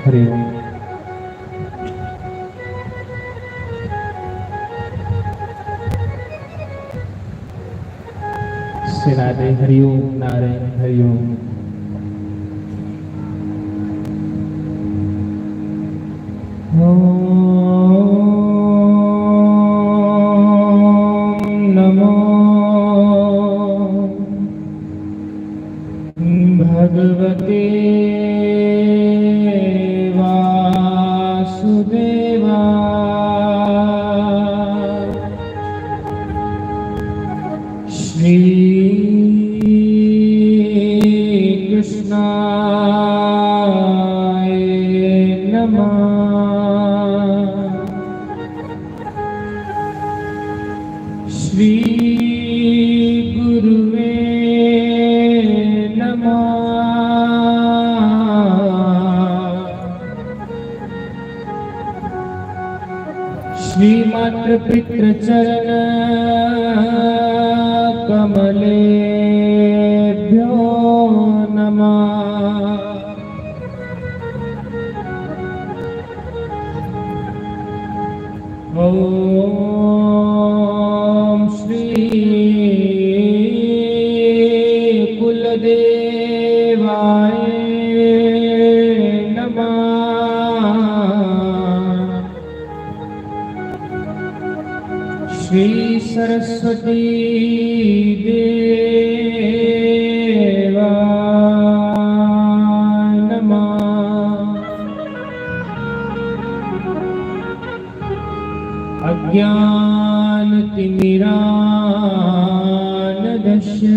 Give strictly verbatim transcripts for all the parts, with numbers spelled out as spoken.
हरि ओम। सेना दे हरि ओम नारे, हरि ओम। ओम नमो भगवते वासुदेवा। श्री कृष्णाय नमः। श्री गुरुवे नमः। श्री मातृ पितृ चरण कमलेभ्यो नमः। ओम श्री कुलदेवाय नमः। श्री सरस्वती देवाय नमः। अज्ञानतिमिरान्धस्य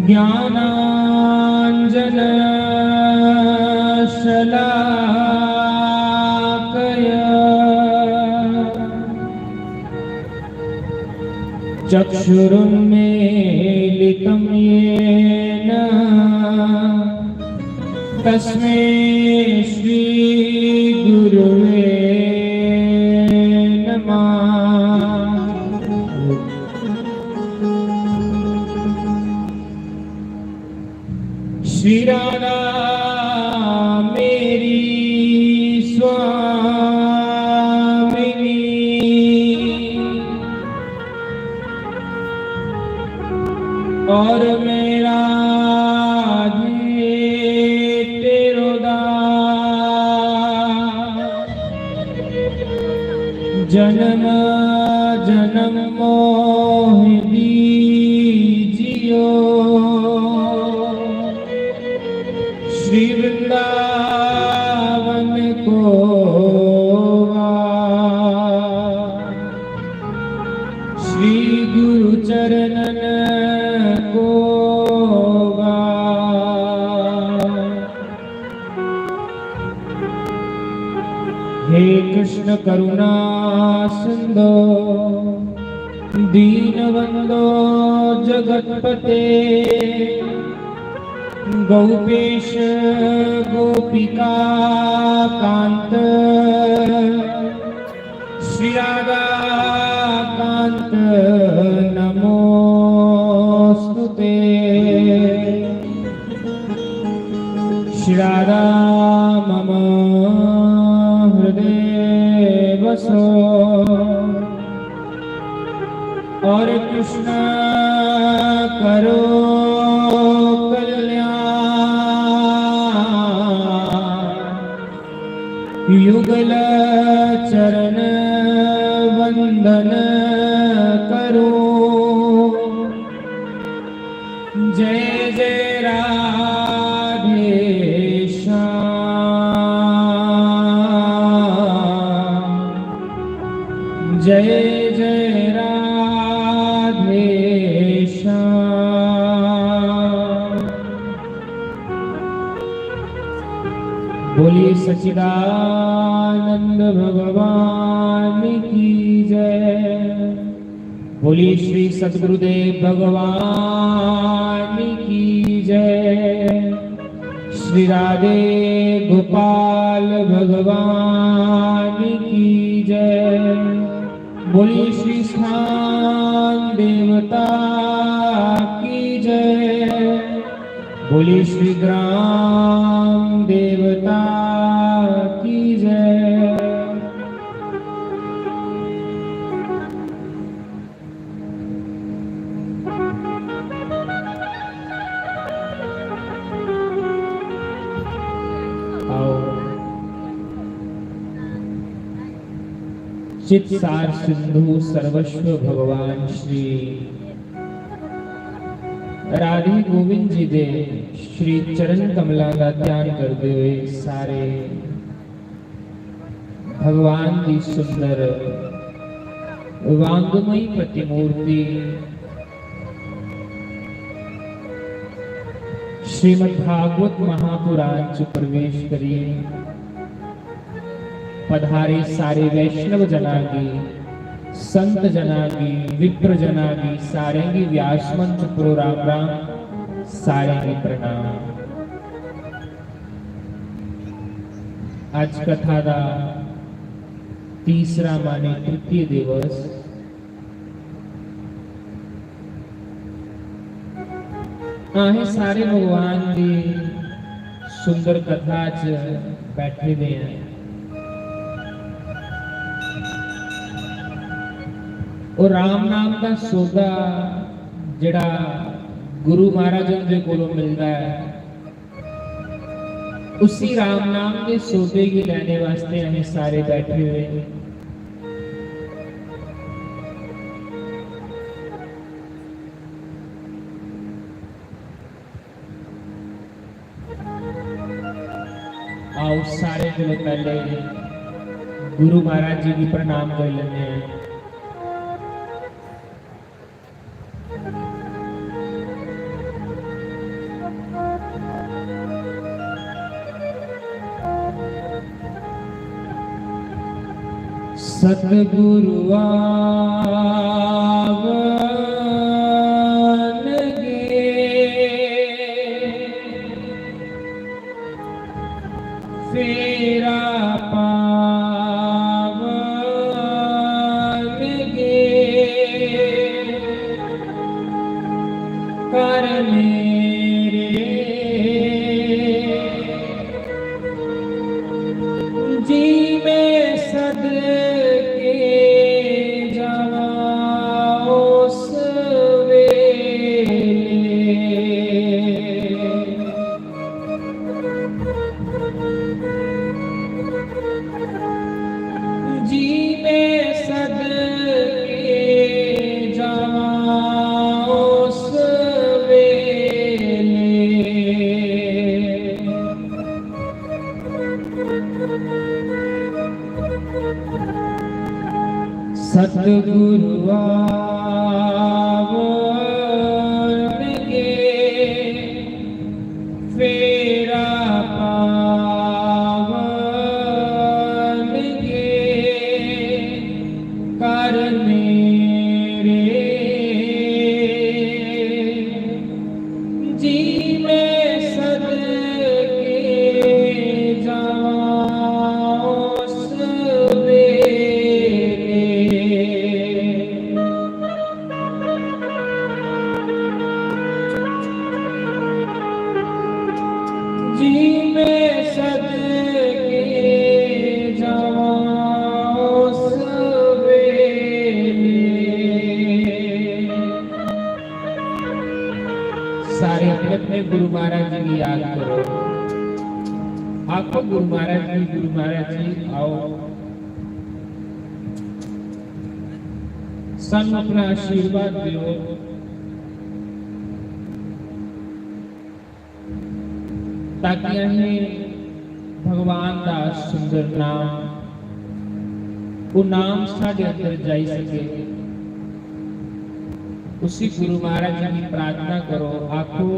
ज्ञानाञ्जनशलाकया चक्षुरुन्मीलितं येन तस्मै श्री गुरुवे नमः। श्री राधा मेरी स्वामिनी और मैं राधे तेरो दास। जन्म जन्म मोहि दीजियो श्री वृंदावन को वास। श्री गुरु चरणन को वास। हे कृष्ण करुणा सिंधो दीनबंधो जगतपते। गोपेश गोपिका कांत श्री राधा कांत नमोस्तुते। श्री राधा मम हृदय बसो और कृष्ण करो कल्याण। युगल चरण वंदन करूं। जय जय राधे श्याम, जय जय राधे श्याम। बोलिए सच्चिदानंद भगवान की जय। बोलिए श्री सतगुरुदेव भगवान की जय। श्री राधे गोपाल भगवान की जय। बोलिए श्री स्थान देवता की जय। बोली श्री ग्राम देवता की जय। आओ। चित सार सिंधु सर्वस्व भगवान श्री राधे गोविंद जी दे श्री चरण कमलां दा ध्यान करदे हुए सारे भगवान दी सुंदर वांगमयी प्रतिमूर्ति श्रीमद् भागवत महापुराण च प्रवेश करिए पधारे सारे वैष्णव जना गी, संत जना गी, विप्र जना गी, सारें गी व्यास मंच उप्परों राम राम, सारें गी प्रणाम। अज कथा दा तीसरा माने तृतीय दिवस। असें सारे भगवान दी सुंदर कथा च बैठे दे हैं। और राम नाम का सौदा जेड़ा गुरु महाराज हुंदे कोलों मिलदा है, उसी राम नाम के सौदे गी लैने वास्ते असें सारे बैठे हुए हैं। आओ, सारे कोलों पहले गुरु महाराज जी की प्रणाम कर लेने हैं। सतगुरु आवन गे, फेरा पावन गे, कर मेरे जी मैं सदके जावा उस वेले। जी मैं सदके जावा उस वेले। सतगुरु आवन गे, फेरा पावन गे, कर मेरे जी मैं सदके जावा उस वेले। जी मैं सदके जावा उस वेले। सारे अपने अपने गुरु महाराज जी की याद करो। आपको गुरु महाराज जी, गुरु महाराज जी, आओ, सानू अपना आशीर्वाद दियो, ताकि असें भगवान दा सुंदर नाम, वो नाम साढ़े अंदर जाई सके। उसी गुरु महाराज जी की प्रार्थना करो, आखो,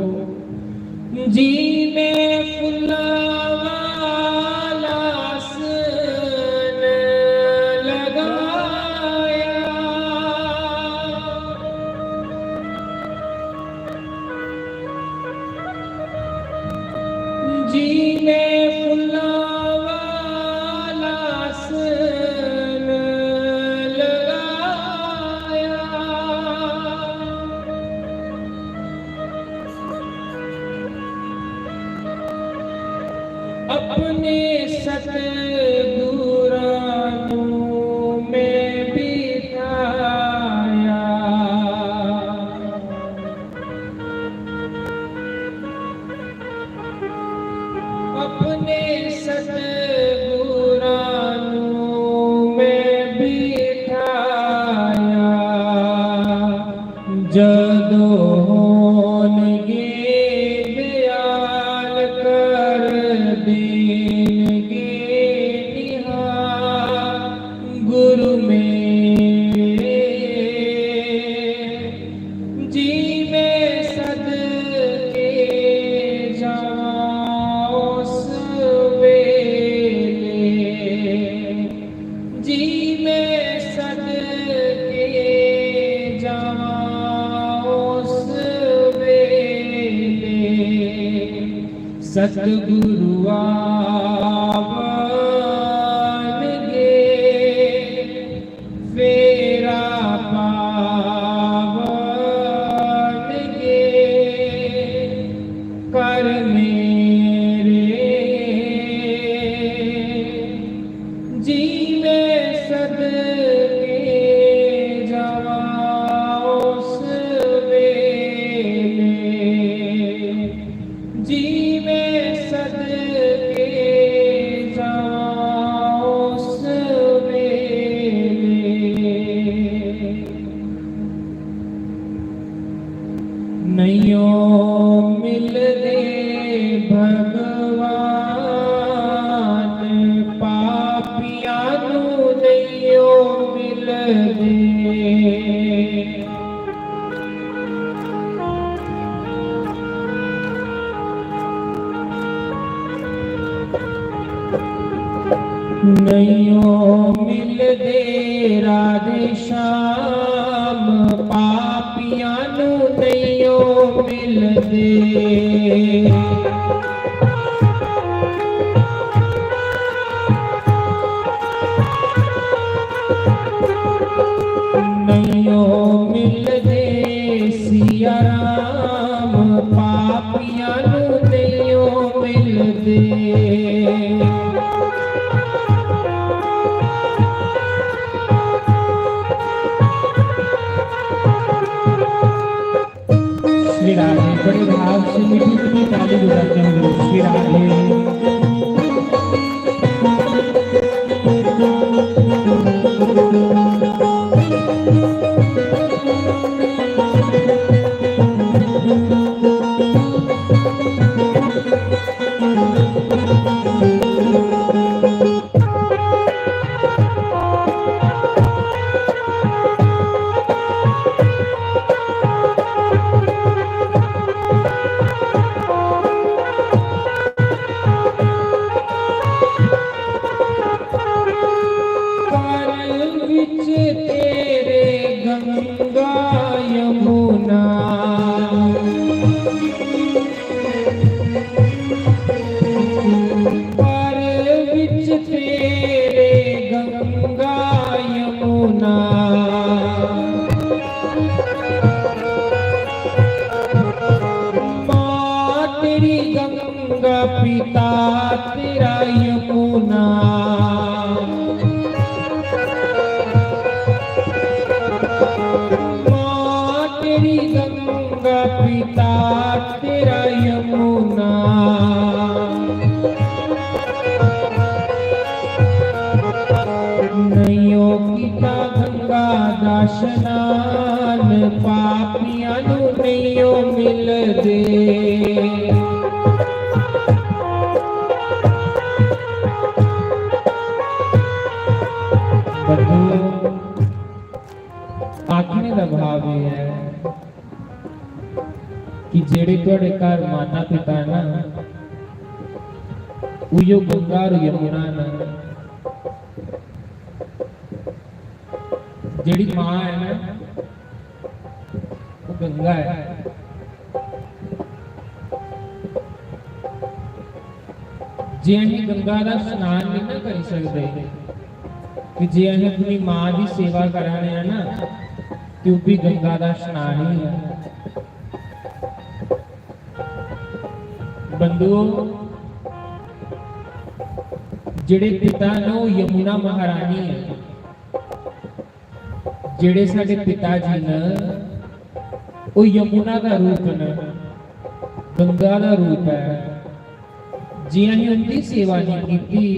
जी मैं फुल्लां वाला आसन लगाया। जी मैं फुल्लां वाला आसन लगाया। अपने सतगुरां नू मैं बिठाया। अपने सतगुरां नू मैं बिठाया। जदों होणगे दयाल कर देणगे निहाल गुरु मेरे। जी मैं सदके जावां उस वेले, जी मैं सदके जावां उस वेले। सतगुरु आवणगे, फेरा पावणगे कर मेरे। जी मैं सदके जावां उस वेले, जी मैं सदके जावां उस वेले। नैयो मिलदे भगवान, पापियां नू नैयो मिलदे। नैयो मिलदे राधे श्याम, पापियां नू नैयो मिलदे। नैयो मिलदे सिया राम, पापियां नू नैयो मिलदे। श्री राधे। बड़े भाव से मीठी मीठी ताली बजाते हुए श्री राधे। कर विच तेरे गंगा यमुना, कर विच तेरे गंगा यमुना। माँ तेरी गंगा, पिता तेरा यमुना। माँ तेरी गंगा, पिता तेरा यमुना। नैयो किता गंगा दा स्नान, पापियां नू नैयो मिलदे। बंधु, आखने दा भाव एह् ऐ कि जेह्ड़े थुआढ़े घर माता पिता न, उयो गंगा और यमुना न। जेह्ड़ी मां ऐ ना, ओह् गंगा ऐ। जे असीं गंगा दा स्नान नेईं ना करी सकदे, ते जे असीं अपनी मां दी सेवा करा ने आं ना, ते ओह् बी गंगा दा स्नान ही ऐ। बंधुओ, जेह्ड़े पिता न, ओह् यमुना महारानी ऐ। जेह्ड़े साढ़े पिता जी न, ओह् यमुना दा रूप न, गंगा दा रूप ऐ। जे असें उं'दी सेवा नेईं कीती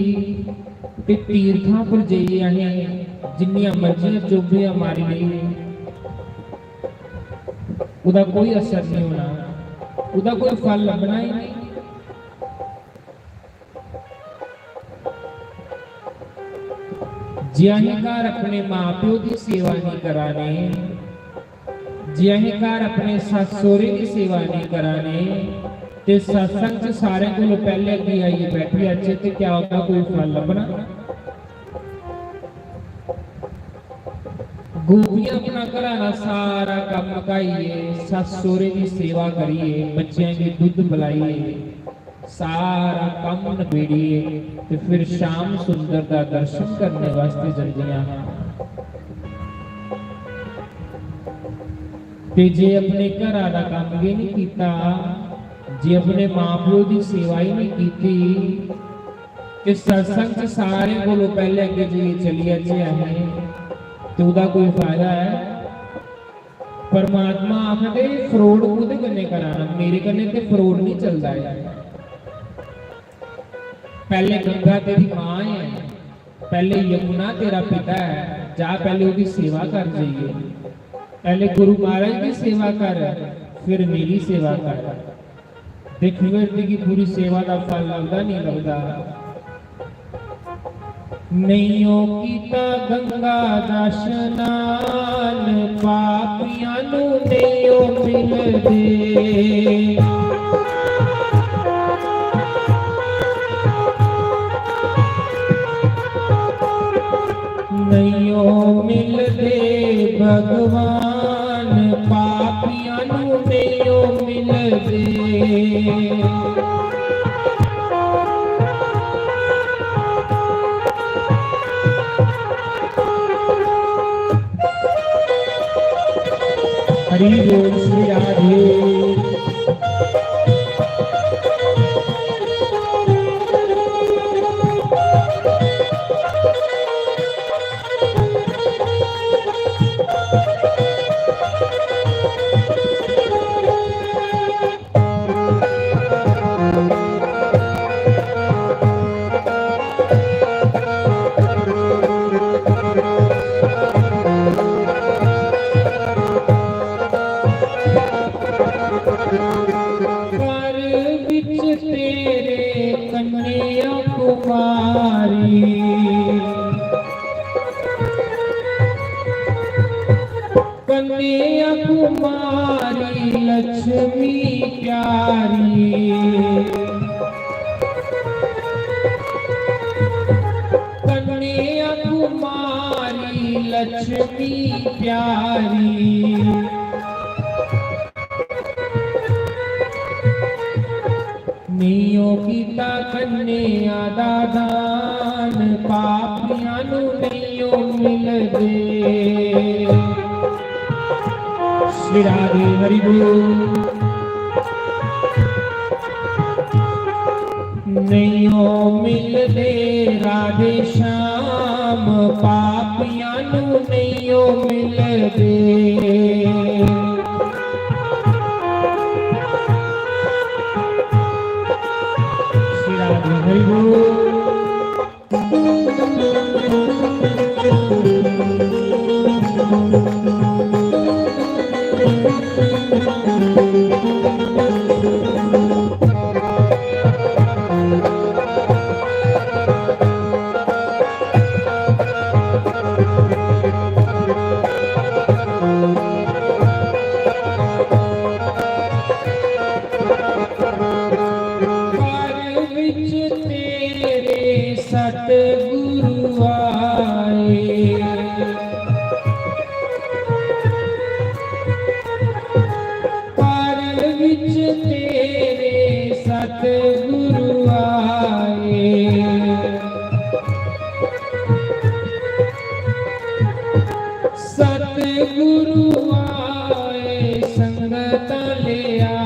ते तीर्थां पर जाइयै असें जिन्नियां मर्जियां चोभियां मारी लेई, ओह्दा कोई असर नेईं होना, ओह्दा कोई फल लब्भना ही नेईं। जे असें घर अपने मां प्यो दी सेवा नेईं करा ने, जे असें घर अपने सस्स सौह्रे दी सेवा नेईं करा ने, ते सत्संग च सारें कोलों पैह्ले अग्गें आइयै बैठी जाचै, ते क्या ओह्दा कोई फल लब्भना? गोपियां अपना घरा दा सारा कम्म मकाइयै, सस्स सौह्रे दी सेवा करियै, बच्चें गी दुद्ध पलाइयै, सारा कम्म नबेड़ियै ते फिर श्याम सुंदर दा दर्शन करने वास्ते जंदियां हां। ते जे अपने घरा दा कम्म गै नहीं कीता, जे अपने मां प्यो दी सेवा ही नहीं कीती, ते सत्संग च सारें कोलों पैह्ले अग्गें जाइयै चली जाचै असें, ते ओह्दा कोई फायदा ऐ? परमात्मा आखदे, "फ्रॉड कोह्दे कन्नै करा ना? मेरे कन्नै ते फ्रॉड नहीं चलदा ऐ। पैह्ले गंगा तेरी मां ऐ, पैह्ले यमुना तेरा पिता ऐ, जा पैह्ले ओह्दी सेवा कर जाइयै, पैह्ले गुरु महाराज दी सेवा कर, फिर मेरी सेवा कर।" दिक्ख, फिर तुगी पूरी सेवा दा फल लभदा, नहीं लभदा? नेईं ओ कीता गंगा दा शनान, पापियां नू नेईं ओ मिलदे। नेईं ओ मिलदे भगवान, पापियां नू नेईं ओ मिलदे। हरि बोल श्री राधे। घर बिच तेरे कन्हैया कुमारी, कन्हैया कुमारी लक्ष्मी प्यारी, कन्हैया कुमारी लक्ष्मी प्यारी। नेईं ओ कीता कन्हैया दा दान, पापियां नू नेईं ओ मिलदे। श्री राधे हरि बोल। नेईं ओ मिलदे राधे श्याम, पापियां नू नेईं ओ मिलदे। श्री राधे हरि बोल। घर विच तेरे सतगुरु आए, घर विच तेरे सतगुरु आए। सतगुरु आए, संगत ले आए।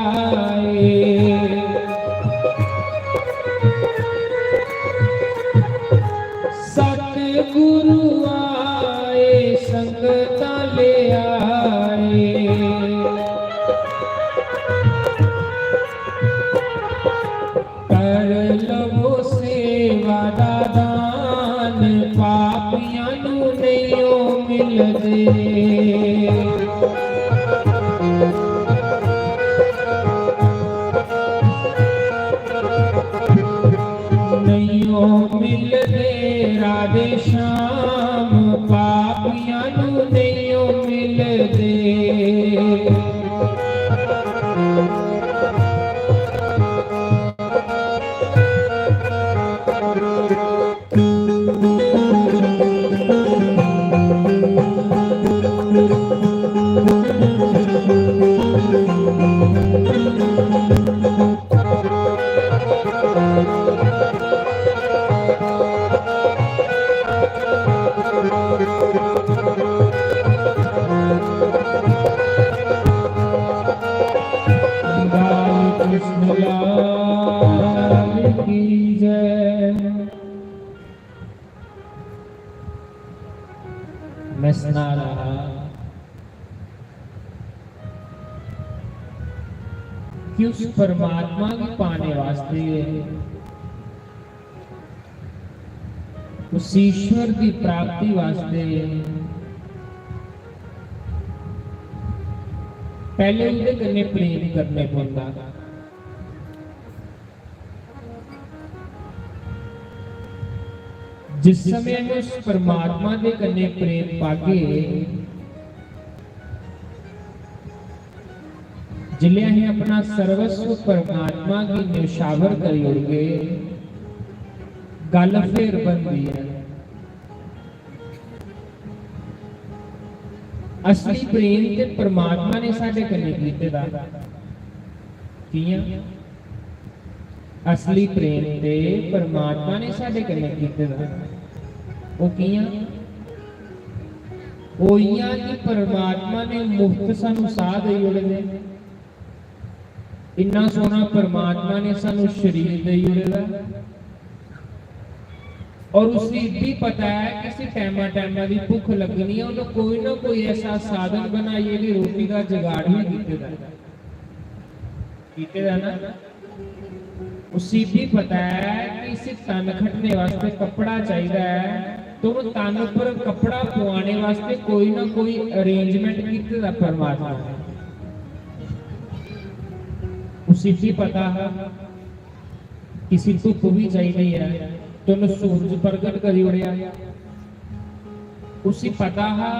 मिलदे राधे श्याम, पापियां नू नेइयों मिलदे। बाल कृष्ण लाल की जय। मैं सना रहा कि उस परमात्मा गी पाने वास्ते, उस ईश्वर दी प्राप्ति वास्ते पैह्ले उं'दे कन्नै प्रेम करने पौंदा। जिस समय अस उस परमात्मा दे कन्नै प्रेम पागे, जिसलै अस अपना सर्वस्व परमात्मा गी न्यौछावर करी ओड़गे, गल्ल फिर बनदी ऐ। असली प्रेम ते परमात्मा ने साढ़े कन्नै कीते दा। कि'यां? असली प्रेम ते परमात्मा ने साढ़े कन्नै कीते दा। ओह् कि'यां? ओह् इ'यां कि परमात्मा ने मुफ्त सानू साह् देई ओड़े दे। इन्ना सोह्ना परमात्मा ने सानू शरीर देई ओड़े दा। और उसी इब्बी पता ऐ कि इसी टैमा टैमा दी भुक्ख लग्गनी ऐ, उन्हें कोई ना कोई ऐसा साधन बनाइयै दी रोटी दा जुगाड़ भी कीते दा ऐ। कीते दा ना? उसी भी पता ऐ कि इसी तन खटने वास्ते कपड़ा चाहिदा ऐ, तो उन तन पर कपड़ा पुआने वास्ते कोई ना कोई arrangement कीते दा परमात्मा ने। उसी भी पता हा कि इसी धुप्प भी चाहिदी ऐ, तो उन सूरज प्रगट करी ओड़ेआ। उसी पता हा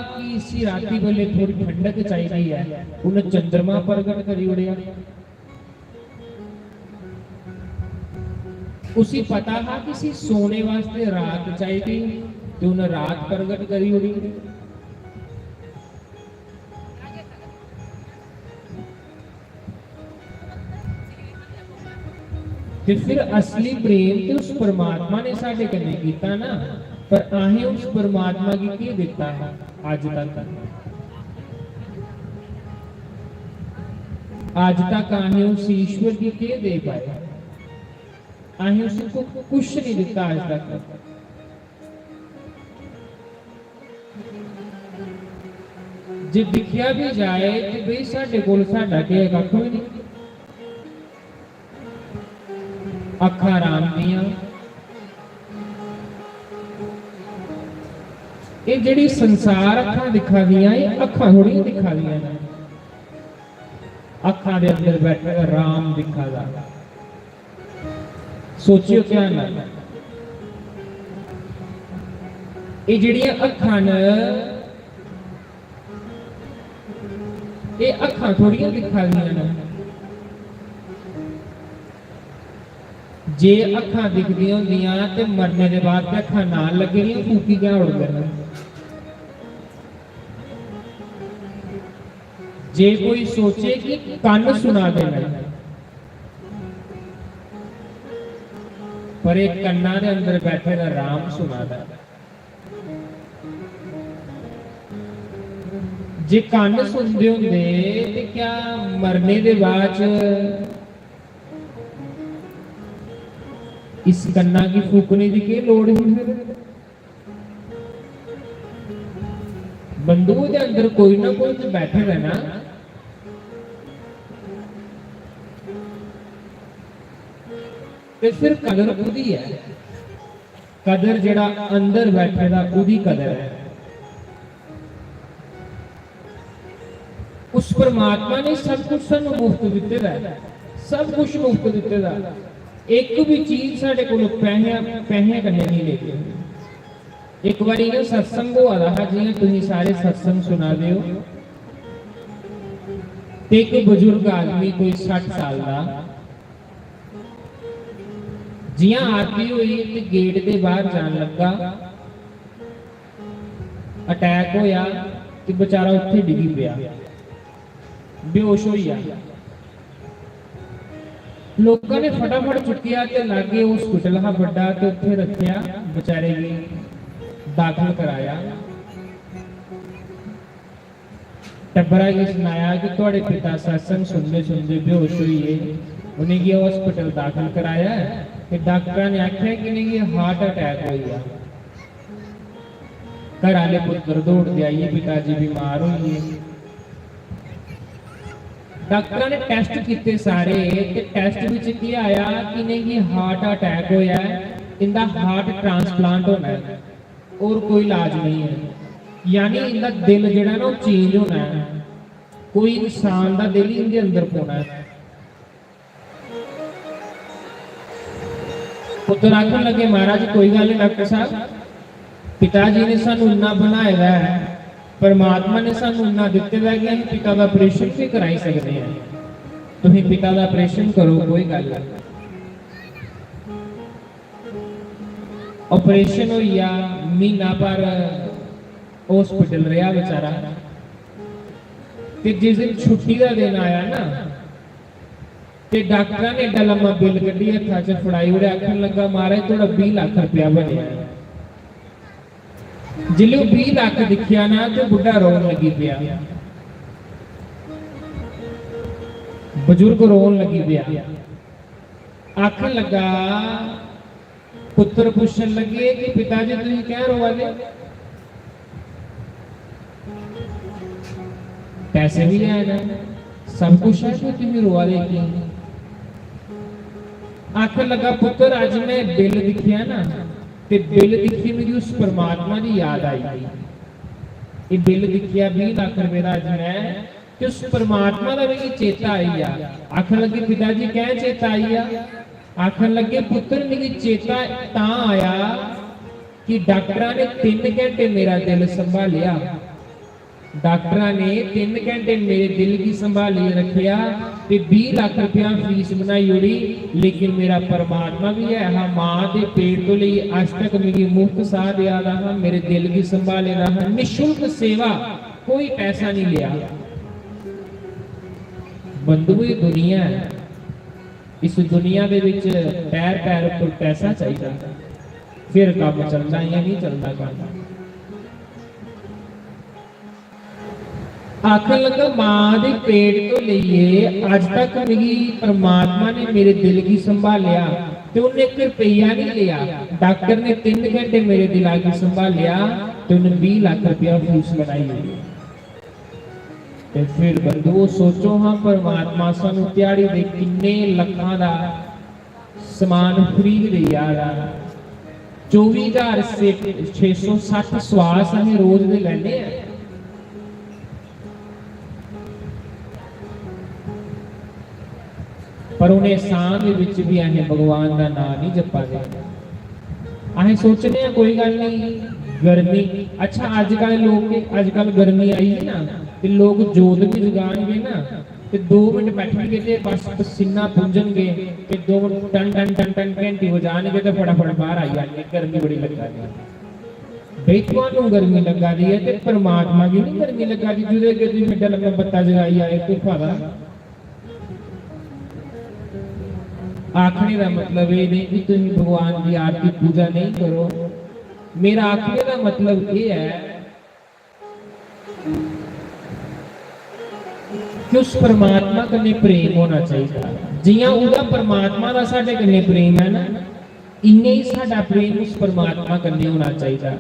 कि इसी राती बेले थोड़ी ठंडक चाहिदी ऐ, उन चंद्रमा प्रगट करी ओड़ेआ। उसी पता हा कि इसी सोने वास्ते रात चाहिदी, ते उन रात प्रगट करी ओड़ी। ते फिर असली प्रेम ते उस परमात्मा ने साढ़े कन्नै कीता ना, पर असें उस परमात्मा गी केह् दित्ता अज्ज तक? अज्ज तक असें उस ईश्वर गी केह् दे पाए? असें उसी कु-, कुछ नहीं दित्ता अज्ज तक। जे दिक्खेआ बी जाए ते बई साढ़े कोल साढ़ा केह् ऐ? कक्ख बी नहीं। अक्खां राम दियां, एह् जेह्ड़ी संसार अक्खां दिक्खा दियां, एह् अक्खां थोड़ी दिक्खा दियां न। अक्खां दे अंदर बैठे दा राम दिक्खा दा। सोचियो क्या ना, एह् जेह्ड़ियां अक्खां न, एह् अक्खां थोड़ियां दिक्खा दियां न। जे अक्खां दिखदियां होंदियां ते मरने दे बाद ते अक्खां नाल लग्गी दियां, फूकी गै ओड़दे न। जे कोई सोचे कि कन्न सुना दे न, पर एह् कन्ना दे अंदर बैठे दा राम सुना दा ऐ। जे कन्न सुनदे होंदे ते क्या मरने दे बाद च इस कन्ना गी फूकने दी केह् लोड़ ही फिर? बंदूक दे अंदर कोई ना कोई तो बैठे दा ना, ते फिर कदर कुदी ऐ? कदर जेह्ड़ा अंदर बैठे दा, ओह्दी कदर ऐ। उस परमात्मा ने सब कुछ सानू मुफ्त दित्ते दा ऐ, सब कुछ मुफ्त दित्ते दा ऐ। इक बी चीज साढ़े कोल पैहें पैहें कन्नै नेईं लेदे। इक बारी इ'यां सत्संग होआ दा हा, जि'यां तुसीं सारे सत्संग सुना दे ओ, ते इक बजुर्ग आदमी कोई सट्ठ साल दा, जि'यां आरती होई ते गेट दे बाहर जान लगा, अटैक होया ते बेचारा उत्थे डिगी पेआ, बेहोश होई गेआ। लोकां ने फटाफट चुक्केआ ते लाग्गे हॉस्पिटल हा बड्डा ते उत्थे रक्खेआ, बेचारे गी दाखल कराया। टब्बरा गी सनाया कि थुआड़े पिता सत्संग सुनदे सुनदे बेहोश होई गे, उ'नेंगी हॉस्पिटल दाखल कराया ऐ ते डाक्टरां ने आखेआ कि इ'नेंगी हार्ट अटैक होई गेआ। घर आह्ले पुत्तर दौड़दे आई गे, पिता जी बमार होई गे। डाक्टरां ने टैस्ट कीते सारे, ते टैस्ट बिच केह् आया कि इ'नेंगी हार्ट अटैक होया ऐ, इं'दा हार्ट ट्रांसप्लांट होना ऐ, होर कोई इलाज नेईं ऐ। यानी इं'दा दिल जेह्ड़ा ना, ओह् चेंज होना ऐ, कोई इंसान दा दिल ही इं'दे अंदर पौना ऐ। पुत्तर आखन लगे, "महाराज, कोई गल्ल नहीं डाक्टर साहब, पिता जी ने सानू इन्ना बनाए दा ऐ, परमात्मा ने सानू इन्ना दित्ते दा ऐ कि असीं पिता दा ऑपरेशन भी कराई सकदे आं। तुसीं पिता दा ऑपरेशन करो, कोई गल्ल नहीं।" ऑपरेशन होई गेआ, म्हीना भर हॉस्पिटल रेहा बेचारा। ते जिस दिन छुट्टी दा दिन आया ना, ते डाक्टरां ने एड्डा लम्मा बिल कड्ढी हत्था च फड़ाई ओड़ेआ, आखन लगा, "महाराज, थुआढ़ा बीह् लक्ख रपेआ बनेआ।" जिसलै ओह् बीह् लक्ख दिक्खेआ ना, ते बुड्ढा रोन लगी पेआ, बजुर्ग रोन लगी पेआ। आखन लगा, पुत्तर पुच्छन लगे कि पिता जी, तुसीं कैं रोआ दे? पैसे भी हैन, सब कुछ है, फिर तुसीं रोआ दे की? आखन लगा, पुत्तर, अज्ज में बिल दिक्खेआ ना, ते बिल दिक्खियै मिगी उस परमात्मा दी याद आई गई। एह् बिल दिक्खेआ, बीह् लक्ख रपेऽ दा अज्ज में, ते उस परमात्मा दा मिगी चेता आई गेआ। आखन लगे, पिता जी, कैं चेता आई गेआ? आखन लगे, पुत्तर, मिगी चेता तां आया कि डाक्टरां ने तिन्न घैंटे मेरा दिल संभालेआ। डाक्टरां ने तिन्न घैंटे मेरे दिल गी संभालियै रक्खेआ ते बीह् लक्ख रपेआ फीस बनाई ओड़ी, लेकिन मेरा परमात्मा बी ऐ हा। मां दे पेट तो लेइयै अज्ज तक मिगी मुफ्त साह् देआ दा हा, मेरे दिल गी संभाले दा हा, निशुल्क सेवा, कोई पैसा नहीं लिया। बंधुओ, एह् दुनिया ऐ, इस दुनिया दे विच पैर पैर उप्पर पैसा चाहिदा, फिर कम्म चलदा, इ'यां नहीं चलदा कम्म। आखन लगा, मां दे पेट तो लेइयै अज तक मिगी परमात्मा ने मेरे दिल गी संभालेआ ते उन्हें इक रपेआ नहीं लिया। डाक्टर ने तिन्न घैंटे मेरे दिला गी संभालेआ ते उन्हें बीह् लक्ख रपेआ फीस बनाई ओड़ी। ते फिर बंधुओ, सोचो हां, परमात्मा सानू ध्याड़ी दे किन्ने लक्खां दा समान फ्री गै देई जा दा। चौबी हजार छे सौ सट्ठ स्वास असें रोज दे लैने आं, पर उ'नें साह् दे बिच बी असें भगवान दा नांऽ नहीं जप्पा दे। असें सोचने आं, कोई गल्ल नहीं, गर्मी, अच्छा, अजकल लोक, अजकल गर्मी आई है ना, ते लोक जोत भी जगान गए ना, ते दो मिनट बैठन गए ते बस पसीना पुंजन गए, ते दो मिनट टन टन टन टन घंटी बजान गए ते फटाफट बाहर आई जाएंगे, गर्मी बड़ी लगा दी। भाई, तुहानू गर्मी लगा दी है ते परमात्मा गी नहीं गर्मी लगा दी, जुदे अग्गे तुम एड्डा लम्मा बत्ता जगाई आए, कोई फायदा? आखने दा मतलब एह् नहीं कि तुम भगवान की आरती पूजा नहीं करो। मेरा आखने दा मतलब एह् ऐ कि उस परमात्मा कन्नै प्रेम होना चाहिदा। जियां ओह्दा परमात्मा दा साढ़े कन्नै प्रेम ऐ ना, इन्ने ही साढ़ा प्रेम उस परमात्मा कन्नै होना चाहिदा।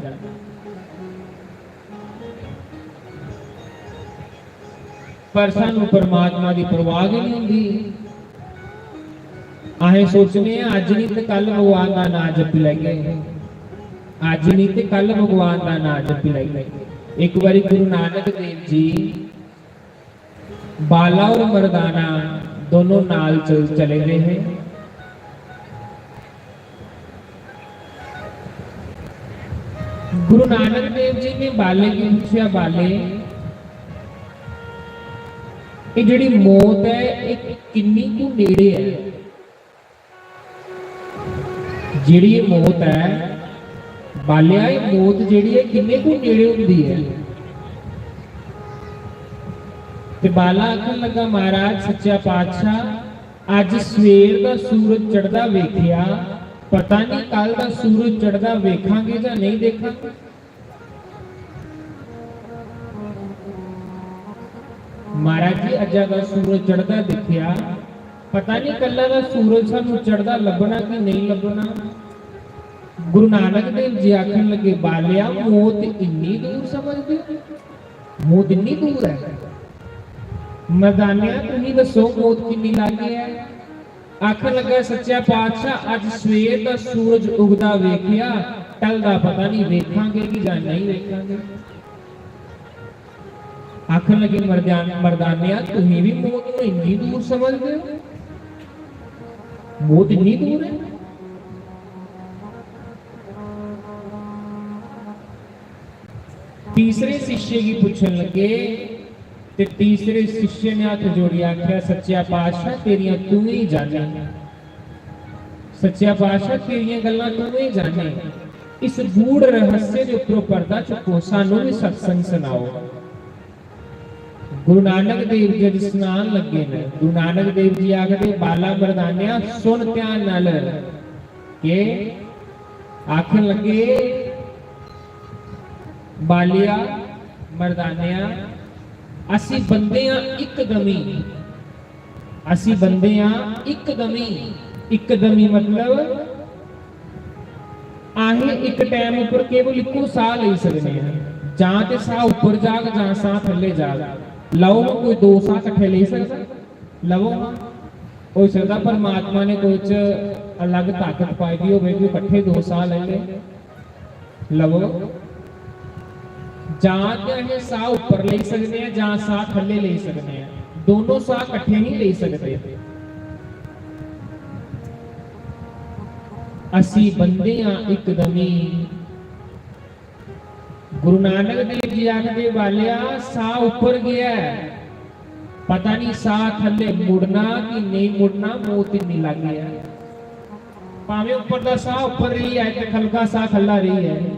पर सानू परमात्मा दी परवाह गै नहीं होंदी। असें सोचने आं, अज्ज नहीं ते कल भगवान दा नां जपी लैगे, अज्ज नहीं ते कल भगवान दा नां जपी लैगे। एक बारी गुरु नानक देव जी बाला और मर्दाना दोनों नाल चल, चले दे हे। गुरु नानक देव जी ने बाले गी पुच्छेआ, "बाले, एह् जेह्ड़ी मौत ऐ, एह् किन्नी कु नेड़े ऐ?" जेह्ड़ी एह् मौत ऐ, बालेआ, एह् मौत जेह्ड़ी ऐ, किन्ने कु नेड़े होंदी ऐ? ते बाला आखन लगा, "महाराज, सच्चा पातशाह, अज्ज सवेर दा सूरज चढ़दा वेखेआ, पता नहीं कल दा सूरज चढ़दा वेखांगे जां नेईं देखांगे।" महाराज जी, अज्जा दा सूरज चढ़दा दिक्खेआ, पता नहीं कल्ला दा सूरज सानू चढ़दा लब्भना कि नेईं लब्भना। गुरु नानक देव जी आखन लगे, "बालेआ, मौत इन्नी दूर समझदे हो? मौत इन्नी दूर है?" मर्दानेआ, तुहीं दस्सो, मौत किन्नी लागे ऐ? आखन लगा, "सच्चा पातशाह, अज्ज सवेर दा सूरज उगदा वेखेआ, ढलदा पता नहीं, वेखांगे कि जां नहीं वेखांगे।" आखन लगे, "मर्दान-, मर्दानेआ, तुहीं भी मौत नू इन्नी दूर समझदे हो? मौत इन्नी दूर है?" तीसरे शिष्य गी पुच्छन लगे, ते तीसरे शिष्य ने हत्थ जोड़ियै आखेआ, "सच्चा पातशाह, तेरियां तूं ही जाने, सच्चा पातशाह, तेरियां गल्लां तूं ही जाने, इस गूढ़ रहस्य दे उप्परों पर्दा चुक्को, सानू भी सत्संग सनाओ।" गुरु नानक देव जी अज्ज सनान लगे न। गुरु नानक देव जी आखदे, "बाला मर्दानेआ, सुन ध्यान नाल।" के आखन लगे, "बालेआ, मर्दानेआ, असी बंदे आं इक दमी, असी बंदे आं इक दमी।" इक दमी मतलब असें इक टाइम उप्पर केवल इक्को साह लेई सकने आं, जां ते साह उप्पर जाग, जां साह थल्ले जाग। लओ, कोई दो साह कट्ठे लेई सकदा? लवो हां। होई सकदा परमात्मा ने कोई च अलग ताकत पाई दी होवे कि कट्ठे दो साह लेई ले। लवो, जां ते असें साह उप्पर लेई सकने आं, जां साह थल्ले लेई सकने आं। दोनों साह कट्ठे नहीं लेई सकदे। असी बंदे आं इकदमी। गुरु नानक देव जी आखदे, "बालेआ, साह उप्पर गया है, पता नहीं साह थल्ले मुड़ना कि नहीं मुड़ना, मौत इन्नी लागे है।" भावें उप्पर दा साह उप्पर रेही जाए ते खलका साह खल्ला रेही जाए,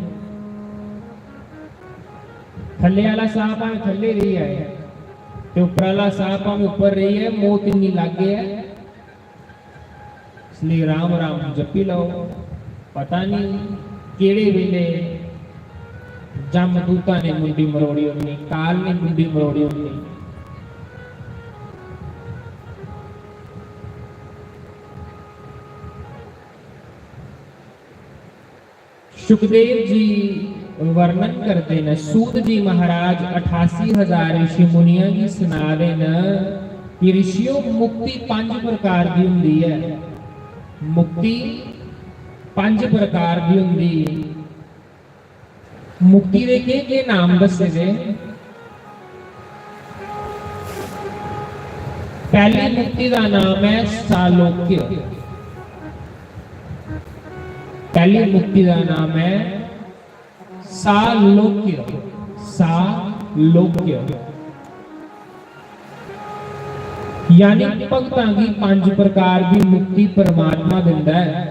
थल्ले आह्ला साह भावें थल्ले रेही जाए ते उप्पर आह्ला साह भावें उप्पर रेही जाए, मौत इन्नी लागे है। इसलिए राम राम जपी लैओ। पता नहीं केड़े वेले जमदूता ने मुंडी मरोड़ी होनी, काल ने मुंडी मरोड़ी होनी। सुखदेव जी वर्णन करते न, सूत जी महाराज अठासी हजार ऋषि मुनियां गी सना दे न कि ऋषियों, मुक्ति पंज प्रकार दी हुंदी ऐ। मुक्ति पंज प्रकार दी हुंदी। मुक्ति दे केह् केह् नाम दस्से दे? पैह्ली मुक्ति दा नाम ऐ सालोक्य। पैह्ली मुक्ति दा नाम ऐ सालोक्य। सालोक्य यानी भगतां गी पंज प्रकार दी मुक्ति परमात्मा दिंदा ऐ।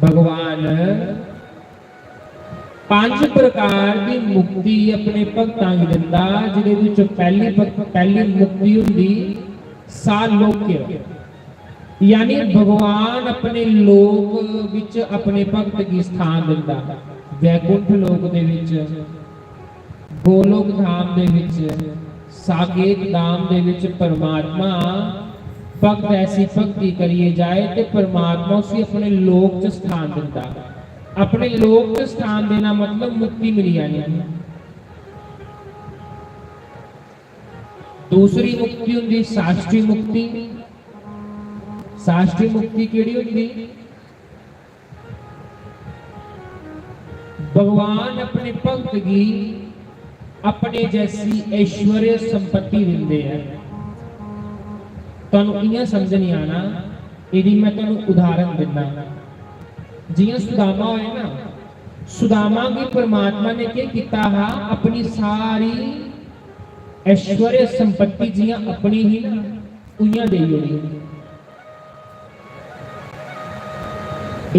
भगवान पंज प्रकार दी मुक्ति अपने भक्तां गी दिंदा, जिदे विच पैह्ली भग-, पैह्ली मुक्ति हुंदी सालोक्य, यानी भगवान अपने लोक विच अपने भक्त गी स्थान दिंदा। वैकुंठ लोक दे विच, गोलोक धाम दे विच, साकेत धाम दे विच परमात्मा भक्त ऐसी भक्ति करिए जाए ते परमात्मा उसी अपने लोक च स्थान दिंदा। अपने लोक च स्थान देना मतलब मुक्ति मिली जानी। दूसरी मुक्ति हुंदी साष्टी मुक्ति। साष्टी मुक्ति केह्ड़ी हुंदी? भगवान अपने भक्त गी अपने जैसी ऐश्वर्य संपत्ति दिंदे ऐ। तुहानू इ'यां समझ नहीं आना, एह्दी मैं तुहानू उदाहरण दिन्ना। जि'यां सुदामा होए ना, सुदामा गी परमात्मा ने केह् कीता हा? अपनी सारी ऐश्वर्य संपत्ति जि'यां अपनी ही ना, उ'यां देई ओड़ी।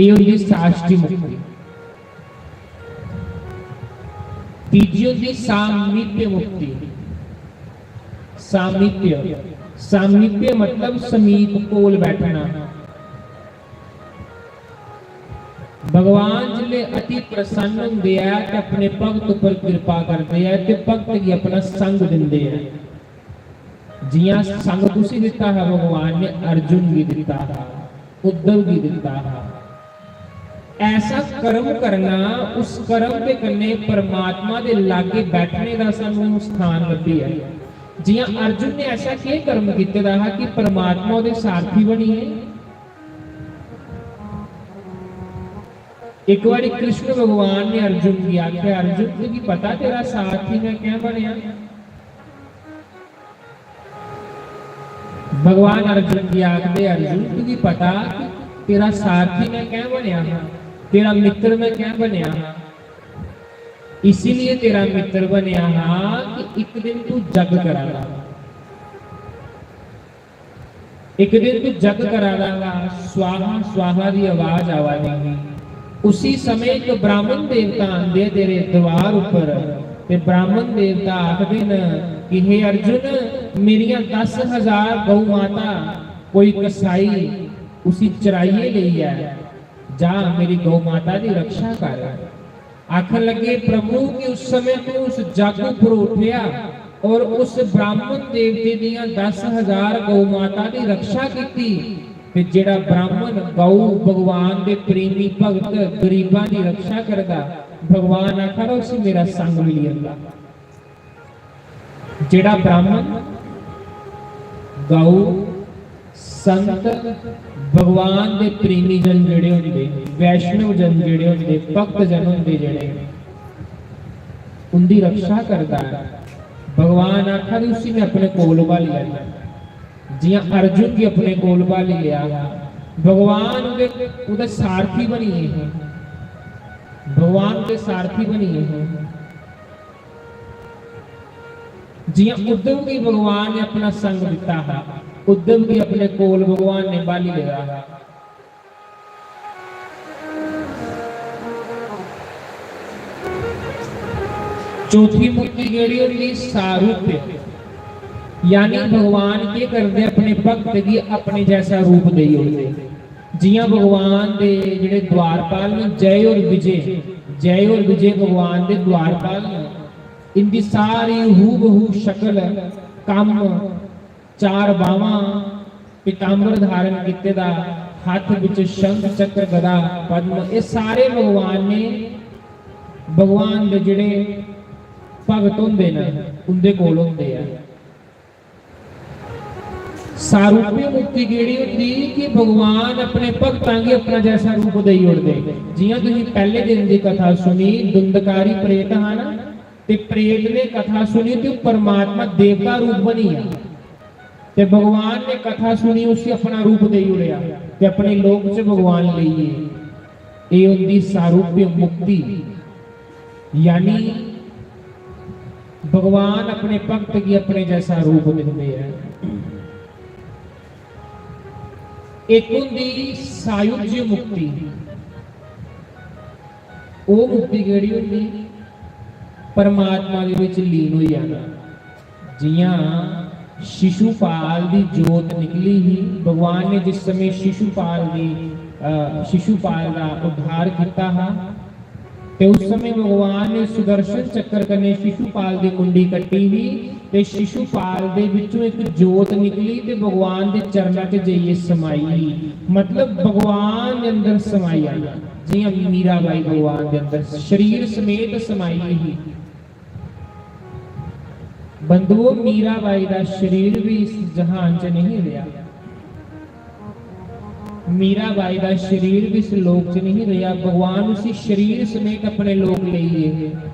एह् होई गेई साष्टी मुक्ति। तीजी होंदी सामीप्य मुक्ति। सामीप्य, सामीप्य मतलब समीप, कोल बैठना। भगवान जिसलै अति प्रसन्न होंदे ऐ ते अपने भक्त उप्पर किरपा करदे ऐ ते भक्त गी अपना संग दिंदे ऐ। जि'यां संग कुसी दित्ता हा? भगवान ने अर्जुन गी दित्ता हा, उद्धव गी दित्ता हा। ऐसा कर्म करना, उस कर्म दे कन्नै परमात्मा दे लागे बैठने दा सानू स्थान लब्भी ऐ। जि'यां अर्जुन ने ऐसा केह् कर्म कीते दा हा कि परमात्मा ओह्दे सारथी बनी गे? इक बारी कृष्ण भगवान ने अर्जुन गी आखेआ, "अर्जुन, तुगी पता तेरा सारथी मैं क्या बनेआ?" भगवान अर्जुन गी आखदे, "अर्जुन, तुगी पता कि तेरा सारथी मैं क्या बनेआ हा, तेरा मित्र मैं क्या बनेआ हा?" इसीलिए तेरा मित्र बनेआ हा कि इक दिन तू जग करा दा, इक दिन तू जग करा दा हा, स्वाहा स्वाहा दी आवाज आवा दी ही। उसी समय इक ब्राह्मण देवता आंदे तेरे दरबार उप्पर, ते ब्राह्मण देवता आखदे न कि हे अर्जुन, मेरियां दस हजार गौ माता कोई कसाई उसी चराइयै लेई ऐ, जा मेरी गौ माता दी रक्षा कर। आखन लगे, "प्रभु, कि उस समय तू उस जग उप्पर उठेआ और उस ब्राह्मण देवते दियां दस हजार गौ माता दी रक्षा कीती, ते जेड़ा ब्राह्मण गौ भगवान दे प्रेमी भक्त गरीबां दी रक्षा करदा, भगवान आखा दा उसी मेरा संग मिली जंदा।" जेड़ा ब्राह्मण, गौ, संत, भगवान दे प्रेमी जन जेड़े होंदे, वैष्णव जन जेड़े होंदे, भक्त जन होंदे जेड़े, उंदी रक्षा करदा ऐ। भगवान आखा दे उसी मैं अपने कोल भाली लैना। जियां अर्जुन गी अपने कोल भाली लेआ हा, भगवान उदे, उदे सारथी बनी गे हे, भगवान उदे सारथी बनी गे हे। जियां उद्धव गी भगवान ने अपना संग दिता हा, उद्धव गी अपने कोल भगवान ने बाली लेदा हा। चौथी मुक्ति केह्ड़ी होंदी? सारूप्य, यानी भगवान केह् करदे, अपने भक्त गी अपने जैसा रूप देई ओड़दे। जियां भगवान दे जेह्ड़े द्वारपाल न, जय और विजय, जय और विजय भगवान दे द्वारपाल न। इंदी सारी हूबहू शकल, कम्म, चार बावां, पीतांबर धारण कीते दा, हत्थ बिच शंख, चक्र, गदा, पद्म, एह् सारे भगवान ने, भगवान दे जेह्ड़े भगत होंदे न, उंदे कोल होंदे आ। सारूप्य मुक्ति केह्ड़ी होंदी कि भगवान अपने भक्तां गी अपना जैसा रूप देई ओड़दे। जियां तुसीं पैह्ले दिन दी कथा सुनी, धुंधकारी प्रेत हा ना, ते प्रेत ने कथा सुनी ते परमात्मा देवता रूप बनी गेआ। ते भगवान ने कथा सुनी, उसी अपना रूप देई ओड़ेआ ते अपने लोक च भगवान लेई गे। एह् होंदी सारूप्य मुक्ति, यानी भगवान अपने भक्त गी अपने जैसा रूप दिंदे ऐ। इक होंदी सायुज्य मुक्ति, ओह् मुक्ति केह्ड़ी होंदी? परमात्मा दे बिच लीन होई जाना। जियां शिशुपाल दी जोत निकली ही, भगवान ने जिस समय शिशुपाल दी, अ, शिशुपाल दा उद्धार कीता हा, ते उस समय भगवान ने सुदर्शन चक्कर कन्नै शिशुपाल दी मुंडी कट्टी ही, ते शिशुपाल दे विचों इक जोत निकली ते भगवान दे चरणा च जाइयै समाई ही। मतलब भगवान दे अंदर समाई जाना। जियां मीराबाई भगवान दे अंदर शरीर समेत समाई ही। बंधुओ, मीराबाई दा शरीर भी इस जहान च नहीं रहा। मीराबाई दा शरीर भी इस लोक च नहीं रहा। भगवान उसी शरीर समेत अपने लोक लेई गे।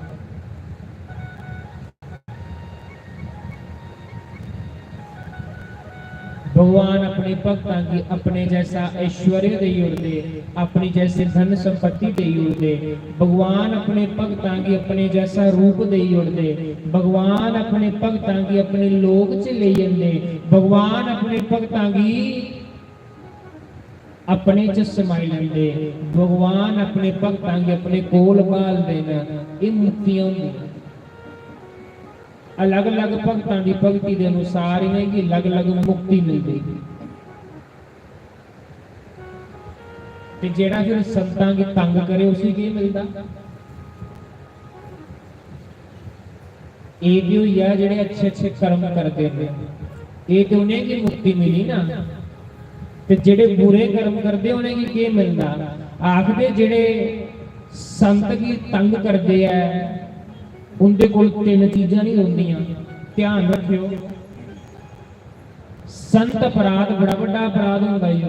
भगवान अपने भक्तां गी अपने जैसा ऐश्वर्य देई ओड़दे, अपनी जैसी धन संपत्ति देई ओड़दे। भगवान अपने भक्तां गी अपने जैसा रूप देई ओड़दे। भगवान अपने भक्तां गी अपने लोक च लेई जंदे। भगवान अपने भक्तां गी अपने च समाई लैंदे। भगवान अपने भक्तां गी अपने कोल भालदे न। एह् मुक्तियां होंदियां। अलग-अलग भक्तां दी भक्ति दे अनुसार इ'नेंगी अलग-अलग मुक्ति मिलदी। ते जेह्ड़ा फिर संतां गी तंग करे, उसी केह् मिलदा? एह् ते होई गेआ जेह्ड़े अच्छे-अच्छे कर्म करदे न, एह् ते उ'नेंगी मुक्ति मिली ना। ते जेह्ड़े बुरे कर्म करदे, उ'नेंगी केह् मिलदा? आखदे जेह्ड़े संत गी तंग करदे ऐ, उं'दे कोल तिन्न चीजां निं रौंह्दियां। ध्यान रक्खेओ, संत अपराध बड़ा बड्डा अपराध होंदा ई।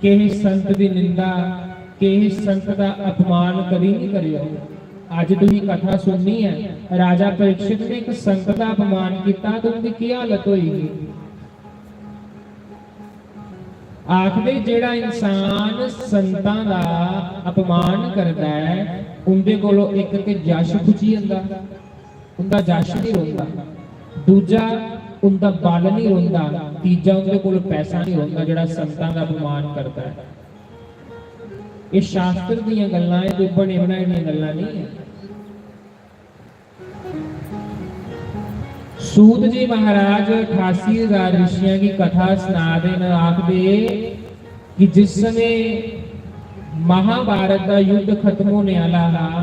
किसे संत दी निंदा, किसे संत दा अपमान कदी निं करेओ। अज्ज तुसीं कथा सुननी ऐ, राजा परीक्षित ने इक संत दा अपमान कीता ते उं'दी केह् हालत होई ही? आखदे जेह्ड़ा इंसान संतां दा अपमान करदा ऐ, उं'दे कोलों इक ते यश खुची जंदा, उं'दा यश निं रौंह्दा, दूजा उं'दा बल निं रौंह्दा, तीजा उं'दे कोल पैसा निं रौंह्दा जेह्ड़ा संतां दा अपमान करदा ऐ। एह् शास्त्र दियां गल्लां ऐ, कोई बने बनाए दियां गल्लां निं ऐ। सूत जी महाराज अठासी हजार ऋषियां गी कथा सना दे न, आखदे कि जिस समय महाभारत दा युद्ध खत्म होने आह्ला हा,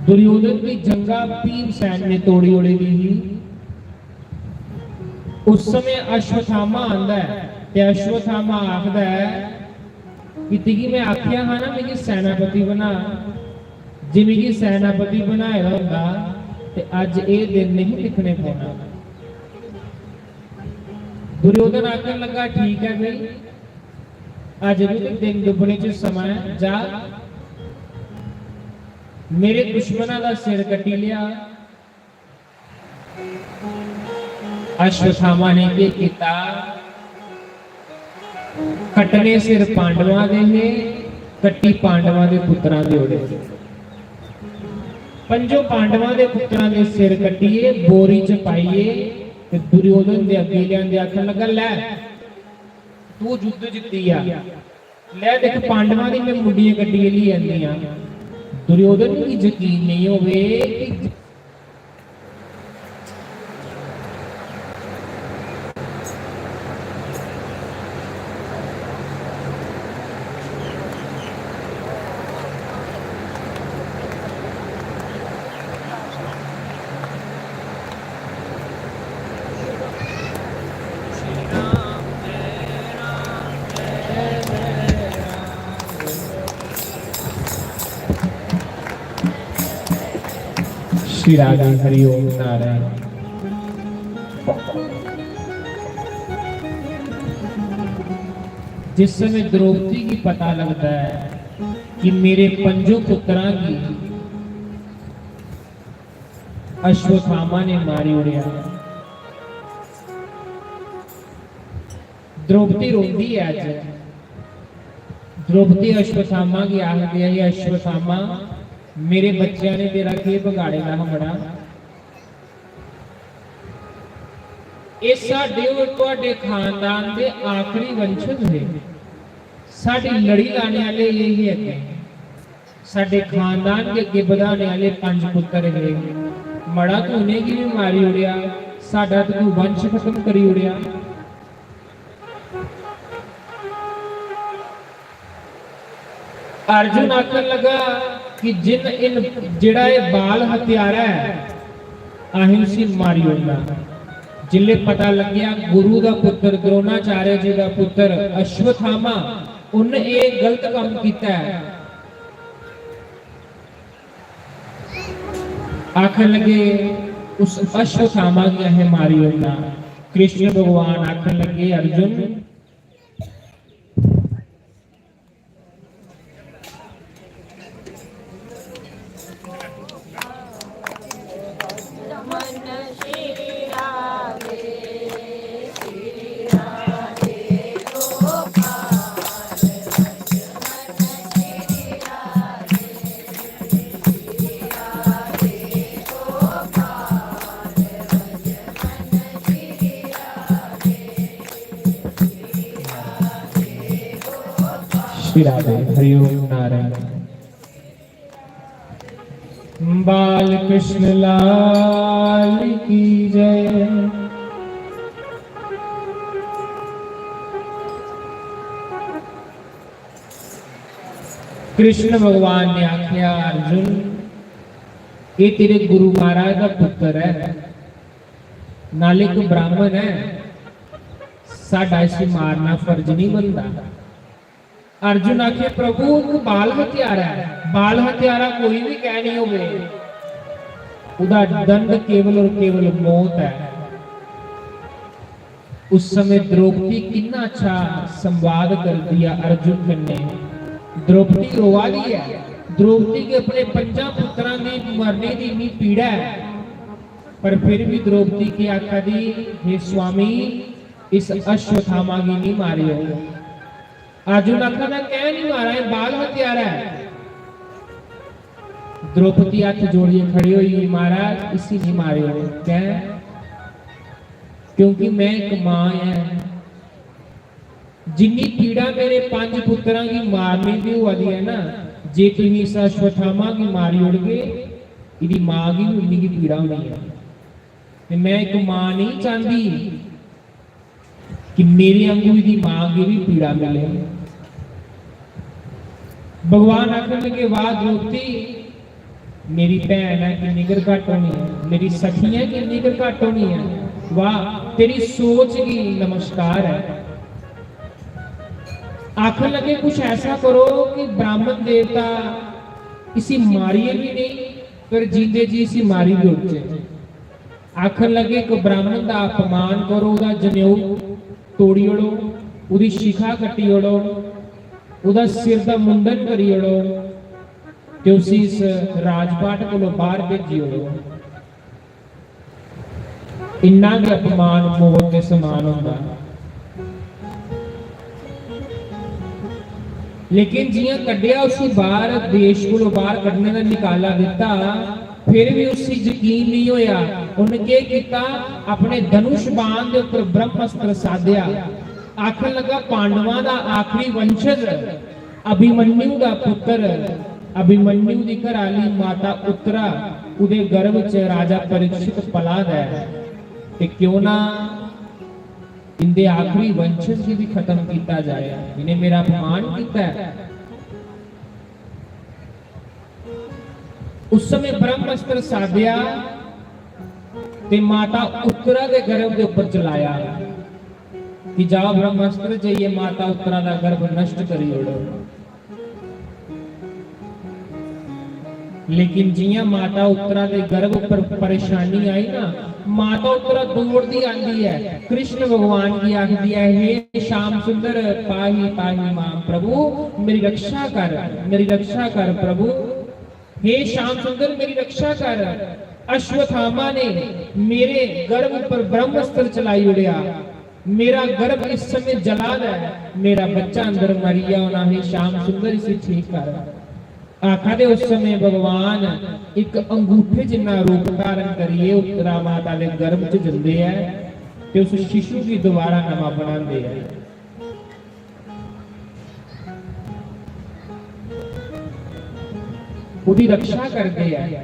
दुर्योधन दी जंगा भीमसेन ने तोड़ी ओड़ी दी ही। उस समय अश्वत्थामा आंदा ऐ ते अश्वत्थामा आखदा ऐ कि तुगी में आखेआ हा ना मिगी सेनापति बना, जे मिगी सेनापति बनाए दा होंदा ते अज्ज एह् दिन नेईं दिक्खने पौना। दुर्योधन आखन लगा, ठीक ऐ भाई, अज्ज बी ते दिन डुब्बने च समां ऐ, जा मेरे दुश्मना दा सिर कट्टी लेआ। अश्वत्थामा ने केह् कीता? कट्टने सिर पांडवां दे हे, कट्टी पांडवां दे पुत्तरां दे ओड़े। पंजो पांडवां दे पुत्तरां दे सिर कट्टियै बोरी च पाइयै ते दुर्योधन दे अग्गें लेआंदे, आखन लगा, लै, तू युद्ध जित्ती आ, लै दिक्ख पांडवां दी में मुंडियां कट्टियै लेई आंदी आं। दुर्योधन गी यकीन नेईं होवे कि श्री राधे हरि ओम नारायण। जिस समय द्रौपदी गी पता लगदा ऐ कि मेरे पंजो पुत्तरां गी अश्वत्थामा ने मारी ओड़ेआ, द्रौपदी रोंदी ऐ। अज्ज द्रौपदी अश्वत्थामा गी आखदी ऐ, "हे अश्वत्थामा, मेरे बच्चें ने तेरा केह् बगाड़े दा हा मड़ा? एह् साढ़े और तुआडे खानदान दे आखरी वंशज हे, साढ़ी लड़ी लाने आह्ले एह् हे अग्गें।" साढ़े खानदान गी अग्गें बधाने आह्ले पंज पुत्तर हे, मड़ा तू उ'नेंगी बी मारी ओड़ेआ, साढ़ा ते तू वंश खत्म करी ओड़ेआ। अर्जुन आखन लगा कि जिन इन, जेह्ड़ा एह् बाल हत्यारा ऐ, असें उसी मारी ओड़ना। जिसलै पता लग्गेआ गुरु दा पुत्तर, द्रोणाचार्य जी दा पुत्तर अश्वत्थामा, उन्न एह् गलत कम्म कीता ऐ, आखन लगे, "उस अश्वत्थामा गी असें मारी ओड़ना।" कृष्ण भगवान आखन लगे, "अर्जुन, राधे। हरिओम नारायण। बाल कृष्ण लाल की जय। कृष्ण भगवान ने आख्या, अर्जुन, ये तेरे गुरु महाराज का पुत्र है, नाले को ब्राह्मण है, साडा इसी मारना फर्ज नहीं बनता। अर्जुन आखे, प्रभु, एक बाल हत्यारा है। बाल हत्यारा कोई भी कह नहीं होवे, उदा दंड केवल और केवल मौत है। उस समय द्रौपदी कितना अच्छा संवाद कर दिया अर्जुन कन्ने। द्रौपदी रोवा दी है, द्रौपदी के अपने पंजा पुत्रां दी मरने दी इतनी पीड़ा है, पर फिर भी द्रौपदी के आखा दी, हे स्वामी, इस अश्वत्थामा की नहीं मारियो। अर्जुन आखा दा, "कैं नहीं मारा, ये बाल हत्यारा है।" द्रौपदी हाथ जोड़िए खड़ी हुई, "महाराज, इसी नहीं मारियो।" कैं? क्योंकि मैं एक मां ऐ। जिन्नी पीड़ा मेरे पंज पुत्रां की मारने दी होआ दी है ना, जे तुम इस अश्वत्थामा की मारी ओड़गे, इदी मां की भी उन्नी की पीड़ा होनी है। ते मैं एक मां नहीं चाहती कि मेरे आंगू इदी मां गी भी पीड़ा मिले। भगवान आखन लगे, "वाह द्रौपदी, मेरी भैन है, किन्नी कर घट होनी है, मेरी सखी है, किन्नी कर घट होनी है। वाह, तेरी सोच गी नमस्कार है।" आखन लगे, "कुछ ऐसा करो कि ब्राह्मण देवता इसी मारिए भी नहीं, पर जींदे जी इसी मारी भी ओड़चे।" आखन लगे, "एक ब्राह्मण दा अपमान करो, ओदा जनेऊ तोड़ी ओड़ो, ओदी शिखा कट्टी ओड़ो, ओदा सिर दा मुंडन करी ओड़ो ते उसी इस राजपाट कोलों बाहर भेजी ओड़ो।" इन्ना गै अपमान मौत दे समान होंदा। लेकिन जियां कड्ढेआ उसी बाहर, देश कोलों बाहर कड्ढने दा निकाला दित्ता, फिर भी उसी यकीन नहीं होया। उन्हें केह कीता? अपने धनुष बाण दे ऊपर ब्रह्मास्त्र साधेया। आखन लगा, "पांडवां दा आखिरी वंशज अभिमन्यु दा पुत्र, अभिमन्यु दी घर आली माता उत्तरा, उदे गर्भ च राजा परीक्षित पला दा ऐ। ते क्यों ना इंदे आखिरी वंशज गी भी खत्म कीता जाए, इन्हें मेरा अपमान कीता है।" उस समय ब्रह्मास्त्र साधेया ते माता उत्तरा दे गर्भ दे ऊपर चलाया कि जाओ ब्रह्मास्त्र जाइए माता उत्तरा दा गर्भ नष्ट करी ओड़ो। लेकिन जियां माता उत्तरा दे गर्भ पर परेशानी आई ना, माता उत्तरा दौड़दी आंदी ऐ, कृष्ण भगवान गी आखदी ऐ, "हे श्याम सुंदर, पाही पाही मां, प्रभु मेरी रक्षा कर, मेरी रक्षा कर प्रभु, हे श्याम सुंदर मेरी रक्षा कर।" अश्वत्थामा ने मेरे गर्भ पर ब्रह्मास्त्र चलाई उड़ेया, मेरा गर्भ इस समय जला दा है, मेरा बच्चा अंदर मरी गया होना, हे श्याम सुंदर इसी ठीक कर। आखा दे उस समय भगवान इक अंगूठे जिन्ना रूप धारण करिए उत्तरा माता दे गर्भ च जंदे ऐ ते उस शिशु गी दोबारा नमां बनांदे ऐ। ओदी रक्षा करदे ऐ,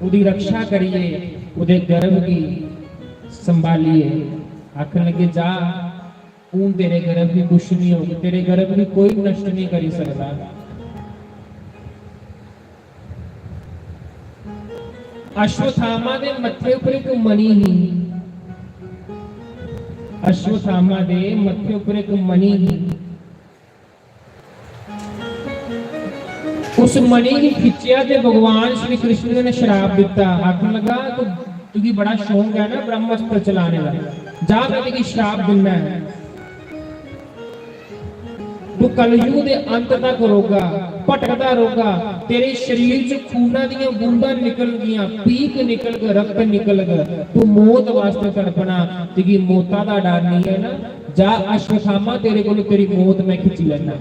ओदी रक्षा करिए ओदे गर्भ गी संभालिए आखन लगे, "जा, हून तेरे गर्भ गी कुछ नहीं होग, तेरे गर्भ गी कोई नष्ट नहीं करी सकता।" अश्वत्थामा दे मत्थे उपर इक मणि ही, अश्वत्थामा दे मत्थे उपर इक मणि ही। उस मणि गी खिच्चेआ ते भगवान श्री कृष्ण ने श्राप दिता। आखन लगा, "तू, तुगी बड़ा शौक है ना ब्रह्मास्त्र चलाने का, जा मैं तुगी श्राप दिन्ना है। तू कलयुग दे अंत तक रोगा, भटकदा रोगा, तेरे शरीर च खूना दियां बूंदां निकलगियां, पीक निकलग, रक्त निकलग, तू मौत वास्ते तड़पना, तुगी मौता दा डर नहीं है ना, जा अश्वत्थामा, तेरे कोल तेरी मौत मैं खिच्ची लैना।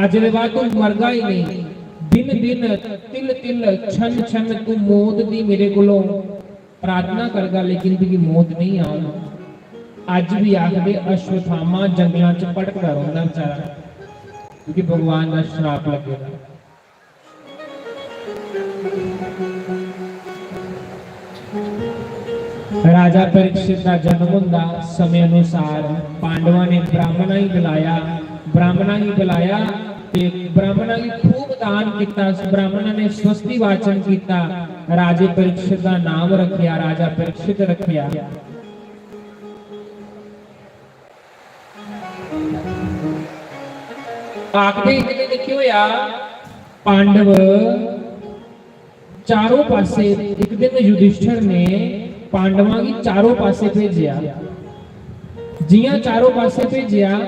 अज्ज दे बाद तू मरगा ही नहीं। दिन दिन, तिल तिल, छन छन तू मौत दी मेरे कोलों प्रार्थना करगा, लेकिन तुगी मौत नहीं आग।" अज्ज भी आखदे अश्वत्थामा जंगलां च भटकदा रौंहदा बेचारा। क्योंकि भगवान दा श्राप लग्गे दा। राजा परीक्षित दा जन्म होंदा, समें अनुसार पांडवां ने ब्राह्मणां गी बुलाया, ब्राह्मणां गी बुलाया ते ब्राह्मणां गी खूब दान कीता। उस ब्राह्मणां ने स्वस्ति वाचन कीता, राजे परीक्षित दा नाम रखेआ, राजा परीक्षित रखेआ। आखदे इक दिन केह् होआ, पांडव चारों पासे, इक दिन युधिष्ठिर ने पांडवां गी चारों पासे भेजेआ। जियां चारों पासे भेजेआ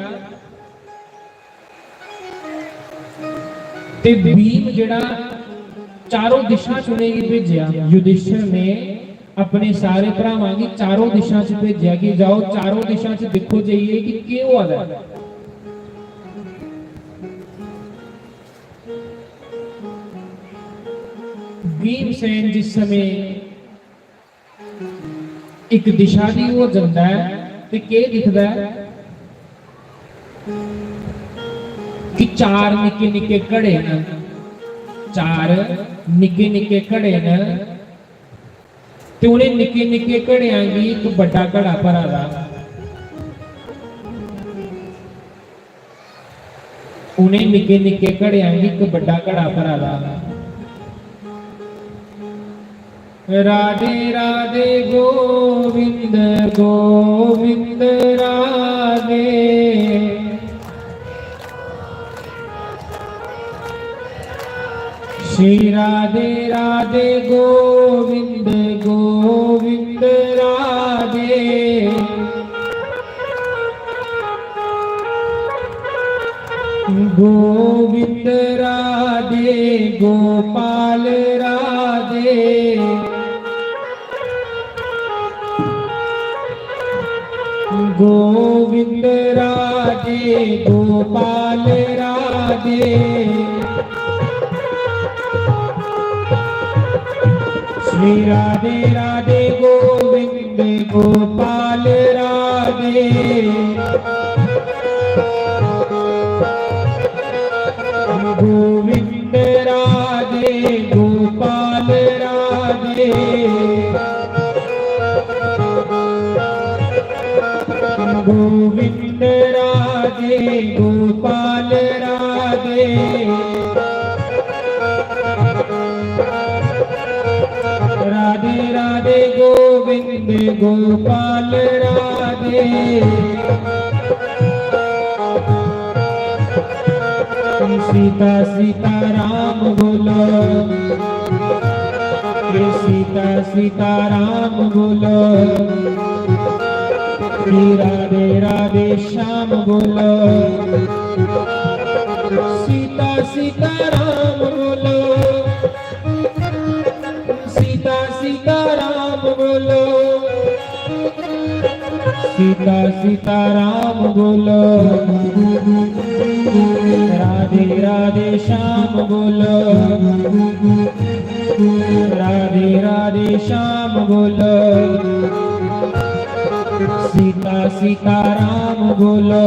ते भीम जेह्ड़ा चारों दिशां च उ'नेंगी भेजेआ, युधिष्ठिर ने अपने सारे भ्रावां गी चारों दिशां च भेजेआ कि जाओ, चारों दिशां च दिक्खो जाइयै कि केह् होआ दा ऐ। भीमसेन जिस समें इक दिशा दी ओर जंदा ऐ ते केह् दिखदा ऐ कि चार निक्के निक्के घड़े न, चार निक्के निक्के घड़े न ते उ'नें निक्के निक्के घड़ेआं गी इक बड्डा घड़ा भरा दा। उ'नें निक्के निक्के घड़ेआं गी इक बड्डा घड़ा भरा दा। राधे राधे गोविंद गोविंद राधे। श्री राधे राधे गोविंद गोविंद राधे। गोविंद राधे गोपाल राधे। गोविंद राधे गोपाल राधे। श्री राधे राधे गोविंद गोपाल राधे। गोविंद राधे गोपाल राधे। गोविंद राधे गोपाल राधे। राधे राधे गोविंद गोपाल राधे। सीता सीता राम बोलो, सीता सीता राम बोलो। राधे राधे श्याम बोलो, सीता सीता राम बोलो। सीता सीता राम बोलो, सीता सीता राम बोलो। राधे राधे श्याम बोलो, राधे राधे श्याम बोलो। सीता सीता राम बोलो।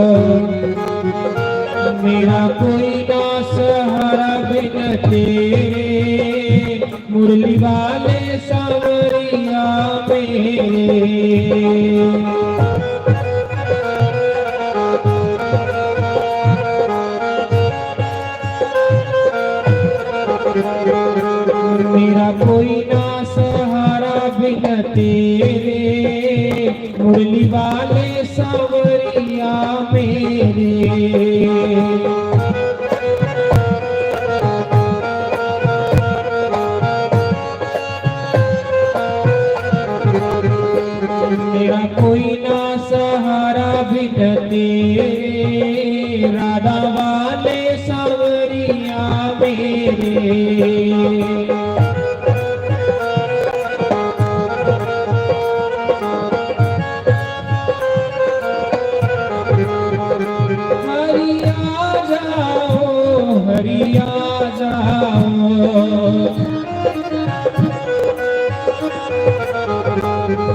मेरा कोई ना सहारा बिन तेरे, मुरली वाले सांवरिया मेरे। मेरा कोई ना सहारा बिन तेरे, मुरली वाले सांवरिया मेरे। मेरा कोई ना सहारा बिन तेरे, राधा वाले सांवरिया मेरे। हरि आ जाओ, हरि आ जाओ।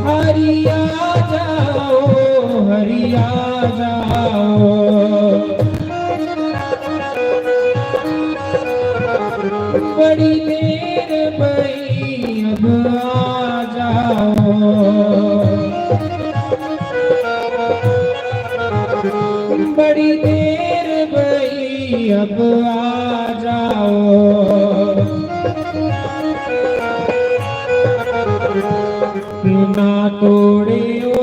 हरि आ जाओ, हरि आ जाओ। बड़ी देर भई, अब आ जाओ। बड़ी देर भई, अब आ जाओ। ना तोड़ियो,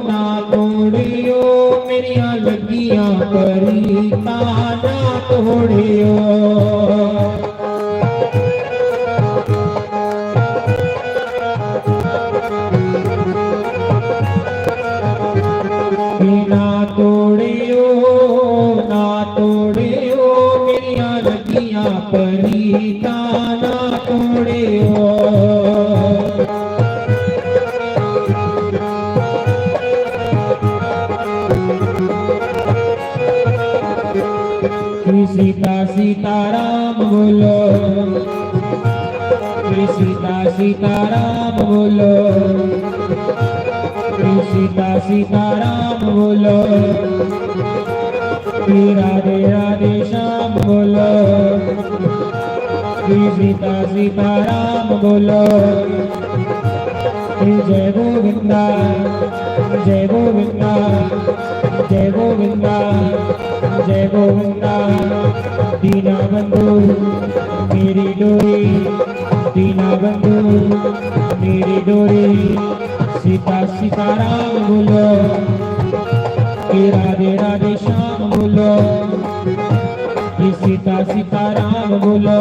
ना तोड़ियो, मेरिया लगिया परीतां ना तोड़ियो। ना तोड़ियो, ना तोड़ियो, मेरिया लगिया परीतां ना तोड़ियो। सीता सीताराम बोलो, सीता सीताराम बोलो, सीता सीताराम बोलो, राधे राधे श्याम बोलो, सीता सीताराम बोलो। जय गोविंदा, जय गोविंदा, जय गोविंदा, जय गोविंदा। दीना बंधु मेरी डोरी, दीना बंधु मेरी डोरी। सीता सीताराम बोलो, कि राधे राधे श्याम बोलो, कि सीता सीताराम बोलो,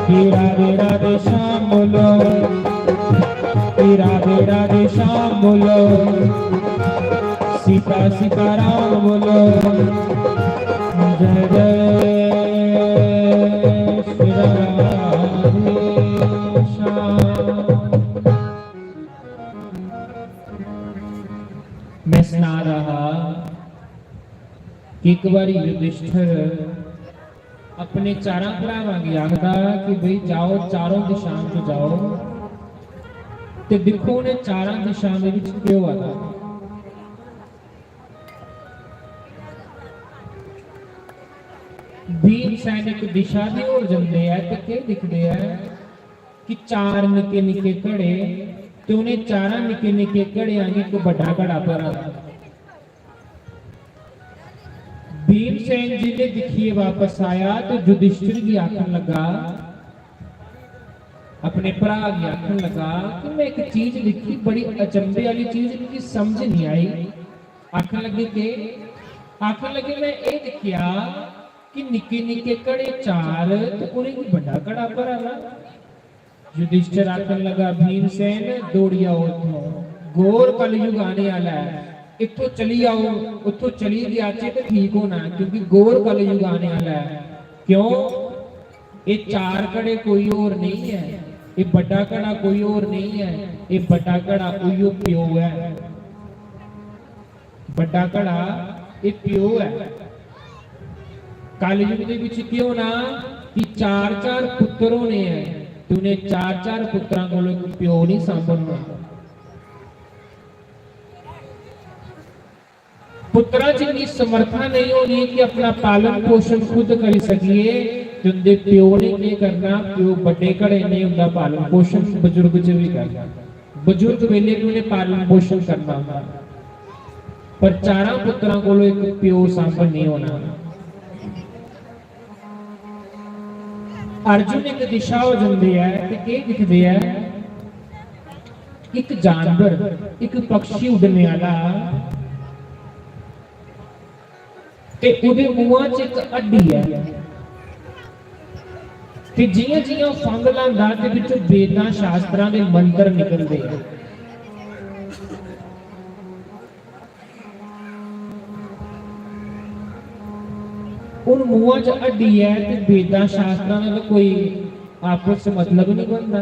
कि राधे राधे श्याम बोलो, कि राधे राधे श्याम बोलो, सीता सीताराम बोलो। जय जय श्री राधे श्याम। मैं सना रहा कि एक बारी युधिष्ठिर अपने चारां भरावां गी आखदा कि भई जाओ, चारों दिशां च जाओ ते दिक्खो उ'नें चारां दिशां दे बिच केह् होआ दा। भीमसेन इक दिशा दी होर जंदे ऐ ते केह् दिखदे ऐ कि चार निक्के निक्के घड़े ते उ'नें चारां निक्के निक्के घड़ेआं गी इक बड्डा घड़ा भरा दा। भीमसेन जिसलै दिक्खियै बापस आया ते युधिष्ठिर गी आखन लगा, अपने भ्राऽ गी आखन लगा कि मैं इक चीज दिक्खी, बड़ी अचंभे आह्ली चीज, मिगी समझ निं आई। आखन लगे के? आखन लगे, मैं एह् दिक्खेआ कि निक्के निक्के घड़े चार ते उ'नेंगी बड्डा घड़ा भरा दा। युधिष्ठिर आखन लगा, भीमसेन, दौड़ी आओ उत्थों, घोर कलयुग आने आह्ला ऐ, इत्थों चली आओ, उत्थों चली जाचै ते ठीक होना ऐ, क्योंकि घोर कलयुग आने आह्ला ऐ। क्यों? एह् चार घड़े कोई होर नेईं ऐ, एह् बड्डा घड़ा कोई होर नेईं ऐ, एह् बड्डा घड़ा उइयो प्यो ऐ। बड्डा घड़ा एह् प्यो ऐ। कलयुग दे बिच केह् होना कि चार चार पुत्तर होने ऐ ते उ'नें चार चार पुत्तरां कोल इक प्यो निं सांभन होना। पुत्तरां च इन्नी समर्था नेईं होनी कि अपना पालन पोषण खुद करी सकिए ते उं'दे प्यो ने केह् करना, प्यो बड्डे घड़े ने उं'दा पालन पोषण बजुर्ग च बी करना। बजुर्ग बेल्लै बी उ'नें पालन पोषण करना होंदा, पर चारां पुत्तरां कोलों इक प्यो सांभन नेईं होना। अर्जुन इक दिशा हो जंदे ऐ ते केह् दिखदे ऐ? इक जानवर, इक पक्षी उड्डने आह्ला ते ओह्दे मुंहा च इक हड्डी ऐ। ते जि'यां जि'यां फंग लांदा ते बिच्चों वेदां शास्त्रां दे मंत्र निकलदे ऐ। हून मुंहा च हड्डी ऐ ते वेदां शास्त्रां दा ते कोई आपस च मतलब नहीं बनदा।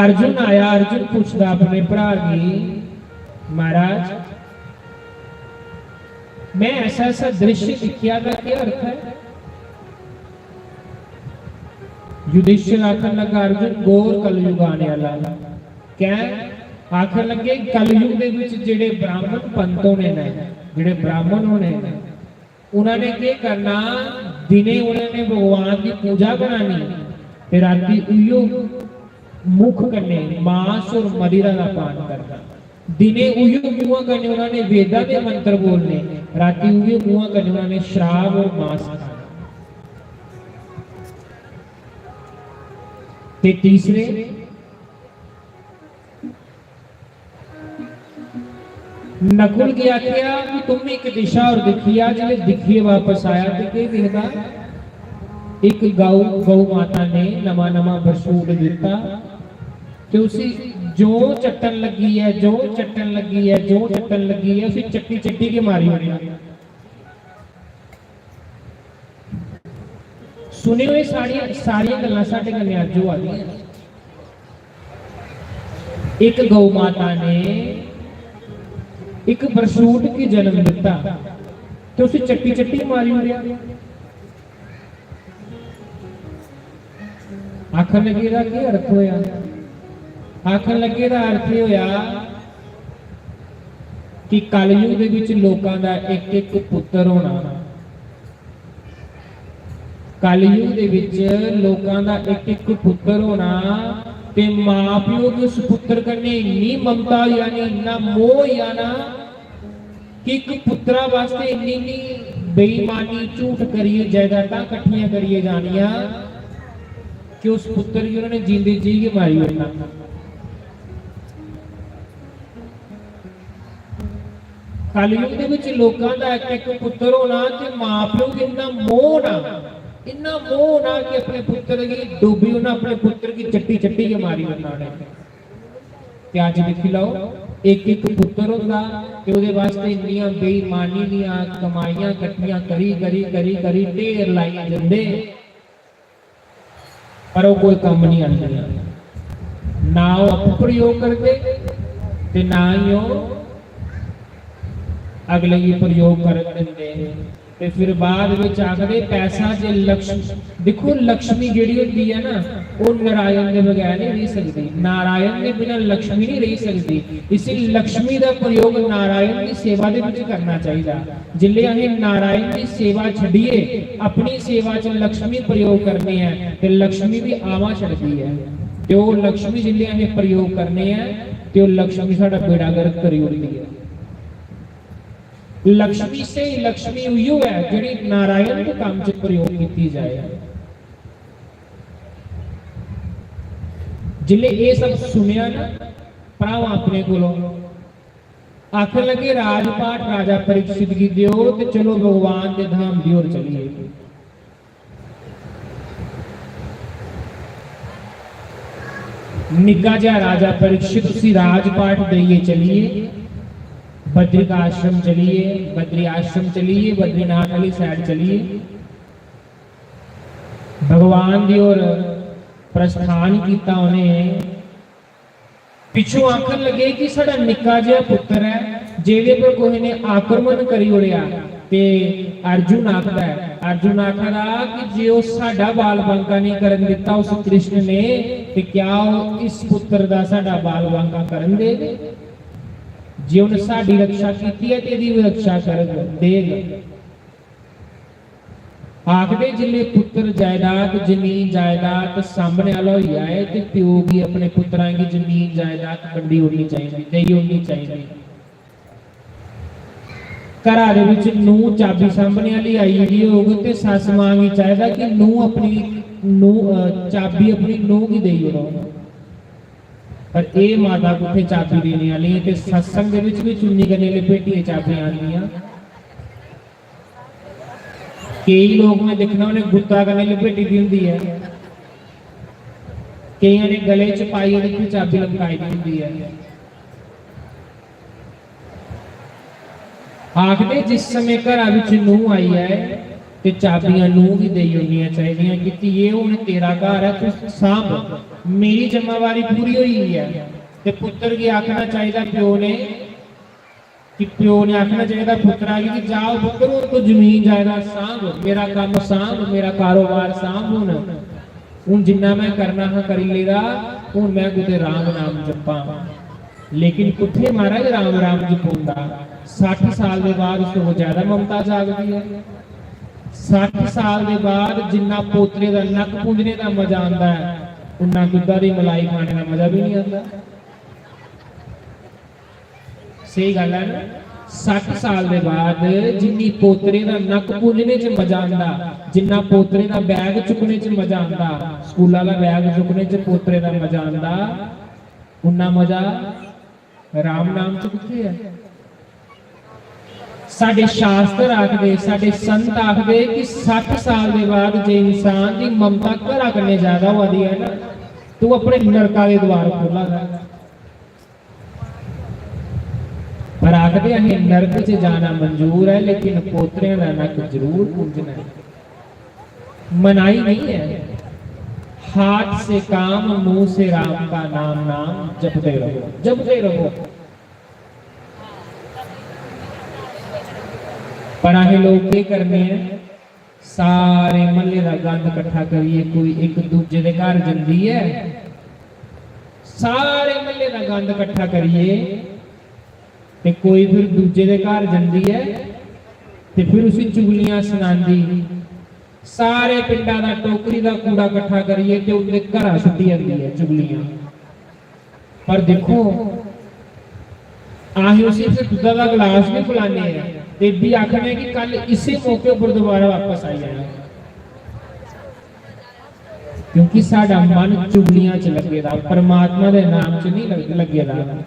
अर्जुन आया, अर्जुन पुछदा अपने भ्रा गी, महाराज, मैं ऐसा ऐसा दृश्य दिखेआ दा केह् अर्थ ऐ? युधिष्ठिर आखन लगा, अर्जुन, घोर कलयुग आने आह्ला ऐ। कैं? आखन लगे, कलयुग दे विच जेह्ड़े ब्राह्मण पंत होने न, जेह्ड़े ब्राह्मण होने न, उन्होंने केह् करना? दिनें उ'नें भगवान दी पूजा करानी ते रातीं उ'ऐ मुख कन्नै मांस और मदिरा दा पान करना। दिनें उ'ऐ मुंहा कन्नै उ'नें वेदां दे मंत्र बोलने, रातीं उ'ऐ मुंहा कन्नै उ'नें शराब और मांस खाना। ते तीसरे, नकुल गी आखेआ कि तुम इक दिशा और दिक्खी आ, जिसलै दिक्खियै वापस आया ते केह् दिखदा? इक गौ, गौ माता ने नमां नमां बरसूट दित्ता ते उसी जो चट्टन लग्गी ऐ, जो चट्टन लग्गी ऐ, जो चट्टन लग्गी ऐ, उसी चट्टी चट्टी के मारी ओड़ेआ। सुनेओ, एह् सारियां, सारियां गल्लां साढ़े कन्नै अज्ज होआ दियां न। इक गौ माता ने इक बरसूट गी जन्म दित्ता ते उसी चट्टी चट्टी मारी ओड़ेआ। आखन लगे, "एह्दा केह् अर्थ होआ?" आखन लगे, "एह्दा अर्थ एह् होआ कि कलयुग दे बिच लोकां दा इक इक पुत्तर होना, कलयुग दे बिच लोकां दा इक इक पुत्तर होना ते मां प्यो गी उस पुत्तर कन्नै इन्नी ममता होई जानी, इन्ना मोह होई जाना कि इक पुत्तरा वास्तै इन्नी, इन्नी बेईमानी, झूठ करियै, जायदादां कट्ठियां करियै जानियां कि उस पुत्तर गी उ'नें जींदे जी गै मारी ओड़ना।" कलयुग दे बिच लोकां दा इक इक पुत्तर होना ते मां प्यो गी इन्ना मोह होना, इन्ना मोह होना कि अपने पुत्तर गी डुब्बी ओड़ना, अपने पुत्तर गी चट्टी चट्टी गै मारी ओड़ना उ'नें। ते अज्ज दिक्खी लैओ, इक इक पुत्तर होंदा ते ओह्दे वास्तै इन्नियां बेईमानी दियां कमाइयां कट्ठियां करी, करी, करी, करी ढेर लाइयां जंदे, पर ओह् कोई कम्म निं आंदियां। ना ओह् आपूं प्रयोग करदे ते ना ही ओह् अगले गी प्रयोग करन दिंदे। ते फिर बाद विच आखदे, "पैसा जे लक्ष्मी।" दिक्खो, लक्ष्मी जेह्ड़ी होंदी ऐ ना, ओह् नारायण दे बगैर निं रेही सकदी, नारायण दे बिना लक्ष्मी निं रेही सकदी। इसी लक्ष्मी दा प्रयोग नारायण दी सेवा दे विच करना चाहिदा। जिसलै असें नारायण दी सेवा छड्डियै अपनी सेवा च लक्ष्मी प्रयोग करने आं ते लक्ष्मी बी आवा छड्डदी ऐ। ते ओह् लक्ष्मी जिसलै असें प्रयोग करने आं ते ओह् लक्ष्मी साढ़ा बेड़ा गर्क करी ओड़दी ऐ। लक्ष्मी, स्हेई लक्ष्मी उ'ऐ ऐ जेह्ड़ी नारायण दे कम्म च प्रयोग कीती जाए। जिसलै एह् सब सुनेआ ना भ्रावां अपने कोलों, आखन लगे, "राजपाट राजा परीक्षित गी देओ ते चलो भगवान दे धाम दी ओर चलिए।" निक्का जेहा राजा परीक्षित उसी राजपाट देइयै चलिए, बद्रिका आश्रम चलिए, बद्री आश्रम चलिए, बद्रीनाथ आह्ली side चलिए। भगवान दी ओर प्रस्थान कीता उ'नें। पिच्छों आखन लगे कि साढ़ा निक्का जेहा पुत्तर ऐ, जेह्दे पर कुसै ने आक्रमण करी ओड़ेआ। ते अर्जुन आखदा ऐ, अर्जुन आखदा कि जे ओह् साढ़ा बाल बांका नेईं करन दित्ता उस कृष्ण ने, ते क्या ओह् इस पुत्तर दा साढ़ा बाल बांका करन देग? जे उ'न्न साढ़ी रक्षा कीती ऐ, ते एह्दी बी रक्षा करग, देग। आखदे, जिसलै पुत्तर जायदाद, जमीन जायदाद सांभने आह्ला होई जाए ते प्यो गी अपने पुत्तरां गी जमीन जायदाद बंडी ओड़नी चाहिदी, देई ओड़नी चाहिदी। घरा दे बिच नूंह् चाबी सांभने आह्ली आई दी होग ते सस्स मां गी चाहिदा कि नूंह् अपनी, नूंह्, अ, चाबी अपनी नूंह् गी देई ओड़ो। पर एह् माता कुत्थै चाबी देने आह्ली ऐ? ते सत्संग दे बिच बी चुन्नी कन्नै लपेटियै चाबियां आंदियां। केई लोक में दिक्खना, उ'नें गुत्ता कन्नै लपेटी दी होंदी ऐ, केइयां ने गले च पाई ओह्दी, फिर चाबी लमकाई दी होंदी ऐ। आखदे, जिस समें घरा बिच नूंह् आई जाए ते चाबियां नूंह् गी देई ओड़नियां चाहिदियां कि "धीए, हून तेरा घर ऐ, तूं सांभ, मेरी जिम्मेवारी पूरी होई गेई ऐ।" ते पुत्तर गी आखना चाहिदा प्यो ने कि प्यो ने आखना चाहिदा पुत्तरा गी कि "जाओ पुत्तर, हून तूं जमीन जायदाद सांभ, मेरा कम्म सांभ, मेरा कारोबार सांभ, हून, हून जिन्ना में करना हा करी लेदा, हून में कुतै राम नाम जप्पां।" लेकिन कुत्थै महाराज राम राम जपोंदा? सट्ठ साल दे बाद सगों ज्यादा ममता जागदी ऐ। सट्ठ साल दे बाद जिन्ना पोतरे दा नक्क पूंझने दा मजा आंदा ऐ, उन्ना दुद्धा दी मलाई खाने दा मजा बी नहीं आंदा। स्हेई गल्ल ऐ ना? सट्ठ साल दे बाद जिन्नी पोतरे दा नक्क पूंझने च मजा आंदा, जिन्ना पोतरे दा बैग चुक्कने च मजा आंदा, स्कूला दा बैग चुक्कने च पोतरे दा मजा आंदा, उन्ना मजा राम नाम च कुत्थै ऐ? साढ़े शास्त्र आखदे, साढ़े संत आखदे कि सट्ठ साल दे बाद जे इंसान दी ममता घरा कन्नै ज्यादा होआ दी ऐ ना, तो अपने नरका दे द्वार खोला दा ऐ। पर आखदे असें नरक च जाना मंजूर ऐ, लेकिन पोतरें दा नक्क जरूर पूंझना ऐ। मनाही नहीं है। हाथ से काम, मुंह से राम का नाम, नाम जपते रहो, जपते रहो। पर असें लोग केह् करने ऐ? सारे म्हल्ले दा गंद कट्ठा करियै कोई इक दूजे दे घर जंदी ऐ, सारे म्हल्ले दा गंद कट्ठा करियै ते कोई फिर दूजे दे घर जंदी ऐ ते फिर उसी चुगलियां सनांदी। सारे पिंडा दा टोकरी दा कूड़ा कट्ठा करियै ते उं'दे घरा सुट्टी जंदी ऐ चुगलियां। पर दिक्खो, अस उसी फिर दुद्धा दा गलास बी पलाने आं ते बी आखने कि कल इसे मौके पर दोबारा वापस आई जाना, क्योंकि साडा मन चुगलियां च लग्गे दा, परमात्मा दे नाम च नहीं लग- लग्गे दा।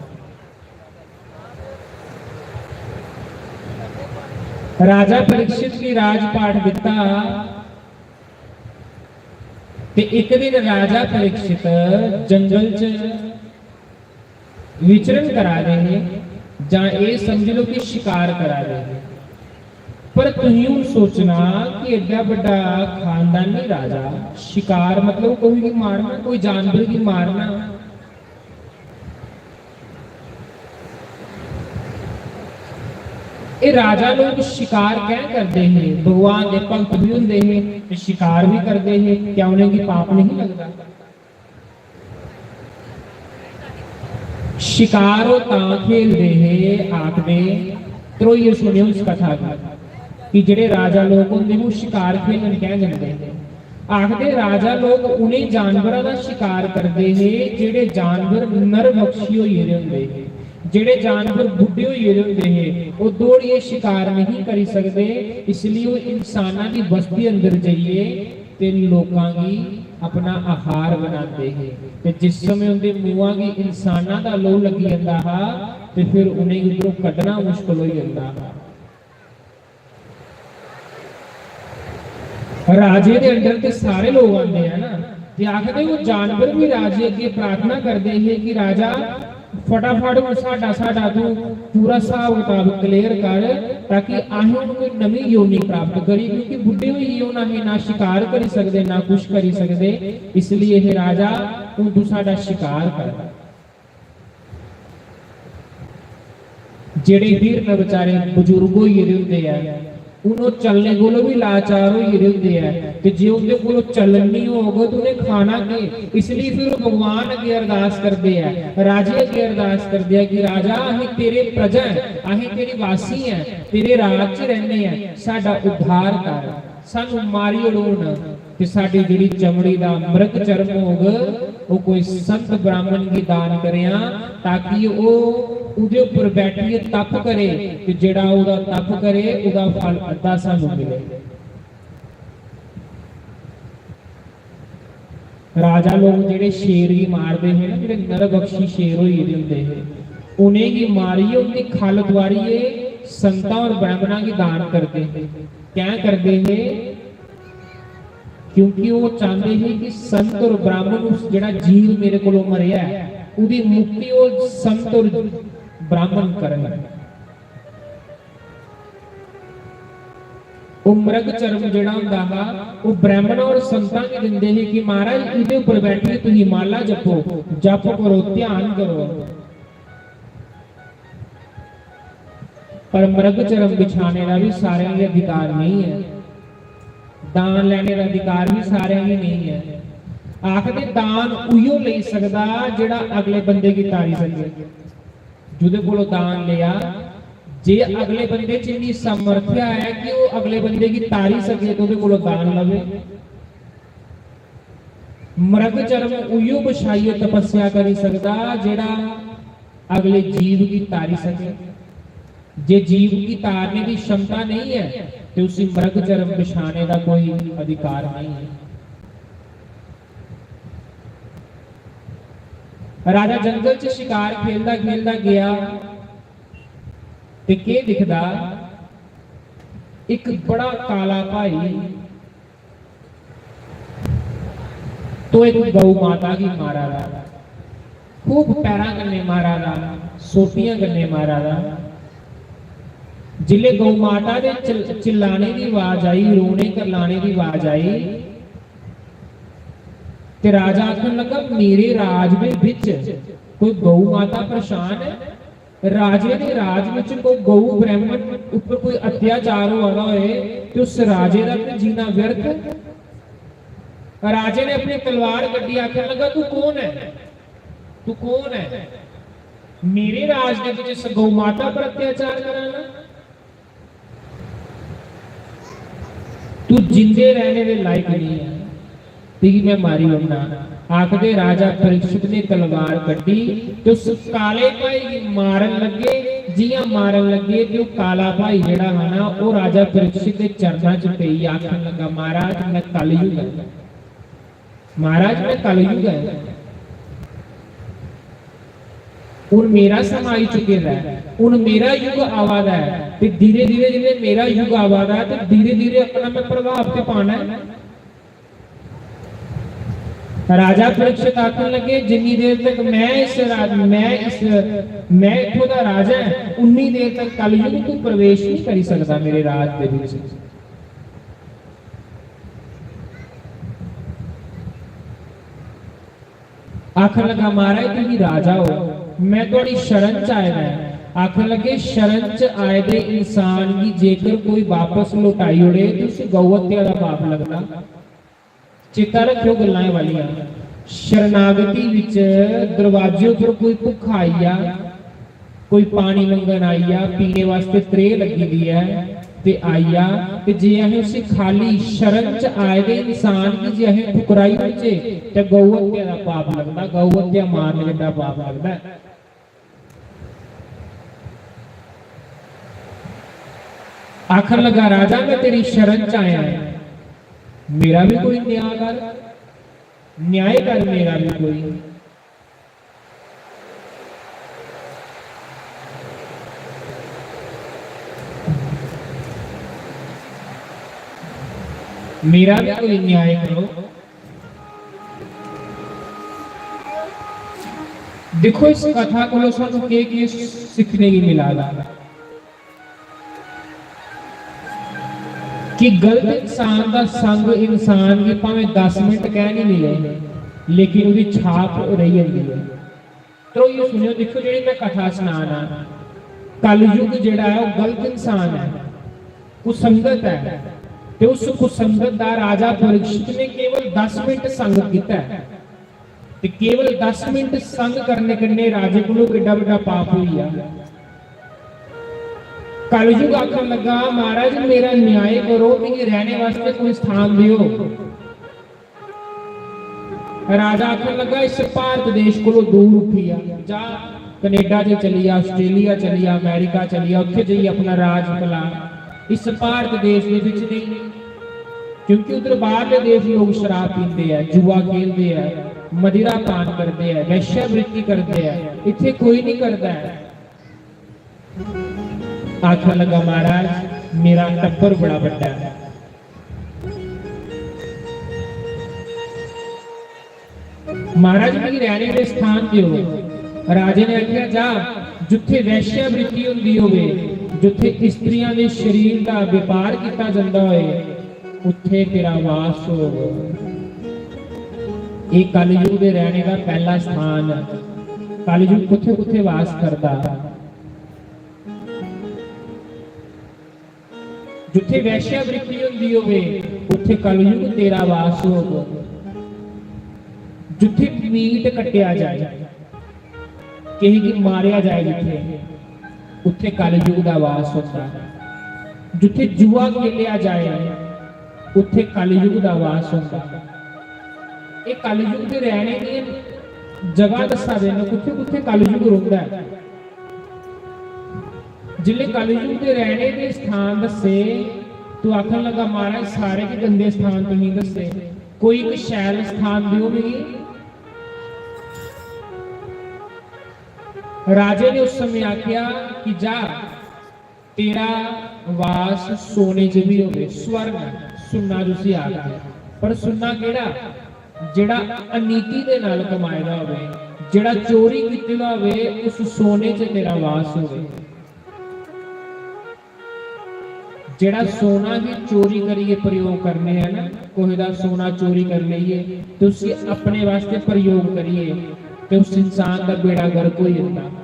राजा परीक्षित गी राजपाठ दिता ते एक दिन राजा परीक्षित जंगल च विचरण करा दे हे, जां एह् समझ लो कि शिकार करा दे हे। पर तुसीं हून सोचना कि एड्डा बड्डा खानदानी राजा शिकार, मतलब कोई गी मारना, कोई जानवर गी मारना। एह् राजा लोग शिकार कैं करदे हे? भगवान दे भक्त भी होंदे हे ते शिकार भी करदे हे, क्या उ'नेंगी पाप नहीं लगदा? शिकार ओह् तां खेलदे हे, आखदे, ध्रोइयै सुनेओ इस कथा गी, कि जेह्ड़े राजा लोक होंदे हे, ओह् शिकार खेलन कैं जंदे हे? आखदे, राजा लोक उ'नें जानवरां दा शिकार करदे हे, जेह्ड़े जानवर नरभक्षी होई गेदे होंदे हे, जेह्ड़े जानवर बुड्ढे होई गेदे होंदे हे, ओह् दौड़ियै शिकार नहीं करी सकदे, इसलिए ओह् इंसानां दी बस्ती अंदर जाइयै ते लोकां गी अपना आहार बनांदे हे। ते जिस समें उं'दे मुंहा गी इंसानां दा लोह लग्गी जंदा हा, ते फिर उ'नेंगी उद्धरों कड्ढना मुश्कल होई जंदा हा। राजे दे अंडर ते सारे लोग आंदे हैं ना, ते आखदे ओह् जानवर भी राजे अग्गे प्रार्थना करदे हे कि राजा, फटाफट हून साडा, साडा तू पूरा स्हाब कताब clear कर, ताकि असें हून कोई नमीं योनि प्राप्त करी, क्योंकि बुड्ढे होई गे, हून असें ना शिकार करी सकदे, ना कुछ करी सकदे। इसलिए हे राजा, हून तू साडा शिकार कर। जेड़े हिरन बेचारे बजुर्ग होई गेदे होंदे ऐ, हून ओह् चलने कोलों बी लाचार होई गेदे होंदे ऐ, ते जे उं'दे कोलों चलन निं होग, ते उ'नें खाना केह्? इसलेई फिर ओह् भगवान अग्गें अरदास करदे ऐ, राजे अग्गें अरदास करदे ऐ कि राजा, असें तेरे प्रजा ऐ, असें तेरे वासी ऐ, तेरे राज च रैह्ने ऐ, साढ़ा उद्धार कर, सानू मारी ओड़ो हून। ते साडी जेह्ड़ी चमड़ी दा मृग चर्म होग, ओह् कोई संत ब्राह्मण गी दान करेआं, ताकि ओह् ओह्दे उप्पर बैठियै तप करे, ते जेह्ड़ा ओह्दा तप करे, ओह्दा फल अद्धा सानू मिले। राजा लोक जेह्ड़े शेर गी मारदे हे ना, जेह्ड़े नरभक्षी शेर होई गेदे होंदे हे, उ'नेंगी मारियै उं'दी खल तुआरियै संतां और ब्राह्मणां गी दान करदे हे। कैं करदे हे? क्योंकि ओह् चांह्दे हे कि संत और ब्राह्मण उस जेह्ड़ा जीव मेरे कोलों मरेआ ऐ, ओह्दी मुक्ति ओह् संत और ब्राह्मण करन। ओह् मृग चर्म जेह्ड़ा होंदा हा, ओह् ब्राह्मण और संतां गी दिंदे हे कि महाराज, एह्दे उप्पर बैठियै तुसीं माला जपो, जप करो, ध्यान करो। पर मृग चर्म बिछाने दा भी सारें गी अधिकार नेईं ऐ, दान लैने दा अधिकार भी सारें गी नेईं ऐ। आखदे दान उयो लेई सकदा जेह्ड़ा अगले बंदे गी तारी सकै। जेह्दे कोलों दान लेआ, जे अगले बंदे च इन्नी सामर्थ्य है कि ओह् अगले बंदे गी तारी सके ते ओह्दे कोलों दान लवे। मृग चर्म उयो बछाइयै तपस्या करी सकदा जेह्ड़ा अगले जीव गी तारी सके। जे जीव गी तारने दी क्षमता नहीं है ते उसी मृग चर्म बिछाने दा कोई अधिकार नहीं है। राजा जंगल च शिकार खेलदा खेलदा गया ते केह् दिखदा, एक बड़ा काला भाई तो एक गौ माता गी मारा दा, खूब पैरां कन्नै मारा दा, सोटियां कन्नै मारा दा। जिसलै गौ माता दे चिल-, चिल्लाने दी आवाज आई, रोने करलाने दी आवाज आई, ते राजा आखन लगा, "मेरे राज दे बिच कोई गौ माता परेशान है?" राजे दे राज विच कोई गौ ब्राह्मण उप्पर कोई अत्याचार होआ दा होए ते उस राजे दा ते जीना व्यर्थ। राजे ने अपनी तलवार कड्ढी, आखन लगा, "तू कौन है? तू कौन है? मेरे राज दे विच इस गौ माता पर अत्याचार कराना?" तू जिंदे रहने दे लायक नहीं है, तुगी मैं मारी ओड़ना। आखदे राजा परीक्षित ने तलवार कड्ढी ते उस काले भाई गी मारन लगे। जियां मारन लगे ते ओह् काला भाई जेह्ड़ा हा ना, ओह् राजा परीक्षित दे चरणा च पेई आखन लगा, "महाराज, मैं कलयुग ऐ।" महाराज, मैं कलयुग ऐ। हुन मेरा समां आई चुके दा ऐ, हुन मेरा युग आवा दा ऐ, ते धीरे-धीरे जिसलै मेरा युग आवा दा ऐ, ते धीरे-धीरे अपना मैं प्रभाव ते पाना ऐ। राजा परीक्षित आखन लगे, "जिन्नी देर तक मैं इस राज, मैं इस, मैं इत्थों दा राजा ऐ, उन्नी देर तक कलयुग तू प्रवेश नहीं करी सकदा मेरे राज दे विच।" आखन लगा, "महाराज, तुसी राजा हो, मैं थुआड़ी शरण च आए दा ऐ।" आखन लगे, "शरण च आए दे इंसान गी जेकर कोई वापस लौटाई ओड़े ते उसी गौ हत्या दा पाप लगदा।" चेता रखेओ गल्लां एह् वालियां। शरणागति विच दरवाजे उप्पर कोई भुक्खा आई जा, कोई पानी मंगन आई जा, पीने वास्ते त्रेह् लग्गी दी ऐ ते आई जा, ते जे असें उसी खाली शरण च आए दे इंसान गी जे असें ठुकराई ओड़चै ते गौ हत्या दा पाप लगदा, गौ हत्या मारने जिड्डा पाप लगदा ऐ। आखन लगा, "राजा, मैं तेरी शरण च आया ऐ, मेरा भी कोई न्याय कर, न्याय कर मेरा भी कोई।" मेरा भी कोई न्याय करो। दिक्खो, इस कथा कोलों सानू केह् केह् सिक्खने गी मिला दा कि गलत इंसान दा संग इंसान गी भावें दस मिनट कैंह् निं मिले, लेकिन ओह्दी छाप रेही जंदी ऐ। ध्रोइयै सुनेओ, दिक्खो, जेह्ड़ी मैं कथा सना ना, कलयुग जेह्ड़ा ऐ, ओह् गलत इंसान ऐ, कुसंगत ऐ, ते उस कुसंगत दा राजा परीक्षित ने केवल दस मिनट संग कीता ऐ, ते केवल दस मिनट संग करने कन्नै राजे कोलों किड्डा बड्डा पाप होई गेआ। कलयुग आखन लगा, "महाराज, मेरा न्याय करो, मिगी रैह्ने वास्तै कोई स्थान देओ।" राजा आखन लगा, "इस भारत देश कोलों दूर उठी जा, जा कनेडा च चली जा, आस्ट्रेलिया चली जा, अमेरिका चली जा, उत्थे जाइयै अपना राज फैला। इस भारत देश दे बिच नहीं, क्योंकि उधर बाहरले देश लोग शराब पींदे ऐ, जुआ खेलदे ऐ, मदिरा पान करदे ऐ, वैश्यावृत्ति करदे ऐ, इत्थे कोई नहीं करदा ऐ।" आखन लगा, "महाराज, मेरा टब्बर बड़ा बड्डा ऐ।" "महाराज, मिगी रैह्ने दे स्थान देओ।" राजे ने आखेआ, "जा, जित्थे वैश्यावृत्ति होंदी होवे, जित्थे स्त्रियां दे शरीर दा व्यापार कीता जंदा होए, उत्थे तेरा वास होग।" एह् कलयुग दे रैह्ने दा पैह्ला स्थान। कलयुग कुत्थे कुत्थे वास करदा? जित्थे वैश्यावृत्ति होंदी होवे, उत्थे कलयुग तेरा वास होग। जित्थे मीट कट्टेआ जाए, किसी गी मारेआ जाए, जित्थे उत्थे कलयुग दा वास होंदा। जित्थे जुआ खेलेआ जाए, उत्थे कलयुग दा वास होंदा। एह् कलयुग दे रैह्ने दी जगह दस्सा दे न, कुत्थे कुत्थे कलयुग रौंह्दा ऐ। जिसले कलयुग दे रैह्ने दे स्थान दस्से, तू आखन लगा, "महाराज, सारे गै गंदे स्थान तुसें दस्से, कोई इक शैल स्थान देओ मिगी।" राजे ने उस समय आख्या कि जा, तेरा वास सोने च भी होवे, स्वर्ण, सुन्ना जिसी आखदे, पर सुन्ना केड़ा? जेड़ा अनीति दे नाल कमाए दा होवे, जेड़ा चोरी कीते दा होवे, उस सोने च तेरा वास होवे। जेड़ा सोना ही चोरी करिए प्रयोग करने हैं ना, कोहे दा सोना चोरी कर लेइए ते उसी अपने वास्ते प्रयोग करिए, ते उस इंसान दा बेड़ा गर्क होई जंदा।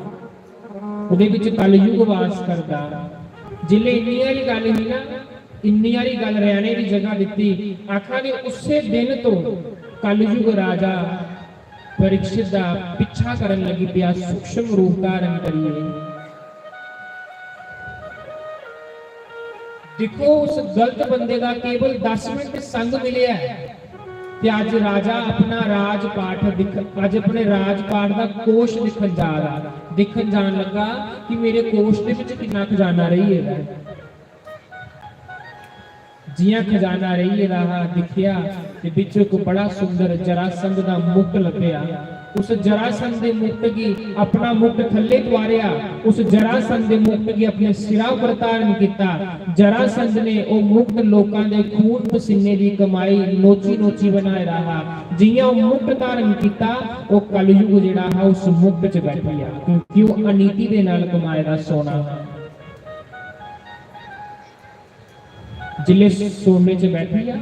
ओह्दे बिच कलयुग वास करदा। जिसले इन्नी हारी गल्ल ही ना, इन्नी हारी गल्ल रैह्ने दी जगह दित्ती। आखा दे उस्सै दिन तो कलयुग राजा परीक्षित दा पिच्छा करन लगी पेआ, सूक्ष्म रूप धारण करिए। दिक्खो, उस गलत बंदे दा केवल दस मिनट संग मिलेआ ऐ, ते अज्ज राजा अपना राजपाठ दिक्ख-, अज्ज अपने राजपाठ दा कोश दिक्खन जा रहा, दिक्खन जान लगा कि मेरे कोश दे विच किन्ना खजाना रेही गेदा ऐ। जियां खजाना रेही गेदा हा, दिक्खेआ ते बिच इक बड़ा सुंदर जरासंध दा मुक्त लब्भेआ। उस जरासंध दे मुक्त गी अपना मुक्त थल्ले तुआरेआ, उस जरासंध दे मुक्त गी अपने सिरा उप्पर धारण कीता। जरासंध ने ओह् मुक्त लोकां दे खून पसीने दी कमाई नोची नोची बनाए दा हा। जियां ओह् मुक्त धारण कीता, ओह् कलयुग जेह्ड़ा हा, उस मुक्त च बैठी गेआ, क्योंकि ओह् अनीति दे नाल कमाए दा सोना हा। जिसले सोने च बैठी गेआ,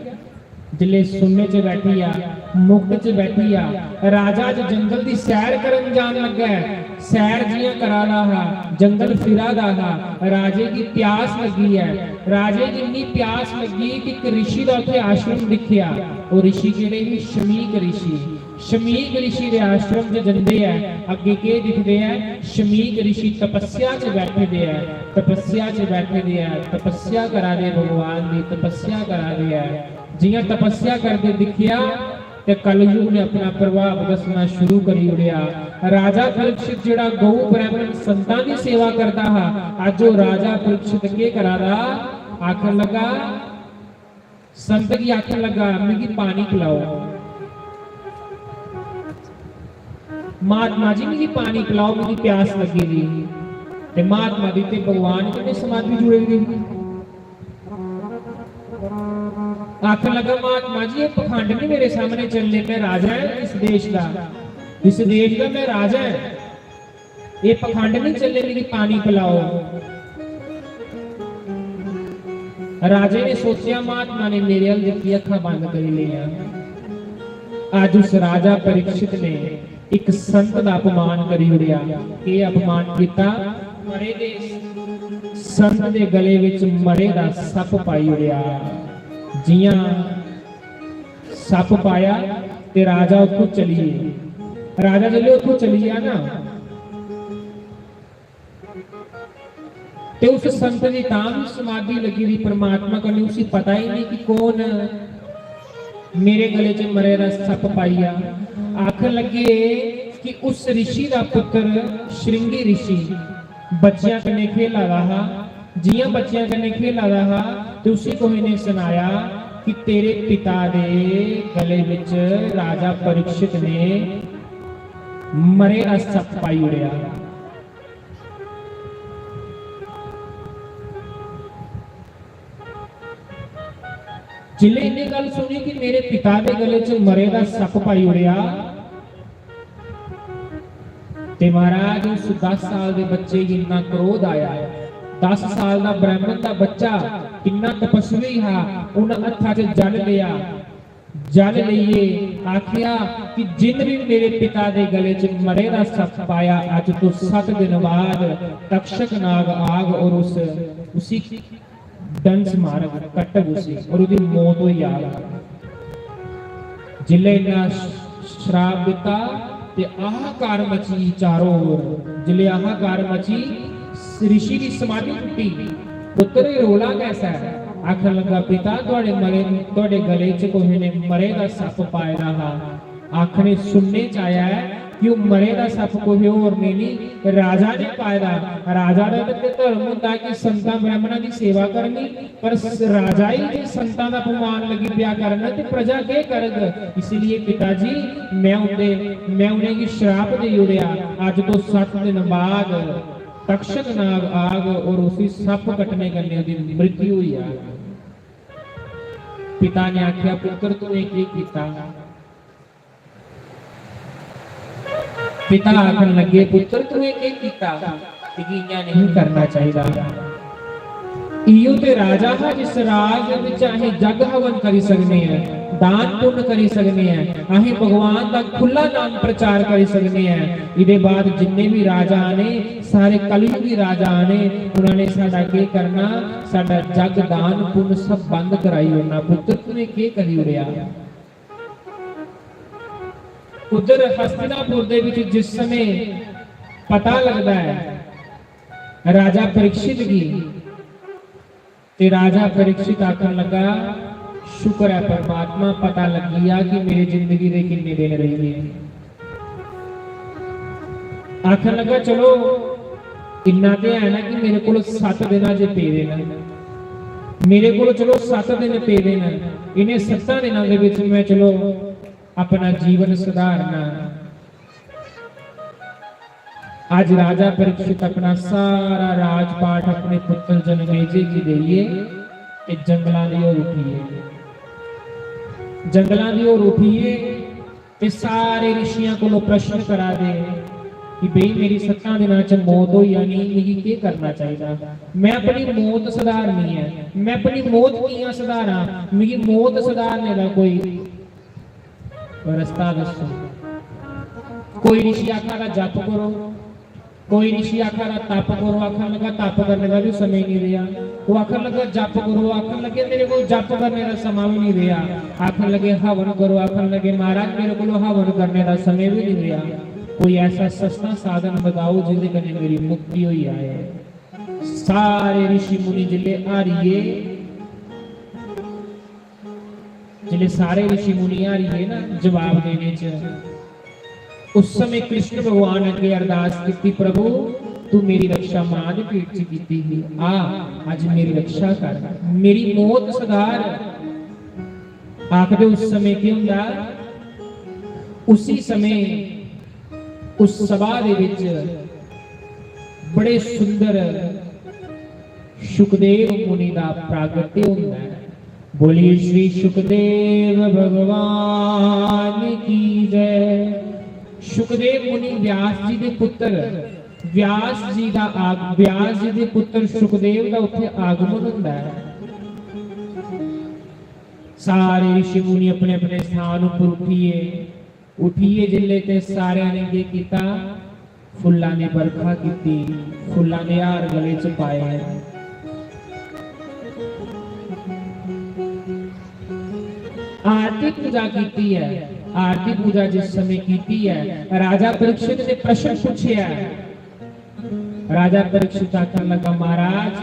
जिसले सोने च बैठी गेआ, मुक्त च बैठी गेआ, राजा च जंगल दी सैर करन जान लग्गा ऐ। सैर जियां करा दा हा, जंगल फिरा दा हा, राजे गी प्यास लग्गी ऐ। राजे गी इन्नी प्यास लग्गी कि इक ऋषि दा उत्थै आश्रम दिक्खेआ। ओह् ऋषि केह्ड़े हे? शमीक ऋषि। शमीक ऋषि दे आश्रम च जंदे ऐ, अग्गें केह् दिखदे ऐ? शमीक ऋषि तपस्या च बैठे दे ऐ, तपस्या च बैठे दे ऐ, तपस्या करा दे, भगवान दी तपस्या करा दे ऐ। जियां तपस्या करदे दिक्खेआ ते कलयुग ने अपना प्रभाव दस्सना शुरू करी ओड़ेआ। राजा परीक्षित जेह्ड़ा गौ ब्राह्मण संतां दी सेवा करदा हा, अज्ज ओह् राजा परीक्षित केह् करा दा? आखन लगा, संत गी आखन लगा, "मिगी पानी पिलाओ, महात्मा जी, मिगी पानी पिलाओ, मिगी प्यास लग्गी दी।" ते महात्मा दी ते भगवान कन्नै समाधि जुड़ी दी ही। आखन लगा, "महात्मा जी, एह् पखंड नहीं मेरे सामने चलने, मैं राजा ऐ इस देश दा, इस देश दा मैं राजा ऐ।" एह् पखंड नहीं चले, मिगी पानी पिलाओ। राजे ने सोचेआ, महात्मा ने मेरे अल दिक्खी अक्खां बंद करी लेइयां। अज्ज उस राजा परीक्षित ने इक संत दा अपमान करी ओड़ेआ। केह् अपमान कीता? मरे दे संत दे गले विच मरे दा सप्प पाई ओड़ेआ। जियां सप्प पाया ते राजा उत्थों चली गे। राजा जिसलै उत्थों चली गेआ ना, ते उस संत दी तां भी समाधि लग्गी दी परमात्मा कन्नै, उसी पता ही नहीं कि कौन मेरे गले च मरे दा सप्प पाई गेआ। आखन लगे कि उस ऋषि दा पुत्र श्रृंगी ऋषि बच्चियां कन्नै खेला दा हा। जियां बच्चियां कन्नै खेला दा हा ते उसी कोहे ने सनाया कि तेरे पिता दे गले विच राजा परीक्षित ने मरे दा सप्प पाई ओड़ेआ। जिसलै इन्नी गल्ल सुनी कि मेरे पिता दे गले च मरे दा सप्प पाई ओड़ेआ, ते महाराज, उस दस साल दे बच्चे गी इन्ना क्रोध आया। दस साल दा ब्राह्मण दा बच्चा किन्ना तपस्वी हा, उन हत्था च जल लेआ, जल लेइयै आखेआ कि जिन बी मेरे पिता दे गले च मरे दा सप्प पाया, अज्ज तो सत्त दिन बाद तक्षक नाग आग और उस, उसी डंस मारग, कट्टग उसी और ओह्दी मौत होई जाग। जिसलै इन्ना श्राप दित्ता ते हाहाकार मची चारों ओर। जिसलै हाहाकार मची ऋषि दी समाधि टुट्टी। पुत्र, एह् रौला कैसा ऐ? आखन लगा, पिता, थुआड़े मरे, थुआड़े गले च कुसै ने मरे दा सप्प पाए दा हा। आखने, सुनने च आया ऐ कि ओह् मरे दा सप्प कुसै होर ने नहीं, राजा ने पाए दा। राजा दा ते धर्म होंदा कि संतां ब्राह्मणां दी सेवा करनी, पर स-, राजा ही जे संतां दा अपमान लगी पेआ करन ते प्रजा केह् करग? इसलिए पिता जी, मैं उंदे, मैं उनेंगी श्राप देई ओड़ेआ। अज्ज तो सत्त दिन बाद तक्षक नाग आग और उसी सप्प कट्टने कन्नै ओह्दी मृत्यु होई जाग। पिता ने आखेआ, पुत्र, तूं एह् केह् कीता? पिता आखन लगे, पुत्र, तूं एह् केह् कीता? तुगी इ'यां नेईं करना चाहिदा। इयो ते राजा हा जिस राज विच असें जग हवन करी सकने हैं, दान पुण्य करी सकने हैं, असें भगवान दा खु'ल्ला नाम प्रचार करी सकने हैं। इदे बाद जिन्ने भी राजा आने, सारे कलयुगी राजा आने, उन्होंने साडा केह् करना? साडा जग, दान पुण्य सब बंद कराई ओड़ना। पुत्र, तूं एह् केह् करी ओड़ेआ? उधर हस्तिनापुर दे विच जिस समय पता लगदा ऐ राजा परीक्षित गी, ते राजा परीक्षित आखन लगा, शुक्र ऐ परमात्मा, पता लग्गी गेआ कि मेरी जिंदगी दे किन्ने दिन रेही गे। आखन लगा, चलो, इन्ना ते है ना कि मेरे कोल सत्त दिन अजें पेदे न, मेरे कोल, चलो, सत्त दिन पेदे न, इ'नें सत्तां दिनां दे विच मैं, चलो, अपना जीवन सुधारना। अज राजा परीक्षित अपना सारा राजपाट अपने पुत्र जनमेजय गी देइयै ते जंगलां दी ओर उठी गे। जंगलां दी ओर उठी गे ते सारे ऋषियां कोलों प्रश्न करा दे कि बई, मेरी सत्तां दिनां च मौत होई जानी, मिगी केह् करना चाहिदा? मैं अपनी मौत सुधारनी ऐ, मैं अपनी मौत कि'यां सुधारां? मिगी मौत सुधारने दा कोई रस्ता दस्सो। कोई ऋषि आखा दा, जप करो, कोई ऋषि आखा दा, तप करो। आखन लगा, तप करने दा भी समय नहीं रेहा। वो आखन लगा, जप करो। आखन लगे, मेरे को जप करने दा समा भी नहीं रेहा। आखन लगे, हवन करो। आखन लगे, महाराज, मेरे को हवन करने दा समय भी नहीं रेहा। कोई ऐसा सस्ता साधन बताओ जिंदे कन्नै मेरी मुक्ति होई जाए। सारे ऋषि मुनि जिले हारिये, जिसले सारे ऋषि मुनि हारी गे ना जवाब देने च, उस समय कृष्ण भगवान अग्गे अरदास कीती, प्रभु, तू मेरी रक्षा मां दे पेट च कीती ही, आ, अज मेरी रक्षा कर, मेरी मौत सुधार। आखदे उस समय केह् होंदा? उसी समय उस सभा दे विच बड़े सुंदर शुकदेव मुनि दा प्रागट्य होंदा है। बोलिए श्री शुकदेव भगवान की जय। शुकदेव मुनि व्यास जी दे पुत्र, व्यास जी दा आग-, व्यास जी दे पुत्र शुकदेव दा उत्थे आगमन होंदा है। सारे ऋषि मुनि अपने अपने स्थान उपर उठिए उठियै जिसलै ते सारेआं ने केह् कीता? फुल्लां दी बरखा कीती, फुल्लां दे हार गले च पाए। आरती पूजा कीती ऐ। आरती पूजा जिस समय कीती ऐ, राजा परीक्षित ने प्रश्न पूछेआ। राजा परीक्षित आखन लगा, महाराज,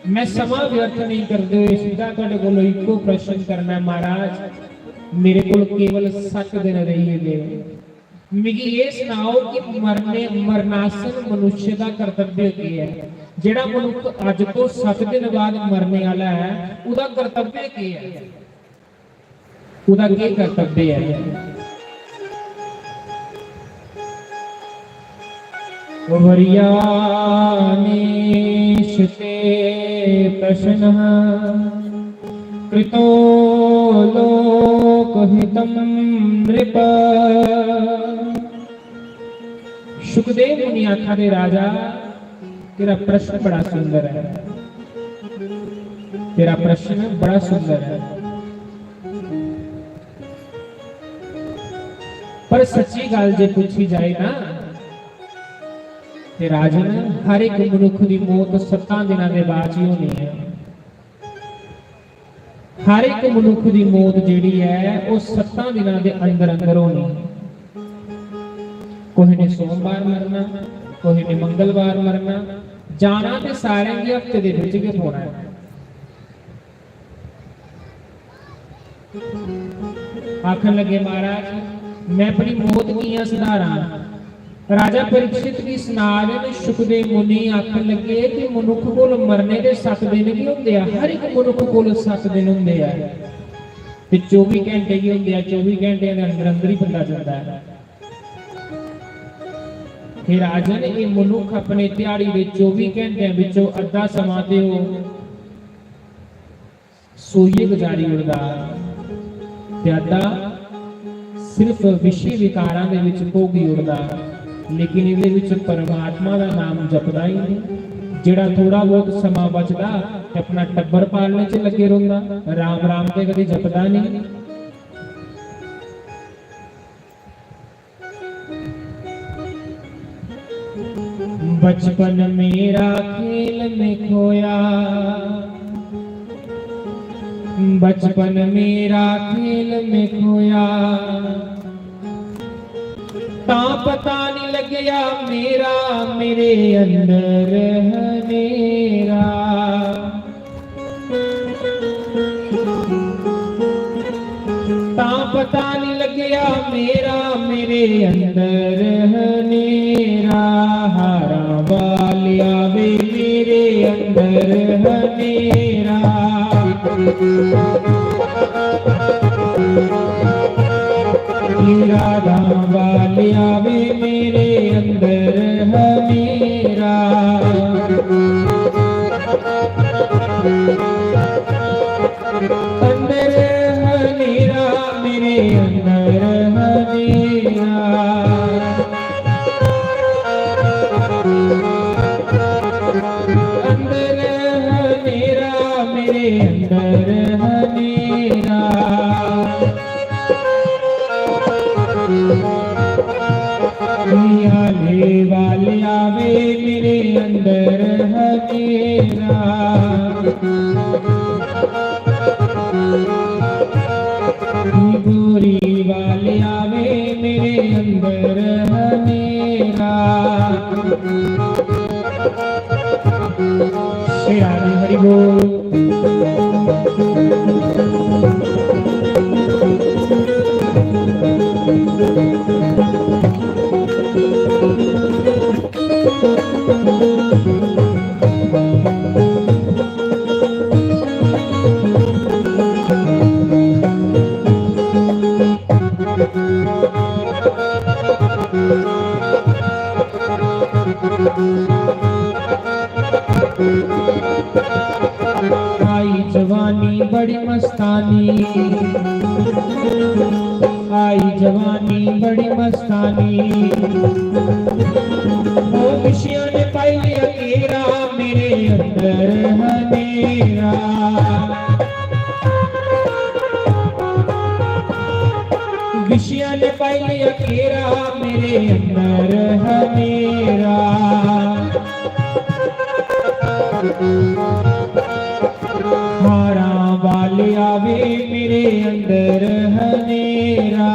मैं समां व्यर्थ नहीं करदे हुए सीधा तुहाडे कोलों इक्को प्रश्न करना ऐ, महाराज, मेरे कोल केवल सत्त दिन रेही गे। मिगी एह् सनाओ कि मरने, मरणासन मनुष्य दा कर्तव्य केह् ऐ? जेह्ड़ा मनुक्ख अज्ज तो सत्त दिन बाद मरने आह्ला ऐ, ओह्दा कर्तव्य केह् ऐ? ओह्दा केह् कर्तव्य ऐ? वर्यानेशते प्रश्नः कृतो लोकहितं नृप। शुकदेव मुनि आखा दे, राजा, तेरा प्रश्न बड़ा सुंदर है, तेरा प्रश्न बड़ा सुंदर है, पर सच्ची गल जे पूछी जाए ना, ते राजन, हर एक मनुख दी मौत सत्तां दिनां दे बाद ही होनी है। हर एक मनुख दी मौत जेह्ड़ी ऐ, ओह् सत्तां दिनां दे अंदर अंदर होनी। कुसै ने सोमवार मरना, कुसै ने मंगलवार मरना, जाना ते सारें गी हफ्ते दे बिच गै पौना ऐ। आखन लगे, "महाराज, मैं अपनी मौत कि'यां सधारां?" राजा परीक्षित गी सना दे न, शुकदेव मुनि आखन लगे कि मनुक्ख कोल मरने दे सत्त दिन गै होंदे आ, हर इक मनुक्ख कोल सत्त दिन होंदे आ, ते चौबी घैंटे गै होंदे आ, चौबी घैंटे दे अंदर अंदर ही बंदा जंदा ऐ। हे राजन, एह् मनुक्ख अपने ध्याड़ी दे चौबी घैंटें बिच्चों अद्धा समां ते ओह् सोइयै गुजारी ओड़दा, ते अद्धा सिर्फ विषय विकारां दे विच भोगी ओड़दा, लेकिन एह्दे विच परमात्मा दा नाम जपदा ही नहीं। जेह्ड़ा थोड़ा बहुत समां बचदा, ते अपना टब्बर पालने च लग्गे रौंह्दा, राम राम ते कदें जपदा नहीं। बचपन मेरा खेल में खोया, बचपन मेरा खेल में खोया, तां पता नहीं लग्या मेरा, मेरे अंदर हनेरा। तां पता नहीं लग्या मेरा, मेरे अंदर हनेरा। हारां वालिया वे, मेरे अंदर हनेरा। राधां वालिया वे, मेरे अंदर हनेरा। अंदर हनेरा, मेरे अंदर हनेरा। अंदर हनेरा, मेरे अंदर हनेरा। काली वालिया वे, मेरे अंदर हनेरा। गोरी वालिया वे, मेरे अंदर हनेरा। श्री राधे हरि बोल। आई जवानी बड़ी मस्तानी, आई जवानी बड़ी मस्तानी। ओ विषयां ने पाई लिया घेरा, मेरे अंदर हनेरा। विषयां ने पाई लिया घेरा, मेरे अंदर हनेरा। हारां वालिया वे, मेरे अंदर हनेरा।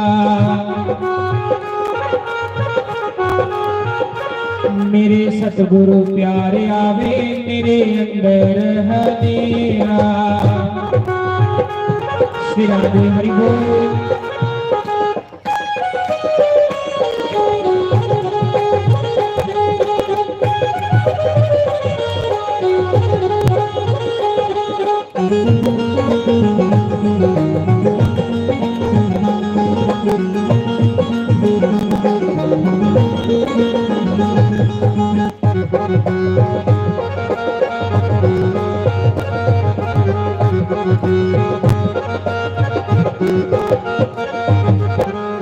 मेरे सतगुरु प्यारे आवे, मेरे अंदर हनेरा। श्री राधे हरि बोल।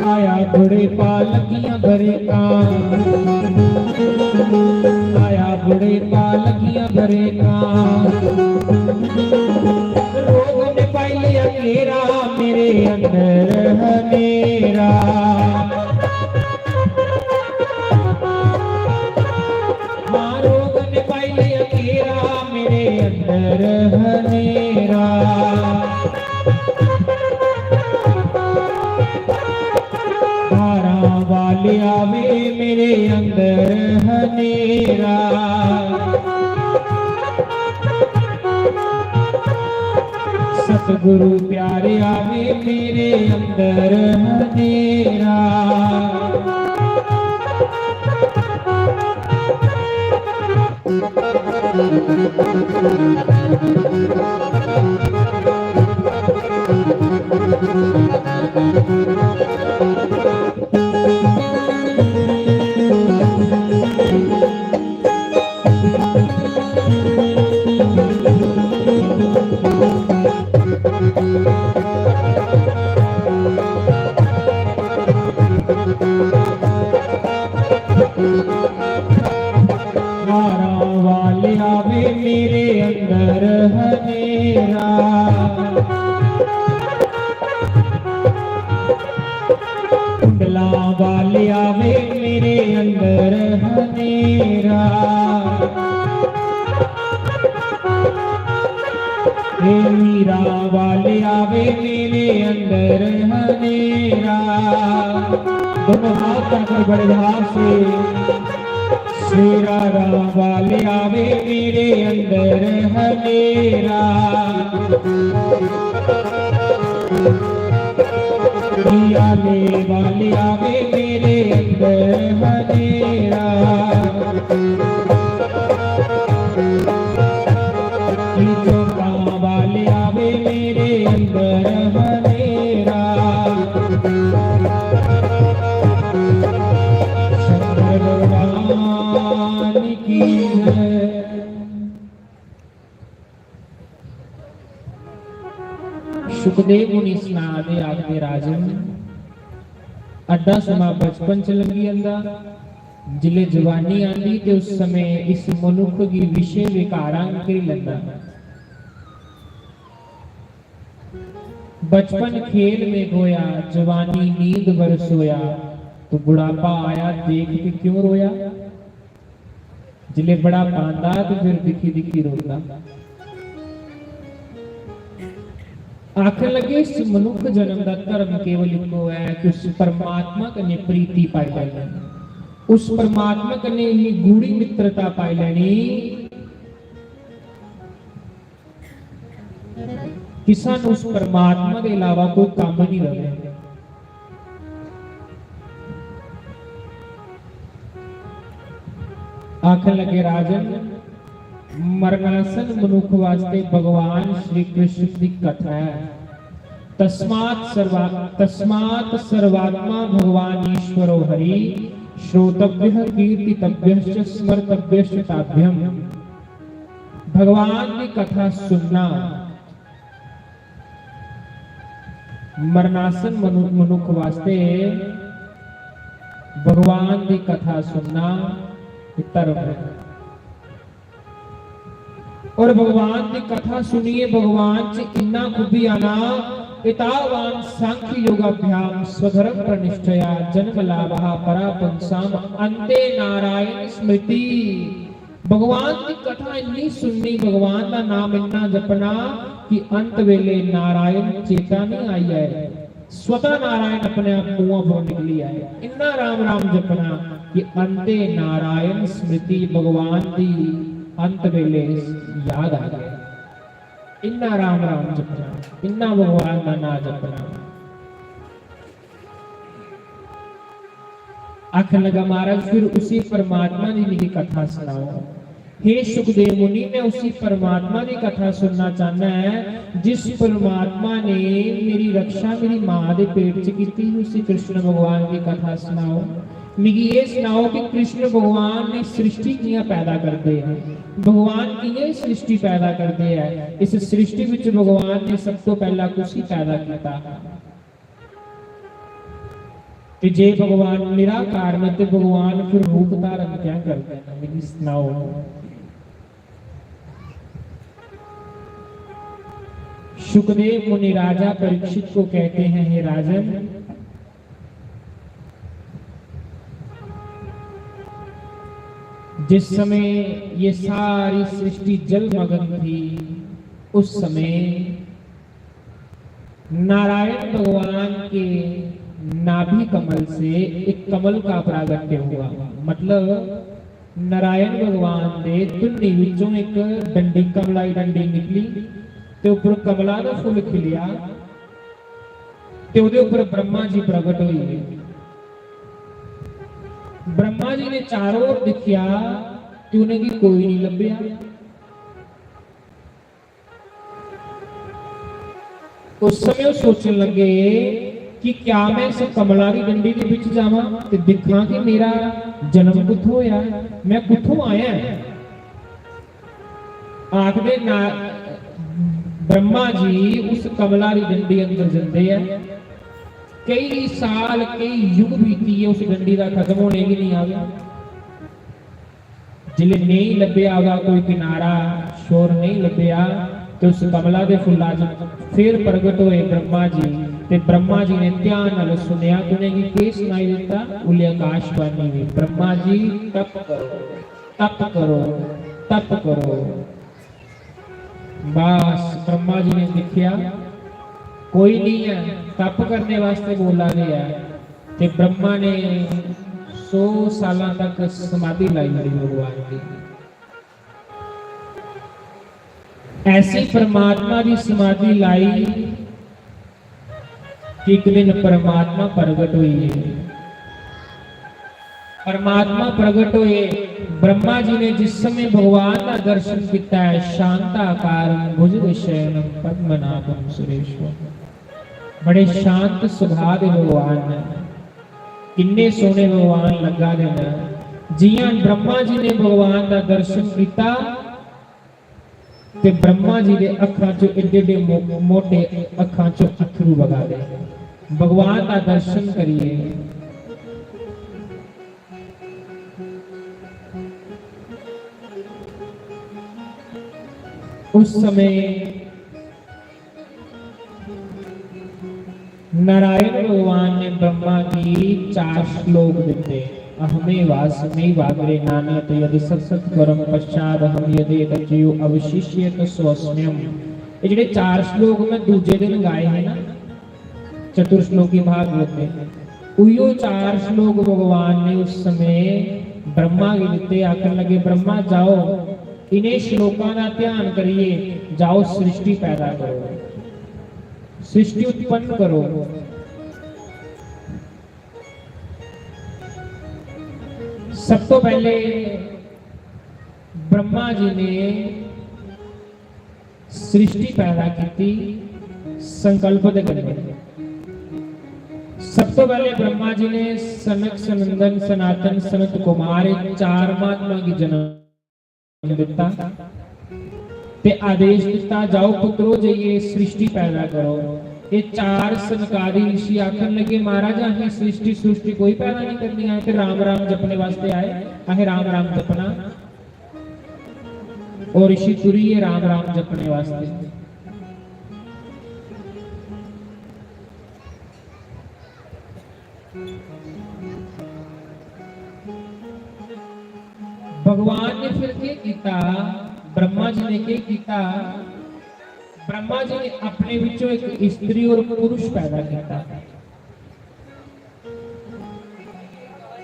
आया बुढ़ेपा लगियां बरेकां, आया बुढ़ेपा लगियां बरेकां। रोग ने पाई लिया घेरा, मेरे अंदर हनेरा। हाँ, रोग ने पाई लिया घेरा, मेरे अंदर हनेरा। हारां वालिया वे, मेरे अंदर हनेरा। गुरु प्यारे आवे मेरे अंदर हनेरा। वाले आवे मेरे अंदर हनेरा। कुंडला वाले आवे मेरे अंदर हनेरा। हे मीरा वाले आवे मेरे अंदर हनेरा। दोनों हाथ उठाकर बड़े भाव से। शेरा राम वाले आवे मेरे अंदर हनेरा। दियाले वाले आवे मेरे अंदर हनेरा। चौका वाले आवे मेरे अंदर हनेरा। शंकर भगवान की जय। सुखदेव मुनि सनादे आखदे, राजन, अद्धा समां बचपन च लंघी जंदा, जिसलै जवानी आंदी ते उस समें इस मनुक्ख गी विशे विकारां करी लैंदा। बचपन खेल में खोया, जवानी नींद भर सोया, तो बुढ़ापा आया देख के क्यों रोया। जिसलै बुढ़ापा आंदा ते फिर दिक्खी दिक्खी रोंदा। आखन लगे, इस मनुक्ख जन्म दा धर्म केवल इक्को ऐ कि उस परमात्मा कन्नै प्रीति पाई लैनी, उस परमात्मा कन्नै इन्नी गूढ़ी मित्रता पाई लैनी कि सानू उस परमात्मा दे अलावा कोई कम्म नहीं रहे। आखन लगे, राजन, मरणासन मनुख वास्ते भगवान श्री कृष्ण की कथा है। तस्मात् सर्वा-, तस्मात् सर्वात्मा भगवान ईश्वरो हरि, श्रोतव्यः कीर्तितव्यश्च स्मर्तव्यश्च ताभ्यम्। भगवान की कथा सुनना मरणासन मनु-, मनुख वास्ते भगवान की कथा सुनना एक धर्म है। और भगवान की कथा सुनिए, भगवान च इन्ना खुबी आना, एतावान सांख्य योगाभ्याम स्वधर्म प्रनिष्ठया जन्म लाभः परा पुंसाम अंते नारायण स्मृति। भगवान की कथा इन्नी सुननी, भगवान का नाम इन्ना जपना कि अंत वेले नारायण चेता नहीं आई आए, स्वतः नारायण अपने आप मुंहों पर निकली आए। इन्ना राम राम जपना कि अंते नारायण स्मृति, भगवान की अंत वेले याद आ गए। इन्ना राम राम जपना, इन्ना भगवान का नाम जपना। आखन लगा, महाराज, फिर उसी परमात्मा की मेरी कथा सुनाओ। हे सुखदेव मुनि, मैं उसी परमात्मा की कथा सुनना चाहना है, जिस परमात्मा ने मेरी रक्षा मेरी माँ के पेट च की थी, उसी कृष्ण भगवान की कथा सुनाओ। मिगी ये सुनाओ कि कृष्ण भगवान ने सृष्टि कियां पैदा करते हैं, भगवान कियां सृष्टि पैदा करते हैं, इस सृष्टि विच भगवान ने सब तो पहला कुसी पैदा किया? ते जे भगवान निराकार न, ते भगवान फिर रूप धारण क्या करते हैं? मिगी सनाओ। सुखदेव मुनि राजा परीक्षित को कहते हैं, हे राजन, जिस समय ये सारी सृष्टि जलमग्न थी, उस समय नारायण भगवान के नाभि कमल से एक कमल का प्रागट्य हुआ। मतलब, नारायण भगवान दे धुन्नी विचों एक डंडी, कमलाई डंडी निकली। ते उप्पर कमला दा फुल्ल खिलेआ ते ओह्दे उप्पर ब्रह्मा जी प्रगट होई गे। ब्रह्मा जी ने चारों ओर दिक्खेआ ते उ'नेंगी कोई निं लब्भेआ। उस समय ओह् सोचन लगे कि क्या मैं इस कमला दी डंडी दे बिच जावां ते दिक्खां कि मेरा जन्म कुत्थों होया ऐ, मैं कुत्थों आया ऐ। आखदे ना, ब्रह्मा जी उस कमला दी डंडी अंदर जंदे ऐ। कई साल, कई युग बीतियै उस डंडी दा खत्म होने गी नहीं आवे। जिसलै नेईं लब्भेआ ओह्दा कोई किनारा, छोर नेईं लब्भेआ, ते उस कमला दे फुल्ला च फिर प्रगट होए ब्रह्मा जी। ते ब्रह्मा जी ने ध्यान नाल सुनेआ, उ'नेंगी केह् सनाई दित्ता? उल्लै आकाशवाणी हुई, "ब्रह्मा जी, तप करो, तप करो, तप करो।" बस ब्रह्मा जी ने दिक्खेआ, कोई नहीं है, तप करने वास्ते बोला दे है। ते ब्रह्मा ने सौ सालां तक समाधि लाई ओड़ी भगवान दी। ऐसी परमात्मा दी समाधि लाई कि एक दिन परमात्मा प्रगट हुई है। परमात्मा प्रगट हुए, ब्रह्मा जी ने जिस समय भगवान का दर्शन किया है, शांताकारं भुजगशयनं पद्मनाभं सुरेश्वरं। बड़े शांत सुभाव दे भगवान ने, किन्ने सोहने भगवान लग्गा दे न। जियां ब्रह्मा जी ने भगवान का दर्शन किया, ते ब्रह्मा जी दे अखां चों एड्डे एड्डे मो-, मोटे अखां चों अथरू बगा दे। भगवान दा दर्शन करिए उस समय नारायण भगवान ने ब्रह्मा गी चार श्लोक दिते। अहमेवास्मि वाग्रे नान्यत यदि सत्सत्करम पश्चादहम यदेतच्चयो अवशिष्यत सोऽस्म्यहम्। ये जेह्ड़े चार श्लोक मैं दूजे दिन गाए हे ना, चतुर्श्लोकी भागवत दे, उयो चार श्लोक भगवान ने उस समय ब्रह्मा गी दिते। आखन लगे, "ब्रह्मा जाओ, इन्हें श्लोकां दा ध्यान करिए जाओ, सृष्टि पैदा करो।" सृष्टि उत्पन्न करो। सब तो पहले ब्रह्मा जी ने सृष्टि पैदा की संकल्प दे कन्नै। सब तो पहले ब्रह्मा जी ने सनक, सनंदन, सनातन, सनत कुमार, ये चार महात्मा की जन्म दिता ते आदेश दिता, "जाओ पुत्रो, जाइए सृष्टि पैदा करो।" ये चार सनकादि ऋषि आखन लगे, "महाराज, असें सृष्टि, सृष्टि कोई पैदा नहीं करनी, असें ते राम राम जपने वास्ते आए, असें राम राम जपना।" और ऋषि तुरी गे राम राम जपने वास्ते। भगवान ने फिर केह् कीता? ब्रह्मा जी ने केह् कीता? ब्रह्मा जी ने अपने विचों एक स्त्री और पुरुष पैदा किया।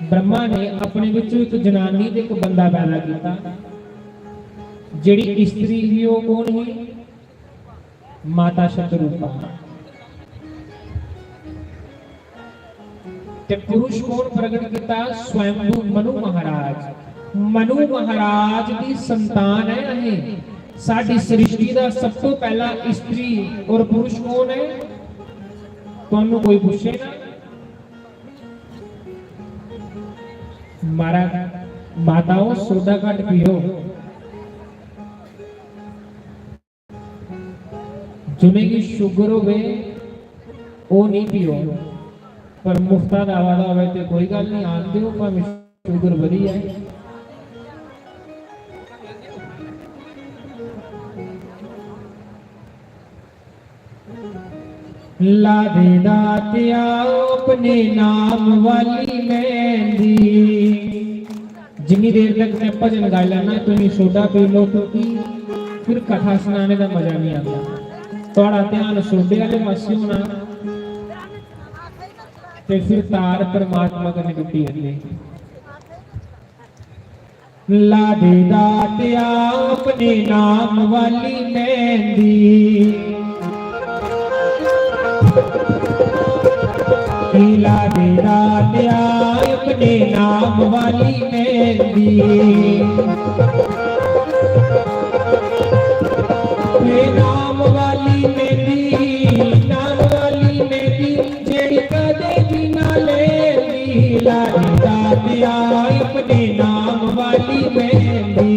ब्रह्मा ने अपने विचों एक जनानी ते एक बंदा पैदा किया। जेड़ी स्त्री ही, वो कौन ही? माता शतरूपा। ते पुरुष कौन प्रगट किया? स्वयंभू मनु महाराज। मनु महाराज की संतान है असें। साडी सृष्टि का सब तो पहला स्त्री और पुरुष कौन है? तुहानू कोई पूछे ना, मारा, माताओ, सोडा घट पियो। जिनेंगी शुगर होवे, ओह् नहीं पियो, पर मुफ्ता दा आवा दा होवे ते कोई गल्ल नहीं, आन दो, भावें शुगर बधी जाए। ला दे दातेआ अपने नाम वाली मेहंदी। जिन्नी देर तक मैं भजन गाई लैना, तुसीं सोडा पी लो, क्योंकि फिर कथा सनाने दा मजा नहीं आता। थोड़ा ध्यान सोडे वाले पासे होना ते फिर तार परमात्मा कन्नै टुट्टी जंदी। ला दे दातेआ अपने नाम वाली मेहंदी। ला दे दातेआ अपने नाम वाली मेहंदी। ये नाम वाली मेहंदी, नाम वाली मेहंदी, जेड़ी कदे भी ना लेंदी। ला दे दातेआ अपने नाम वाली मेहंदी।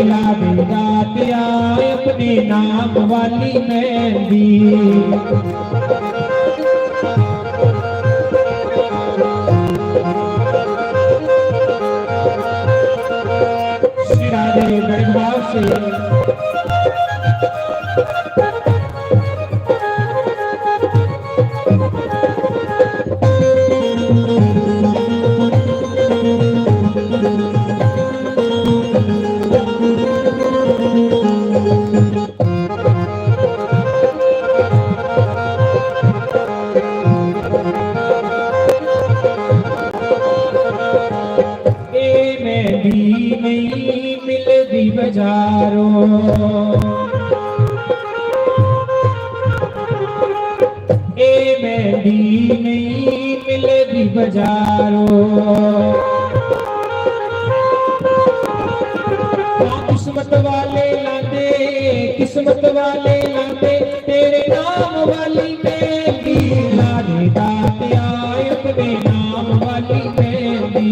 ला दे दातेआ अपने नाम वाली मेहंदी। श्री राधे। बड़े भाव से। ए मेहंदी नहीं मिलदी बजारों, ए मेहंदी नहीं मिलदी बजारों। हाँ, किस्मत वाले लांदे, किस्मत वाले लांदे तेरे नाम वाली मेहंदी। ला दे दातेआ अपने नाम वाली मेहंदी।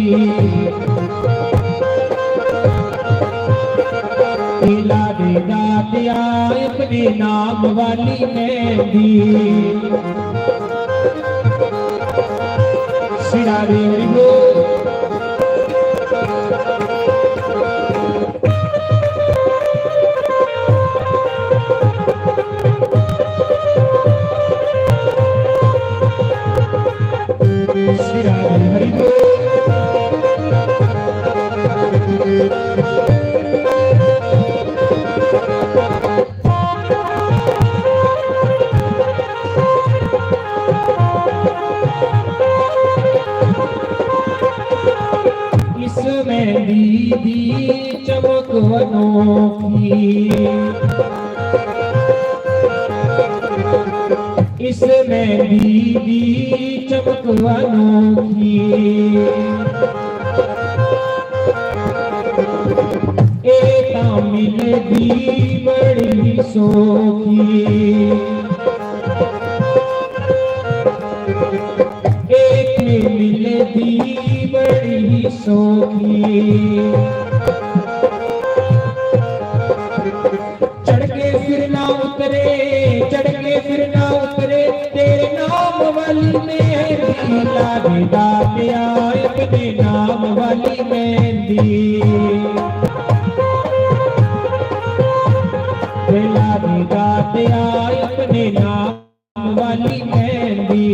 ला दे दातेआ अपने नाम वाली मेहंदी। श्री राधे। हरि बोल। श्री राधे। हरि बोल। इस मेहंदी दी चमक अनोखी, इस मेहंदी दी चमक अनोखी। ए तां मिलदी बड़ी सौखी, ए ते मिलदी बड़ी सौखी। चढ़ के फिरना उतरे, चढ़ के फिरना उतरे, तेरे नाम वाली मेहंदी। ला दे दातेआ अपने नाम वाली मेहंदी। ला दे दातेआ अपने नाम वाली मेहंदी।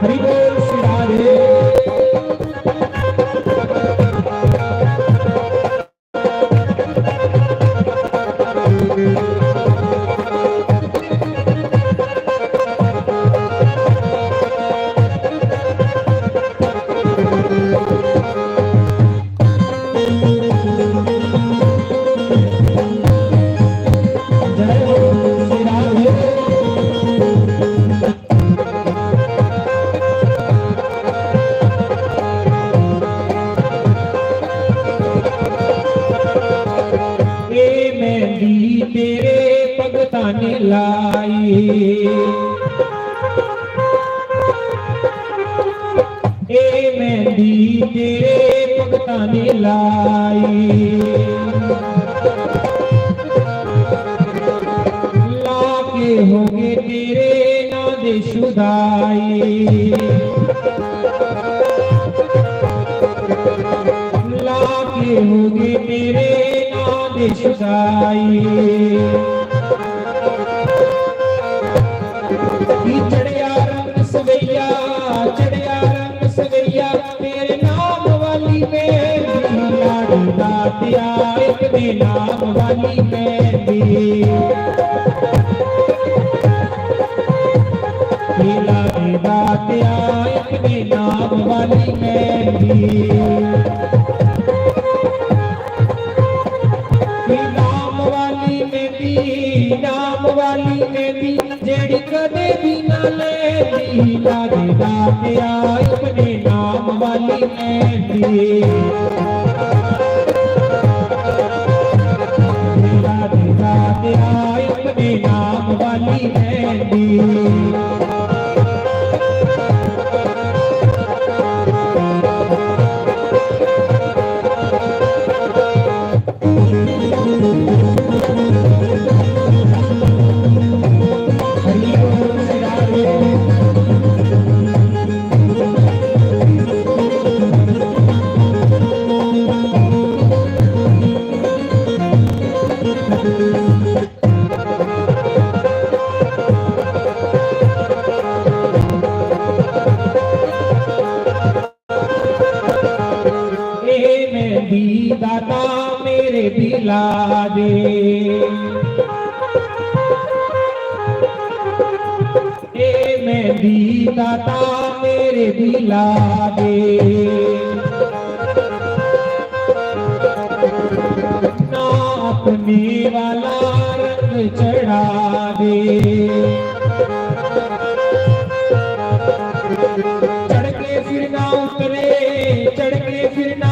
हरि बोल श्री राधे। ए मेहंदी तेरे भगतां ने लाई, ए मेहंदी तेरे भगतां ने लाई। ला के हो गए तेरे नां दे शुदाई, ला के हो गए तेरे नां दे शुदाई। की चढ़िया रंग सवैया, चढ़िया रंग सवैया, तेरे नाम वाली मेहंदी। ला दे दातेआ अपने नाम वाली मेहंदी। ला दे दातेआ वाली मेहंदी, नाम वाली मेहंदी, नाम वाली मेहंदी, जेड़ी कदे भी ना लेंदी, ला दे ला के आई अपने नाम वाली मेहंदी। ला दे ला के आई अपने नाम वाली मेहंदी। ए मेहंदी दाता मेरे दिला दे, ए मेहंदी दाता मेरे दिला दे, ना अपने वाला रंग चढ़ा दे। चढ़ के फिरना उतरे, चढ़ के फिरना।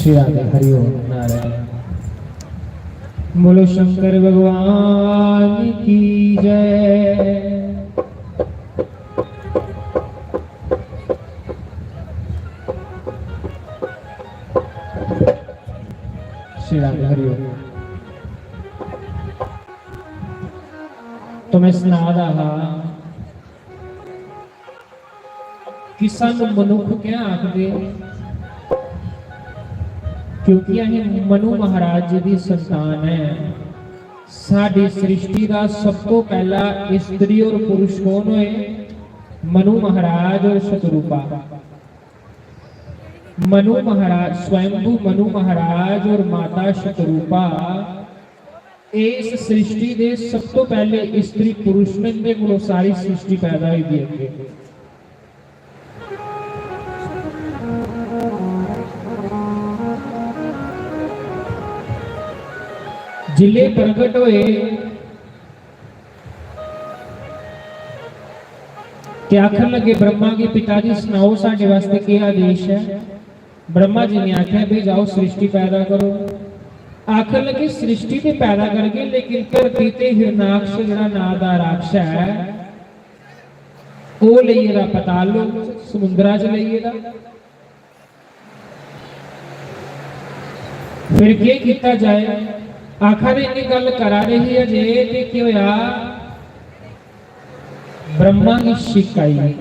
श्री राधे। हरि ओम नारायण। बोलो शंकर भगवान की जय। श्री राधे। हरि ओम। तो मैं सना रहा हा कि सानू मनुख क्या आखदे, क्योंकि असें मनु महाराज जी दी संतान ऐ। साडी सृष्टि दा सब तो पहला स्त्री और पुरुष कौन होए? मनु महाराज और शतरूपा। मनु महाराज, स्वयंभू मनु महाराज और माता शतरूपा इस सृष्टि दे सब तो पहले स्त्री पुरुष ने, इंदे कोलों सारी सृष्टि पैदा हुई दी अग्गे। जिले प्रगट होए ते आखन लगे ब्रह्मा गी, "पिता जी, सनाओ, साडे वास्ते केह् आदेश ऐ?" ब्रह्मा जी ने आखेआ, "भी जाओ, सृष्टि पैदा करो।" आखन लगे, "सृष्टि ते पैदा करगे, लेकिन धरती ते हिरणाक्ष जेह्ड़ा नां दा राक्षस ऐ, ओह् लेई गेदा पाताल लोक, समुंदरा च लेई गेदा।" फिर केह् कीता जाए? आखा दे इन्नी गल्ल करा दे ही अजे ते केह् होया? ब्रह्मा गी छिक्क आई गेई।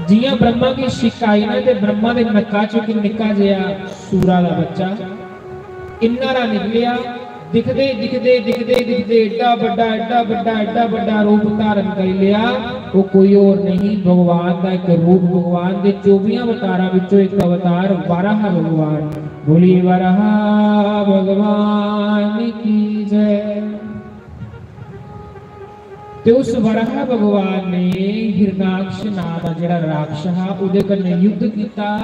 जियां ब्रह्मा गी छिक्क आई ना, ते ब्रह्मा दे नक्का च इक निक्का जेहा सूरा दा बच्चा इन्ना हारा निकलेआ। दिखदे, दिखदे, दिखदे, दिखदे एड्डा बड्डा, एड्डा बड्डा, एड्डा बड्डा रूप धारण करी लेआ। ओह् कोई होर नहीं, भगवान दा इक रूप, भगवान दे चौबियां अवतारां बिच्चों इक अवतार वाराह भगवान। बोलिए वाराह भगवान की जय। ते उस वराह भगवान ने हिरणाक्ष नांऽ दा जेह्ड़ा राक्षस हा, ओह्दे कन्नै युद्ध कीता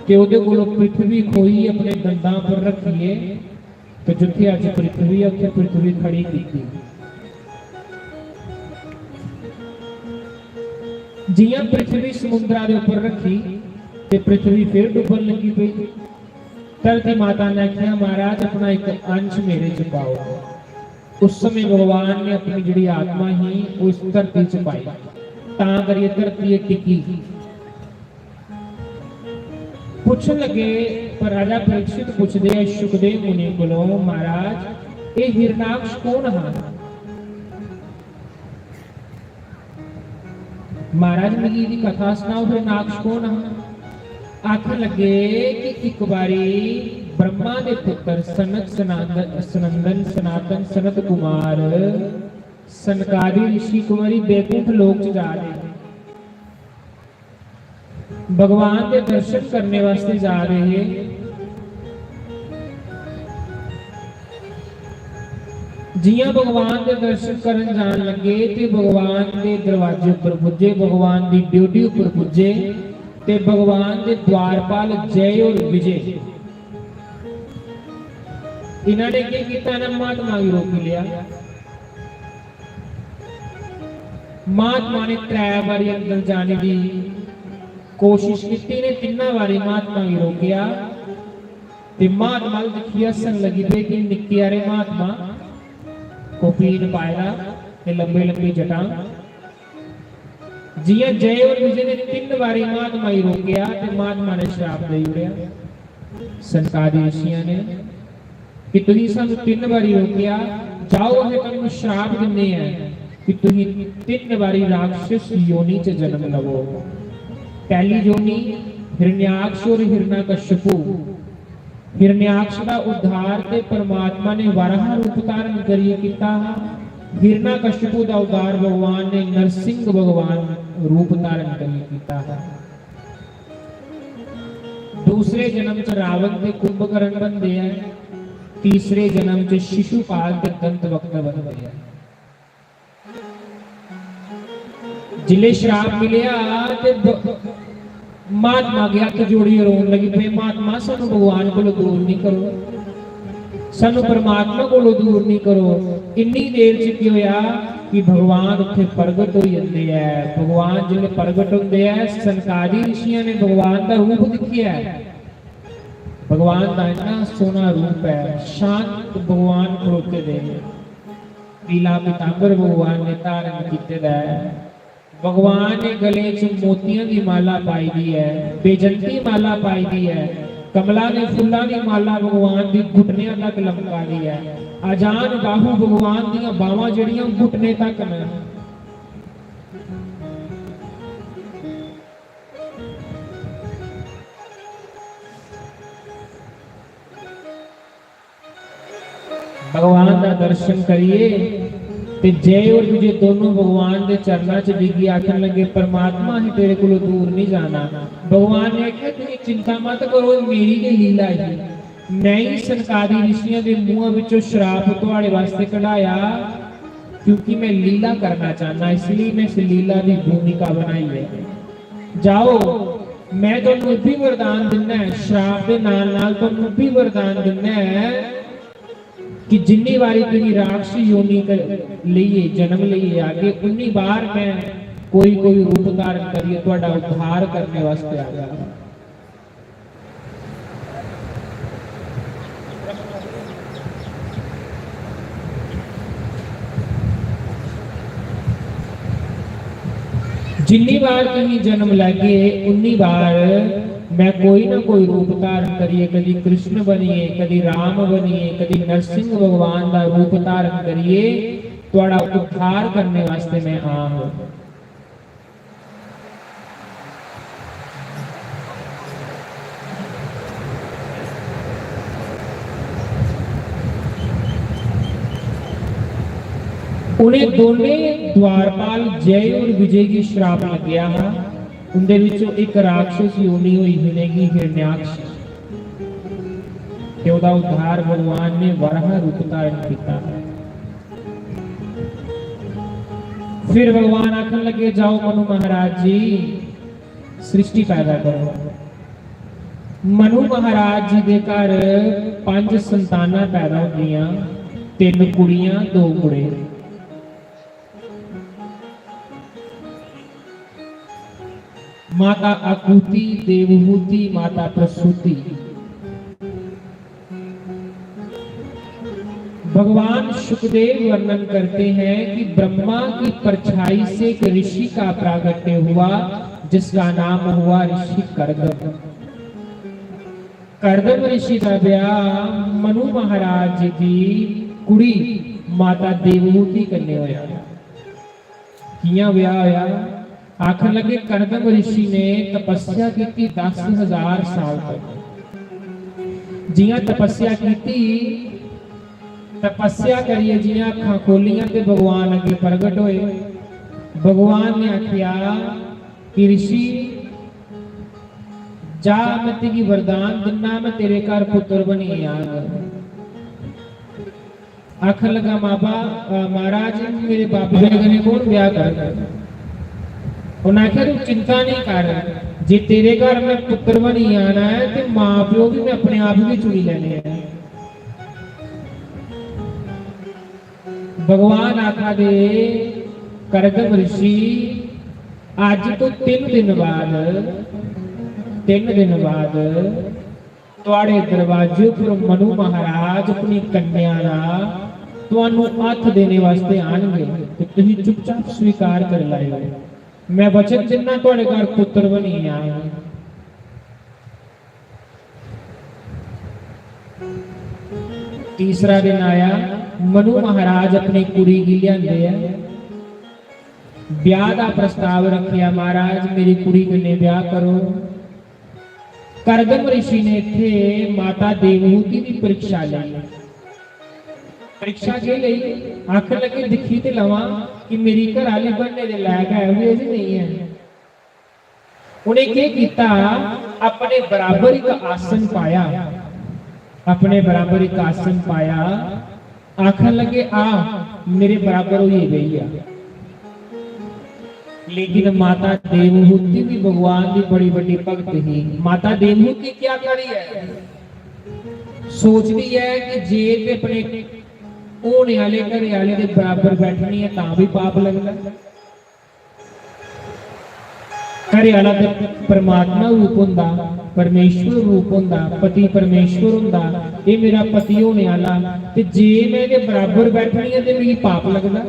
ते ओह्दे कोलों पृथ्वी खोई, अपने दंदां पर रक्खियै, ते जित्थै अज्ज पृथ्वी ऐ, उत्थै पृथ्वी खड़ी कीती। जि'यां पृथ्वी समुद्रा दे उप्पर रक्खी ते पृथ्वी फिर डुब्बन लगी पेई। धरती माता ने आखेआ, "महाराज, अपना इक अंश मेरे च पाओ।" उस समय भगवान ने अपनी जेह्ड़ी आत्मा ही, ओह् इस धरती च पाई, तां करियै धरती एह् टिकी। पुच्छन लगे, पर राजा परीक्षित पुछदे ऐ शुकदेव मुनि कोलों, "महाराज, एह् हिरणाक्ष कौन हा?" "महाराज, मिगी एह्दी कथा सनाओ, हिरणाक्ष कौन हा?" आखन लगे कि इक बारी ब्रह्मा दे पुत्र सनत सनातन, सनंदन सनातन सनत कुमार सनकादि ऋषि कुमारी बैकुंठ लोक च जा दे हे। भगवान दे दर्शन करने वास्तै जा रहे हे। जियां भगवान दे दर्शन करन जान लगे ते भगवान दे दरवाजे उप्पर पुज्जे, भगवान दी ड्योढ़ी उप्पर पुज्जे ते भगवान दे द्वारपाल जय और विजय, इन्होंने केह् कीता ना, महात्मा गी रोकी लिया। महात्मा ने त्रै बारी अंदर जाने दी कोशिश कीती, ने तिन्ना बारी महात्मा गी रोकेआ ते महात्मा गी दिक्खियै हस्सन लगी पे कि निक्के हारे महात्मा, कोपीन पाए दा ते लंबे लंबे जटां। जियां जय और विजय ने तिन्न बारी महात्मा गी रोकेआ ते महात्मा ने श्राप देई ओड़ेआ। संतारी ऋषियां ने कि तुसीं सानू तिन्न बारी रोकेआ, जाओ, असें तुहानू श्राप दिन्ने आं कि तुसीं तिन्न बारी राक्षस योनि च जन्म लवो। पहली योनि हिरण्याक्ष और हिरण्यकश्यपु। हिरण्याक्ष दा उद्धार ते परमात्मा ने वराह रूप धारण करियै कीता हा। हिरण्यकश्यपु दा उद्धार भगवान ने नरसिंह भगवान रूप धारण करियै कीता हा। दूसरे जन्म च रावण ते कुंभकर्ण बनदे ऐ, तीसरे जन्म च शिशुपाल ते दंतवक्र बनदे ऐ। जिले श्राप मिलेआ ते ब-, महात्मा गे हत्थ जोड़ियै रोन लगी पे, "महात्मा, सानू भगवान कोलों दूर नहीं करो, सानू परमात्मा कोलों दूर नहीं करो।" इन्नी देर च केह् होया कि भगवान उत्थे प्रगट होई जंदे ऐ। भगवान जिसले प्रगट होंदे ऐ, सनकादि ऋषियां ने भगवान दा रूप दिक्खेआ ऐ। भगवान दा इन्ना सोहना रूप ऐ, शांत भगवान खड़ोते दे, पीला पीतांबर भगवान ने धारण कीते दा ऐ। भगवान ने गले च मोतियां दी माला पाई दी ऐ, बैजंती माला पाई दी ऐ, कमला दे फुल्लां दी माला भगवान दी घुटनेआं तक लमका दी ऐ। अजान बाहु भगवान दियां बावां जेह्ड़ियां घुटने तक न। भगवान दा दर्शन करियै ते जय और विजय दोनों भगवान दे चरणा च डिग्गी आखन लगे, "परमात्मा, असें तेरे कोलों दूर नहीं जाना।" भगवान ने आखेआ, "तुसीं चिंता मत करो, मेरी गै लीला ही। मैं ही सनकादि ऋषियों दे मुंह विचों श्राप तुहाड़े वास्ते कढाया, क्योंकि मैं लीला करना चाहना, इसलिए मैं इस लीला दी भूमिका बनाई है। जाओ, मैं तुहानू इब्बी वरदान दिन्ना ऐ, श्राप दे नाल नाल तुहानू इब्बी वरदान दिन्ना ऐ कि जिन्नी बारी तुसीं राक्षस योनि क-, लेइयै, जन्म लेइयै आगे, उन्नी बार मैं कोई कोई रूप धारण करियै तुहाडा उद्धार करने वास्ते आगा।" जिन्नी बार तुसीं जन्म लैगे, उन्नी बार मैं कोई ना कोई रूप धारण करियै, कदी कृष्ण बनियै, कदी राम बनियै, कदी नरसिंह भगवान दा रूप धारण करियै तुहाडा उद्धार करने वास्ते मैं आंग। उन्हें दोनें द्वारपाल जय और विजय गी श्राप लग्गेआ हा। उंदे विचों इक राक्षस योनि होई ही, उनेंगी हिरण्याक्ष, ते ओहदा उद्धार भगवान ने वराह रूप धारण कीता। फिर भगवान आखन लगे, "जाओ मनु महाराज जी, सृष्टि पैदा करो।" मनु महाराज जी दे घर पंज संतानां पैदा होंदियां, तिन्न कुड़ियां, दो मुड़े। माता आकूति, देवहूति, माता प्रसूति। भगवान शुकदेव वर्णन करते हैं कि ब्रह्मा की परछाई से एक ऋषि का प्रागट्य हुआ, जिसका नाम हुआ ऋषि करदम। करदम ऋषि का ब्याह मनु महाराज जी दी कुड़ी माता देवहूति कन्नै होया। कि'यां ब्याह होया? आखन लगे, करदम ऋषि ने तपस्या की थी दस हजार साल तक। जि'यां तपस्या की थी, तपस्या करियै जि'यां अक्खां खोलियां ते भगवान अग्गें प्रगट होए। भगवान ने आखेआ कि ऋषि, जा, मैं तुगी वरदान दिन्ना, मैं तेरे घर पुत्र बनियै आंग। आखन लगा, "बाबा, अ, महाराज, मेरे बाबे दे कन्नै कौन ब्याह करग?" उन्नै आखेआ, "तू चिंता नहीं कर, जे तेरे घर मैं पुत्र बनी आना है ते मां प्यो भी मैं अपने आप ही चुनी लैने हैं।" भगवान आखा दे, "करदम ऋषि, अज तो तिन्न दिन बाद, तिन्न दिन बाद थुआड़े दरवाजे उप्पर मनु महाराज अपनी कन्या दा तुहानू हत्थ देने वास्ते आनगे ते तुसीं चुपचाप स्वीकार करी लैओ। मैं वचन दिन्ना, थुआड़े घर पुत्र बनियै आए।" तीसरा दिन आया, मनु महाराज अपनी कुड़ी गी लेआंदे ऐ, ब्याह दा प्रस्ताव रखेआ, "महाराज, मेरी कुड़ी कन्नै ब्याह करो।" करदम ऋषि ने इत्थे माता देवहूति दी परीक्षा लेई। परीक्षा केह् लेई? आखन लगे, "दिक्खी ते लवां कि मेरी घर आह्ली बनने दे लायक है बी ऐ जां नेईं ऐ।" उ'नें केह् कीता? अपने बराबर इक आसन पाया, अपने बराबर इक आसन पाया, आखन लगे, "आ, मेरे बराबर होइयै बेही जा।" लेकिन माता देवहूति भी भगवान दी बड़ी बड्डी भक्त ही। माता देवहूति क्या करी है? सोचदी है कि जे ते अपने होने आह्ले घरै आह्ले दे बराबर बैठनी ऐ, तां बी पाप लगदा। घरै आह्ला ते परमात्मा रूप होंदा, परमेश्वर रूप होंदा, पति परमेश्वर होंदा। एह् मेरा पति होने आह्ला, ते जे में एह्दे बराबर बैठनी ऐ ते मिगी पाप लगदा,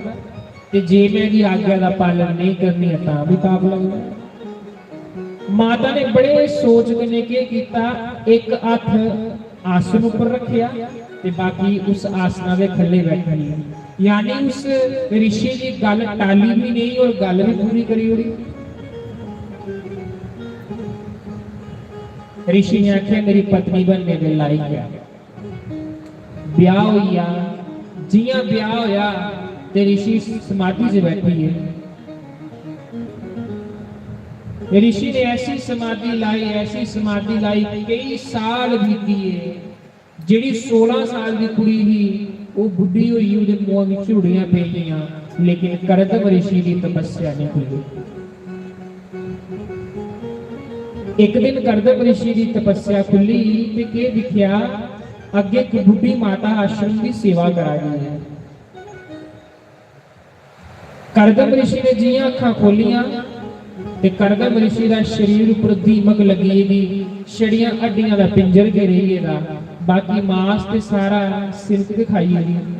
ते जे में एह्दी आज्ञा दा पालन नेईं करनी ऐ तां बी पाप लगदा। माता ने बड़े सोच कन्नै केह् कीता, इक हत्थ आसन उप्पर रखेआ ते बाकी उस आसना दे थल्ले बैठी गेई। यानी उस ऋषि दी गल्ल टाली भी नेईं और गल्ल भी पूरी करी ओड़ी। ऋषि ने आखेआ, "मेरी पत्नी बनने दे लायक ऐ।" ब्याह होई गेआ। जियां ब्याह होया ते ऋषि समाधि च बैठी गे। ऋषि ने ऐसी समाधि लाई, ऐसी समाधि लाई, कई साल बीती गे। जेह्ड़ी सोलां साल दी कुड़ी ही, ओह् बुड्ढी होई, ओह्दे मुंहा च झुरड़ियां पेई गेइयां, लेकिन करदम ऋषि दी तपस्या नहीं खुल्ली। इक दिन करदम ऋषि दी तपस्या खुल्ली ते केह् दिक्खेआ, अग्गें इक बुड्ढी माता आश्रम दी सेवा करा दी ऐ। करदम ऋषि ने जियां अक्खां खोलियां ते करदम ऋषि दा शरीर उप्पर दीमक लग्गी गेदी, छड़ियां हड्डियां दा पिंजर गै रेही गेदा, बाकी मास ते सारा सिल्क गै खाई गेदी।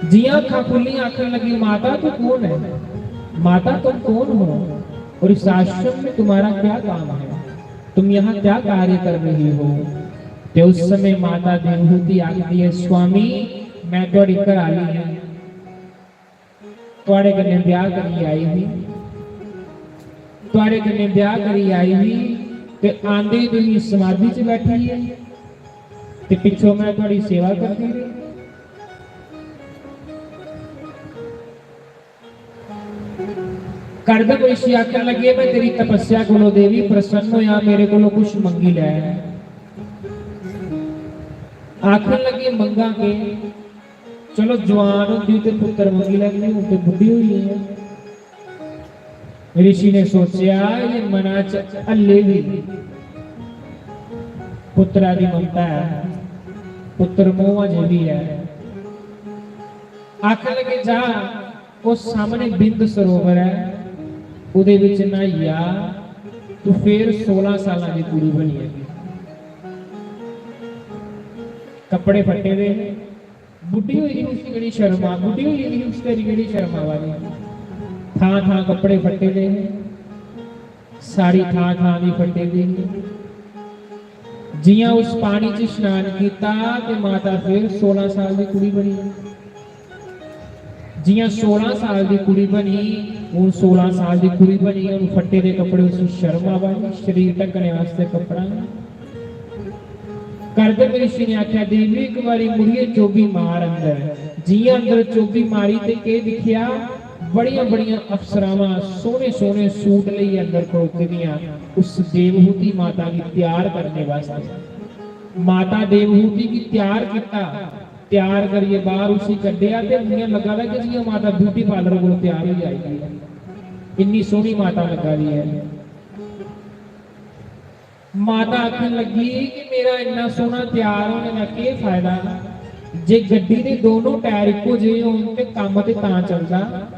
जियां अक्खां खुल्लियां आखन लगी, "माता, तू कौन है? माता, तुम कौन हो? और इस आश्रम में तुम्हारा क्या काम है? तुम यहाँ क्या कार्य कर रही हो?" ते उस समय माता देवहूति आखदी है, "स्वामी, मैं थुआड़ी घर आह्ली आं, थुआड़े कन्नै ब्याह करियै आई ही, थुआड़े कन्नै ब्याह करियै आई ही, ते आंदे ही तुसी समाधि च बैठी गे, ते पिच्छों मैं थुआड़ी सेवा करदी रेही।" करदम ऋषि आखन लगे, "मैं तेरी तपस्या कोलों देवी प्रसन्न होया, मेरे कोलों कुछ मंगी लै।" आखन लगी, "मंगां के? चलो, जुआन होंदी ते पुत्तर मंगी लैंदी, हून ते बुड्ढी होई गेई ऐ।" ऋषि ने सोचेआ जे मना च हल्ले बी पुत्तरा दी ममता ऐ, पुत्तर मोह अजें बी ऐ। आखन लगे, "जा, ओह् सामने बिंद सरोवर ऐ, ओह्दे बिच न्हाई आ, तू फेर सोलां सालां दी कुड़ी बनी जागी।" कपड़े फट्टे दे हे, बुड्ढी होई दी ही, उसगी केह्ड़ी शर्म आ, बुड्ढी होई दी ही, उसगी केह्ड़ी शर्म आवा दी? थां थां कपड़े फट्टे दे हे, साड़ी थां थां दी फट्टी दी ही। जियां उस पानी च स्नान कीता ते माता फिर सोलां साल दी कुड़ी बनी। जियां सोलां साल दी कुड़ी बनी, हून सोलां साल दी कुड़ी बनी, हून फट्टे दे कपड़े, उसी शर्म आवा दी, शरीर ढकने वास्ते कपड़ा नेईं। करदम ऋषि ने आखेआ, "देवी, इक बारी मुड़ियै चोबी मार अंदर।" जियां अंदर चोबी मारी ते केह् दिक्खेआ, बड़ियां बड़ियां अप्सरावां सोहने सोहने सूट लेइयै अंदर खड़ोती दियां उस देवहूति माता गी त्यार करने वास्तै। माता देवहूति गी त्यार कीता, त्यार करियै बाहर उसी कड्ढेआ ते इ'यां लग्गा दा कि जि'यां माता ब्यूटी पार्लर कोला त्यार होई आई दी ऐ, इन्नी सोहनी माता लग्गा दी ऐ। माता आखन लगी कि मेरा इन्ना सोहना त्यार होने दा केह् फायदा जे गड्डी दे दोनों टायर इक्को जेह् होन ते कम्म ते तां चलदा,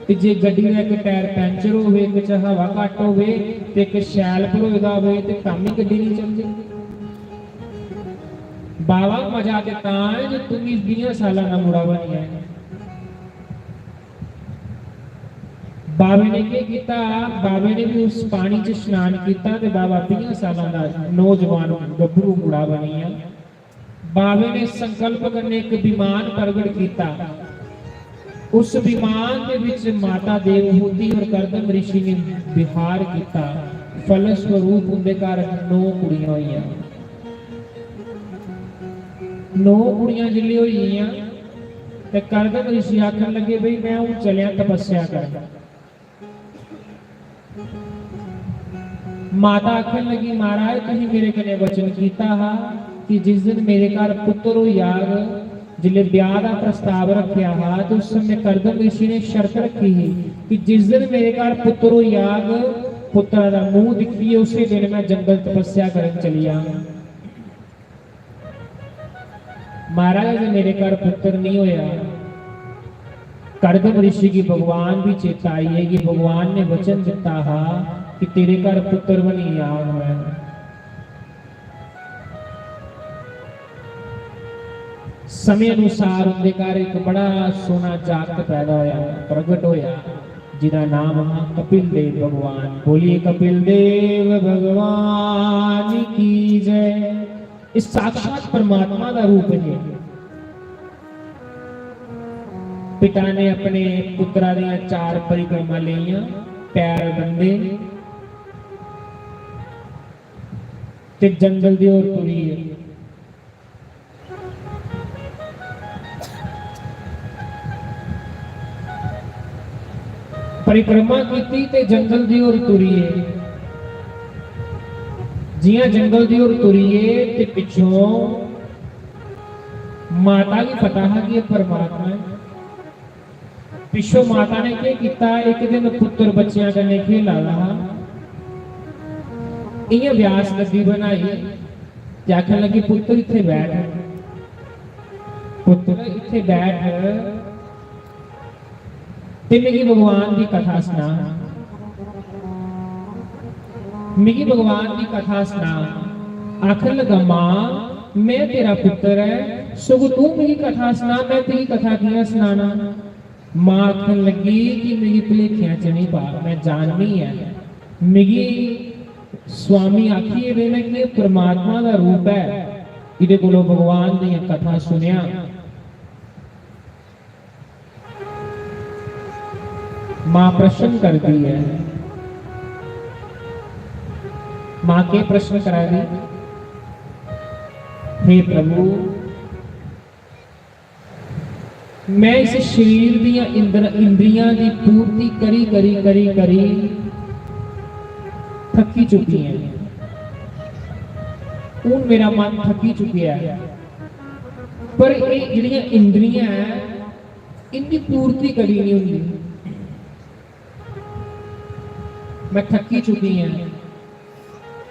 ते जे गड्डी दा इक टायर पैंचर होवे, इक च हवा घट्ट होवे ते इक शैल भरोए दा होवे ते तां बी गड्डी निं चलदी। बाबा, मजा ते तां ऐ जे तुगी बीहें सालां दा मुड़ा बनी जाए। बाबे ने केह् कीता? बाबे ने बी उस पानी च स्नान कीता ते बाबा बीहें सालां दा नौजवान गब्भरू मुड़ा बनी गेआ। बाबे ने संकल्प कन्नै इक विमान प्रगट कीता। उस विमान दे विच माता देवहूति और करदम ऋषि ने विहार कीता। फलस्वरूप उंदे घर नौ कुड़ियां होइयां। नौ कुड़ियां जिसलै होई गेइयां ते करदम ऋषि आखन लगे, "भई, मैं हून चलेआ तपस्या करन।" माता आखन लगी, "महाराज, तुसीं मेरे कन्नै वचन कीता हा कि जिस दिन मेरे घर पुत्तर होई जाग, जिसलै ब्याह दा प्रस्ताव रक्खेआ हा, ते उस समय करदम ऋषि ने शर्त रक्खी ही कि जिस दिन मेरे घर पुत्तर होई जाग, पुत्तरा दा मूंह दिक्खियै उस्सै दिन मैं जंगल तपस्या करन चली जाङ।" महाराज, अजें मेरे घर पुत्तर नहीं होया। करदम ऋषि गी भगवान भी चेता आई है कि भगवान ने वचन दिता हा कि तेरे घर पुत्तर बनी आग मैं। समय अनुसार उनके घर एक बड़ा सोहना जागत पैदा होया, प्रगट होया, जिदा नाम हा कपिल देव भगवान। बोलिए कपिल देव भगवान की जय। इस साक्षात परमात्मा का रूप है। पिता ने अपने पुत्रा दियां चार परिक्रमा लेइयां, पैर बंधे ते जंगल दी ओर टुरी गे। परिक्रमा कीती ते जंगल दी ओर टुरी गे। जियां जंगल दी ओर टुरी गे ते पिछों माता गी पता हा कि एह् परमात्मा ऐ। पिच्छों माता ने केह् कीता, इक दिन पुत्तर बच्चेआं कन्नै खेला दा हा, इ'यां व्यास गद्दी बनाई ते आखन लगी, "पुत्तर, इत्थै बैठ, पुत्तर, इत्थै बैठ ते मिगी भगवान दी कथा सना, मिगी भगवान दी कथा सना।" आखन लगा, "मां, मैं तेरा पुत्तर ऐ, सगों तू मिगी कथा सना, मैं तेरी कथा कि'यां सनाना?" मां आखन लगी कि मिगी भलेखेआं च नहीं पा, मैं जाननी ऐ, मिगी स्वामी आखी गेदे न कि एह् परमात्मा दा रूप ऐ, एह्दे कोलों भगवान दियां कथां सुनेआ। मां प्रश्न करदी ऐ, मां केह् प्रश्न करा दी? हे प्रभु, मैं इस शरीर दियां इंद्र-, इंद्रियां दी पूर्ति करी, करी, करी, करी थकी चुकी आं। हून मेरा मन थकी चुकेआ ऐ। पर एह् जेह्ड़ियां इंद्रियां ऐ, इंदी पूर्ति कदी नहीं होंदी। मैं थक्की चुकी आं।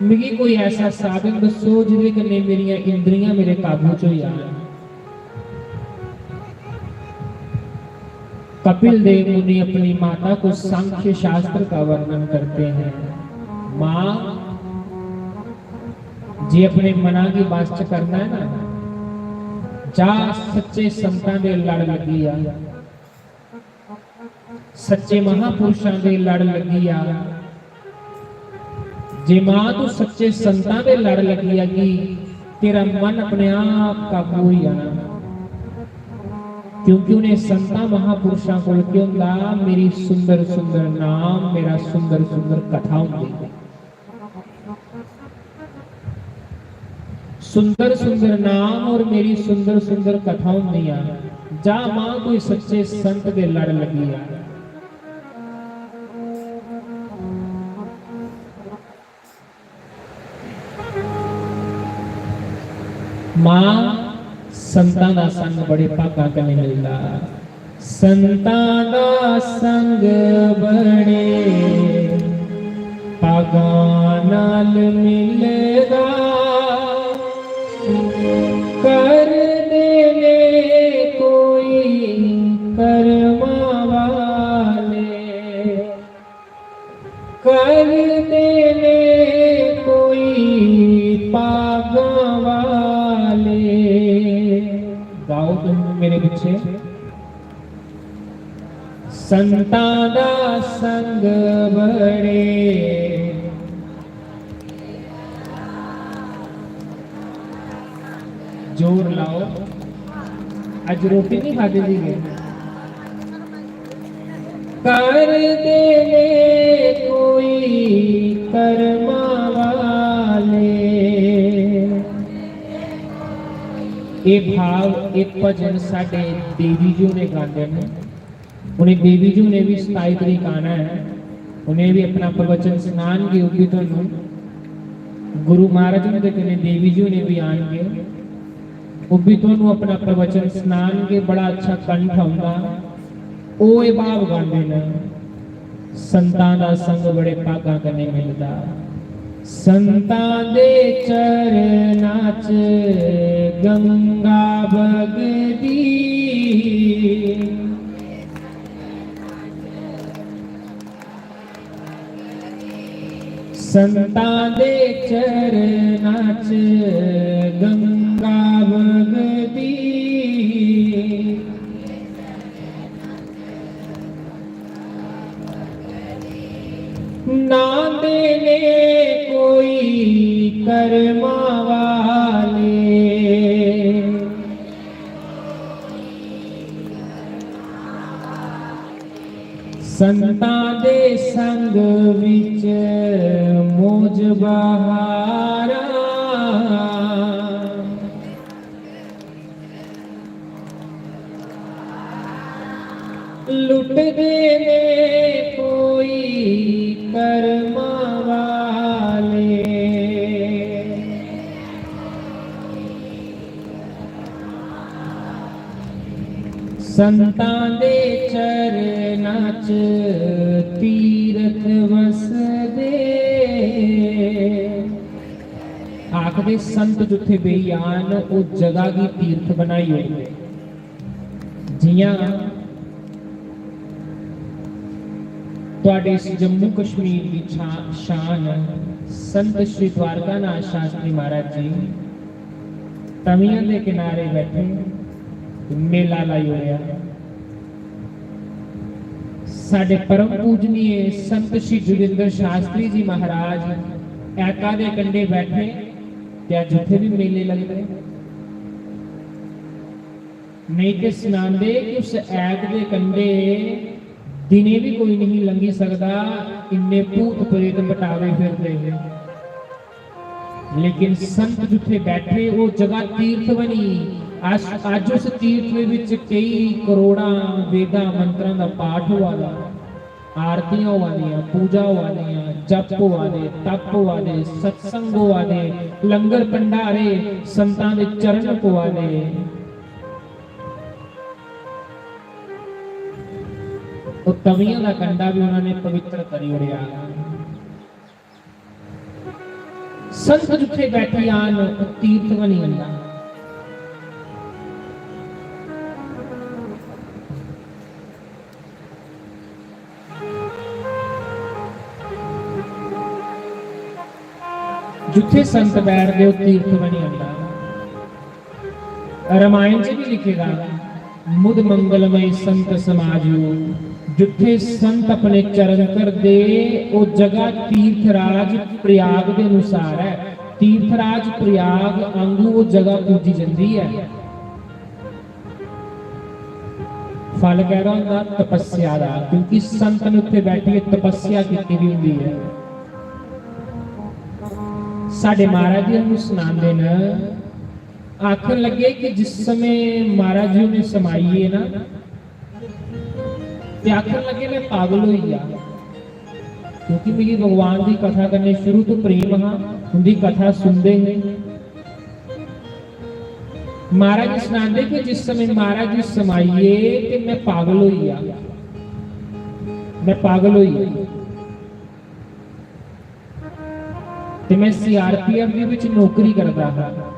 मिगी कोई ऐसा साधन दस्सो जिदे कन्नै मेरियां इंद्रियां मेरे काबू च होई जान। कपिल देव मुनि अपनी माता को सांख्य शास्त्र का वर्णन करते हैं। माँ, जे अपने मना की बस च करना है ना, जा सच्चे संतां दे लड़ लगी आ, सच्चे महापुरुषां दे लड़ लगी आ। जे मां तू सच्चे संतां दे लड़ लगी आगी, तेरा मन अपने आप काबू होई जाना। क्योंकि उन्हें संतां महापुरुषां कोल केह् होंदा? मेरी सुंदर सुंदर नाम, मेरा सुंदर सुंदर कथा होंदी। सुंदर सुंदर नाम और मेरी सुंदर सुंदर कथा होंदियां। जा मां, कोई सच्चे संत दे लड़ लगी आ। मां, संतां दा संग बड़े भागां कन्नै मिलदा। संतां दा संग बड़े भागां नाल मिलदा, करदे ने कोई करमां वाले, करदे ने कोई भागां वाले। गाओ तुम मेरे पीछे। संतां दा संग बड़े, जोर लाओ। अज रोटी नहीं खादी दी गई। करदे ने कोई कर्मा वाले। ये भाव, ये भजन साडे देवी जी ने गांदे ने। उन्हें देवी जी ने भी सताई तरीक आना है, उन्हें भी अपना प्रवचन सुनानगे। ओह् भी तुहानू गुरु महाराज हुंदे कन्नै देवी जी होरें भी आनगे, ओह् भी तुहानू अपना प्रवचन सुनानगे। बड़ा अच्छा कंठ औंदा, ओह् एह् भाव गांदे न, "संतां दा संग बड़े भागां कन्नै मिलदा, संतां दे चरणां च गंगा बगदी।" संतां दे चरणां च गंगा बगदी। नांदे ने कोई कर्मा वाले। संतां दे संग विच मौज बहारां। लुटदे ने कोई कर्मा वाले। संतां दे चरणां च तीरथ वसदे। आखदे संत जित्थे बेही जान, ओह् जगह गी तीर्थ बनाई ओड़दे। जियां तुहाडे इस जम्मू कश्मीर दी छा-, शान संत श्री द्वारकानाथ शास्त्री महाराज जी तवियां दे किनारे बैठे मेला लाई ओड़ेआ। साडे परम पूजनीय संत श्री जोगिंदर शास्त्री जी महाराज ऐका दे कंढे बैठे ते अज्ज उत्थे भी मेले लगदे। नेईं ते सनांदे कि उस ऐक दे कंढे दिनें बी कोई नहीं लंघी सकदा, इन्ने भूत प्रेत बटावे फिरदे हे। लेकिन संत जित्थे बैठे, ओह् जगह तीर्थ बनी। अस, अज्ज उस तीर्थ दे विच केई करोड़ां वेदां मंत्रां दा पाठ होआ दा, आरतियां होआ दियां, पूजा होआ दियां, जप होआ दे, तप होआ दे, सत्संग होआ दे, लंगर भंडारे, संतां दे चरण पवा दे। ओह् तवियां दा कंढा बी उ'नें पवित्र करी ओड़ेआ। संत जित्थै बैठी जान, ओह् तीर्थ बनी जंदा। जित्थै संत बैठदे, ओह् तीर्थ बनी जंदा। रामायण च बी लिखे दा, "मुद मंगलमय संत समाजो।" जित्थै संत अपने चरण धरदे, ओह् जगह तीर्थराज प्रयाग दे अनुसार ऐ। तीर्थराज प्रयाग आंगू ओह् जगह पूजी जंदी ऐ। फल कैह्दा होंदा? तपस्या दा, क्योंकि संत ने उत्थे बैठियै तपस्या कीती दी होंदी ऐ। साढ़े महाराज जी सानू सनांदे न, आखन लगे कि जिस समय महाराज जी उन्हें समाइए ना, ते आखन लगे, "मैं पागल होई गया।" क्योंकि मिगी भगवान दी कथा कन्नै शुरू तो प्रेम हा, उंदी कथा सुनदे हे। महाराज जी सनांदे कि जिस समय महाराज जी समाइए ते मैं पागल होई गया, मैं पागल होई गया। ते मैं सीआरपीएफ दे विच नौकरी करदा हा।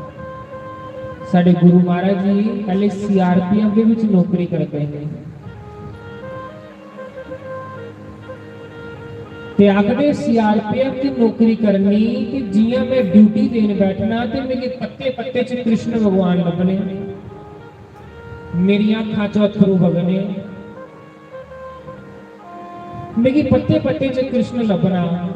साडे गुरु महाराज जी पहले सीआरपीएफ दे विच नौकरी करदे हे। ते आखदे, सीआरपीएफ दी नौकरी करनी ते जियां मैं ड्यूटी देन बैठना ते मिगी पत्ते पत्ते च कृष्ण भगवान लब्भने, मेरियां अक्खां चों अत्थरू बगने, मिगी पत्ते पत्ते च कृष्ण लब्भना।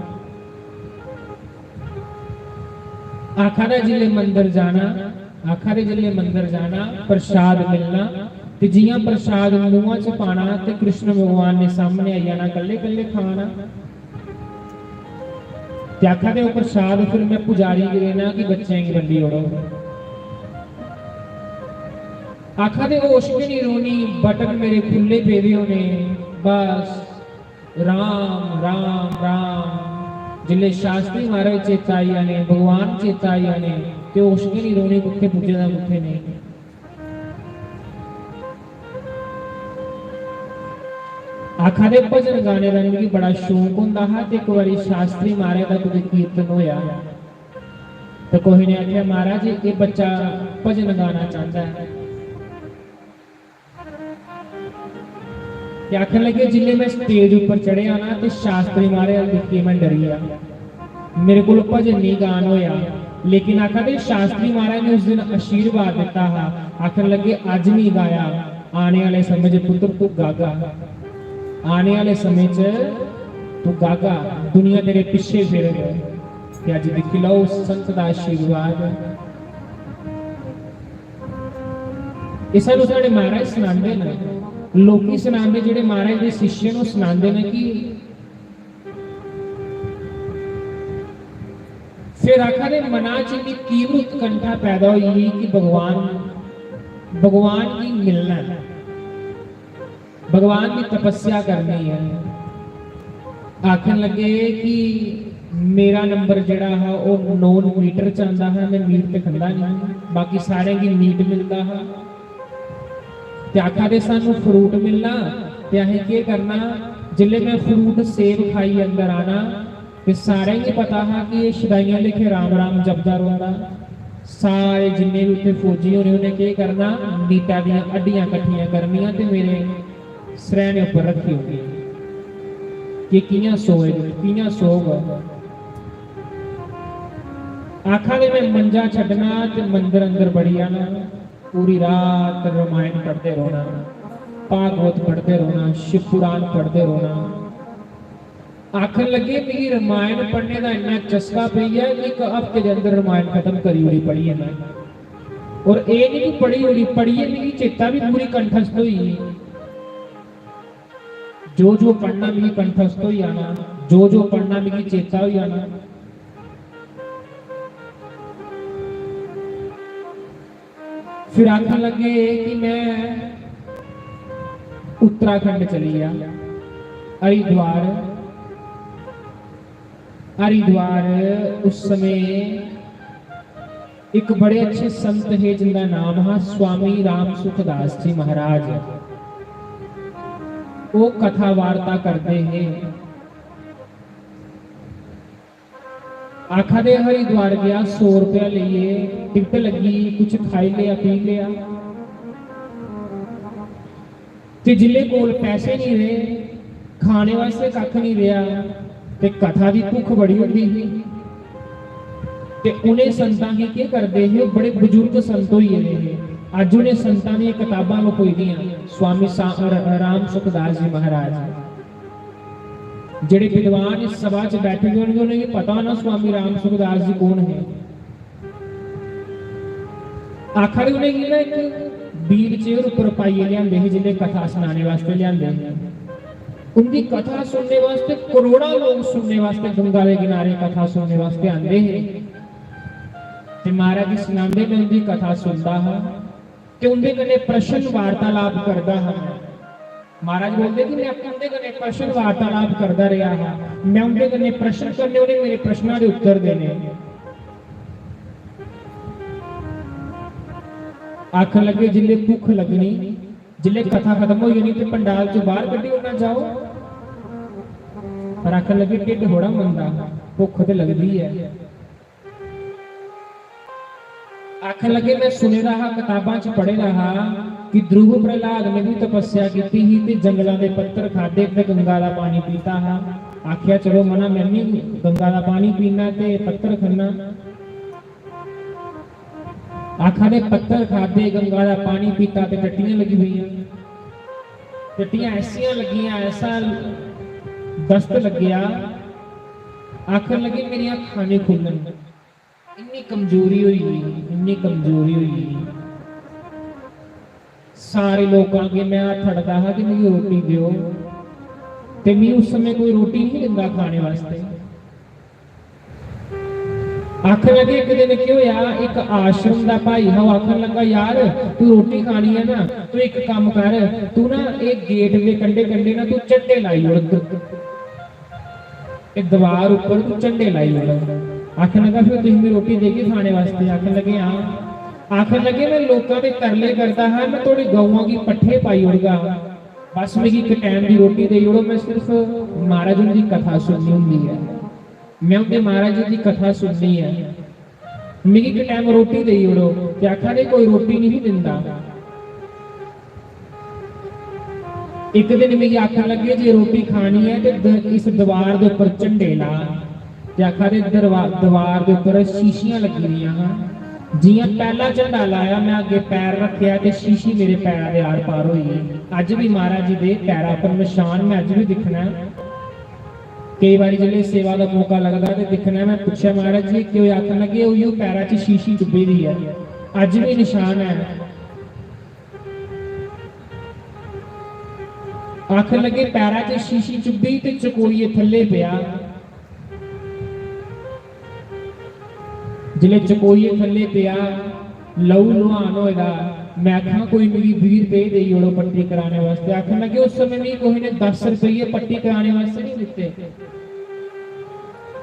आखा दा जिसले मंदर जाना, आखा दे जिसले मंदर जाना, प्रसाद मिलना, ते जियां प्रसाद मूंहा च पाना ते कृष्ण भगवान ने सामने आई जाना, कल्ले कल्ले खाना। ते आखा दे, "ओह् प्रसाद फिर मैं पुजारी गी देना कि बच्चें गी बंडी ओड़ो।" आखा दे, "होश गै नहीं रौहनी, बटन मेरे खु'ल्ले पेदे होने, बस राम, राम, राम।" जिसले शास्त्री महाराज चेता आई जाने, भगवान चेता आई जाने, ते होश गै नहीं रौहनी, कुत्थे पुज्जे दा, कुत्थे नेईं। आखा दे, भजन गाने दा मिगी बड़ा शौक होंदा हा, ते इक बारी शास्त्री महाराज दा कुतै कीर्तन होया, ते कुसै ने आखेआ, "महाराज, एह् बच्चा भजन गाना चांह्दा ऐ।" ते आखन लगे, "जिसलै मैं स्टेज उप्पर चढ़ेआ ना, ते शास्त्री महाराज अल दिक्खियै मैं डरी गेआ। मेरे कोल भजन नहीं गान होया।" लेकिन आखा दे, शास्त्री महाराज ने उस दिन आशीर्वाद दित्ता हा, आखन लगे, "अज्ज नहीं गाया, आने आह्ले समें च पुत्तर तू गागा, आने आह्ले समें च तू गागा, दुनिया तेरे पिच्छे फिरग।" ते अज्ज दिक्खी लैओ, संत दा आशीर्वाद। एह् सानू साढ़े महाराज सनांदे न, लोकी सनांदे, जेह्ड़े महाराज दे शिष्य न, ओह् सनांदे न कि फिर आखा दे, मना च इन्नी तीव्र उत्कंठा पैदा होई गेई कि भगवान, भगवान गी मिलना ऐ, भगवान दी तपस्या करनी ऐ। आखन लगे कि मेरा नंबर जेह्ड़ा हा, ओह् नौ मीटर च आंदा हा, मैं मीट ते खंदा नहीं, बाकी सारें गी मीट मिलदा हा। ते आखा दे, "सानू फ्रूट मिलना, ते असें केह् करना?" जिसलै मैं फ्रूट, सेब खाई अंदर आना, ते सारें गी पता हा कि एह् शदाइयां लेखे राम राम जपदा रौंह्दा। सारे जिन्ने बी उत्थे फौजी होने, उ'नें केह् करना, मीटा दियां हड्डियां कट्ठियां करनियां ते मेरे सरैह्ने उप्पर रक्खी ओड़नियां कि कि'यां सोए, कि'यां सोग। आखा दे, मैं मंजा छड्डना ते मंदर अंदर बड़ी जाना, पूरी रात रमायण पढ़दे रौह्ना, भागवत पढ़दे रौह्ना, शिव पुराण पढ़दे रौह्ना। आखन लगे, "मिगी रमायण पढ़ने दा इन्ना चस्का पेई गेआ कि इक हफ्ते दे अंदर रमायण खत्म करी ओड़ी पढ़ियै मैं।" और एह् निं कि पढ़ी ओड़ी, पढ़ियै मिगी चेता बी पूरी कंठस्थ होई गेई। जो जो पढ़ना मिगी कंठस्थ होई जाना, जो जो पढ़ना मिगी चेता होई जाना। फिर आखन लगे कि मैं उत्तराखंड चली गया, हरिद्वार। हरिद्वार उस समय इक बड़े अच्छे संत हे जिंदा नाम हा स्वामी राम सुखदास जी महाराज। ओह् कथा वार्ता करदे हे। आखा दे हरिद्वार गेआ, सौ रपेआ लेइयै, टिकट लग्गी, कुछ खाई लेआ, पी लेआ। ते जिल्लै कोल पैसे निं रेह्, खाने वास्तै कक्ख निं रेहा, ते कथा दी भुक्ख बड़ी होंदी ही। ते उ'नें संतां गी केह् करदे हे, बड़े बजुर्ग संत होई गेदे हे। अज्ज उ'नें संतां दियां कताबां लखोई दियां, स्वामी सा-, र-, राम सुखदास जी महाराज। जेह्ड़े विद्वान इस सभा च बैठे दे होंगे, उ'नेंगी पता होना स्वामी राम सुखदास जी कौन हे। आखा दे उ'नेंगी ना इक wheel chair उप्पर पाइयै लेआंदे हे, जिं'दे कथा सनाने वास्तै लेआंदे हे। उं'दी कथा सुनने वास्तै करोड़ां लोक सुनने वास्तै गंगा दे किनारे कथा सुनने वास्तै आंदे हे। ते महाराज जी सनांदे, "में उं'दी कथा सुनदा हा ते उं'दे कन्नै प्रश्न वार्तालाप करदा हा।" महाराज बोलदे कि में अपने उं'दे कन्नै प्रश्न वार्तालाप करदा रेहा हा। में उं'दे कन्नै प्रश्न करने, उ'नें मेरे प्रश्नां दे उत्तर देने। आखन लगे, "जिल्लै भुक्ख लग्गनी, जिल्लै कथा खत्म होई जानी ते पंडाल चों बाहर कड्ढी ओड़ना, जाओ।" पर आखन लगे, "ढिड्ड थोड़ा मनदा, भुक्ख ते लगदी ऐ।" आखन लगे, "में सुने दा हा, कताबां च पढ़े दा हा कि ध्रुव प्रहलाद ने भी तपस्या कीती ही ते जंगलां दे पत्तर खादे ते गंगा दा पानी पीता हा।" आखेआ, "चलो मना, में भी गंगा दा पानी पीना ते पत्तर खन्ना।" आखा दे, पत्तर खादे, गंगा दा पानी पीता ते टट्टियां लगी पेइयां। टट्टियां ऐसियां लगियां, ऐसा दस्त लग्गेआ, आखन लगे, "मेरियां अक्खां निं खु'ल्लन।" इन्नी कमजोरी होई गेई, इन्नी कमजोरी होई गेई। सारे लोकां अग्गें में हत्थ अड़दा हा कि मिगी रोटी देओ, ते मिगी उस समें कोई रोटी निं दिंदा खाने वास्तै। आखन लगे, इक दिन केह् होआ, इक आश्रम दा भाई हा, ओह् आखन लगा, "यार, तू रोटी खानी ऐ ना, तू इक कम्म कर, तू ना एह् गेट दे कंढे कंढे ना तू झंडे लाई ओड़, एह् दीवार उप्पर तू झंडे लाई ओड़।" आखन लगा, "फिर तुसीं मिगी रोटी देगे खाने वास्तै?" आखन लगे, "हां।" आखन लगे, "में लोकां दे तरले करदा हा, में थुआढ़ी गौआं गी पट्ठे पाई ओड़गा, बस मिगी इक टैम दी रोटी देई ओड़ो, में सिर्फ महाराज हुंदी कथा सुननी होंदी ऐ।" में उं'दे महाराज जी दी कथा सुननी ऐ, मिगी इक टैम रोटी देई ओड़ो। ते आखा दे, "कोई रोटी नहीं दिंदा।" इक दिन मिगी आखन लगे, "जे रोटी खानी ऐ ते द-, इस दीवार दे उप्पर झंडे ला।" ते आखा दे, "दरवा-, दीवार दे उप्पर शीशियां लग्गी दियां हां, जि'यां पैह्ला झंडा लाया, में अग्गें पैर रक्खेआ ते शीशी मेरे पैरा दे आर पार होई गेई।" अज्ज बी महाराज जी दे पैरा उप्पर नशान में अज्ज बी दिक्खना ऐ। केई बारी जिसलै सेवा दा मौका लगदा ते दिक्खना, में पुच्छेआ, "महाराज जी, केह् होआ?" आखन लगे, "उ'ऐ पैरा च शीशी चुब्भी दी ऐ, अज्ज बी नशान ऐ।" आखन लगे, "पैरा च शीशी चुब्भी ते चकोइयै थल्ले पेआ।" जिसलै चकोइयै थल्ले पेआ, लहू लुहान होए दा, में आखेआ, "कोई मिगी बीह् रपेऽ देई ओड़ो पट्टी कराने वास्तै।" आखन लगे, "उस समें मिगी कुसै ने दस रपेऽ पट्टी कराने वास्तै निं दित्ते।"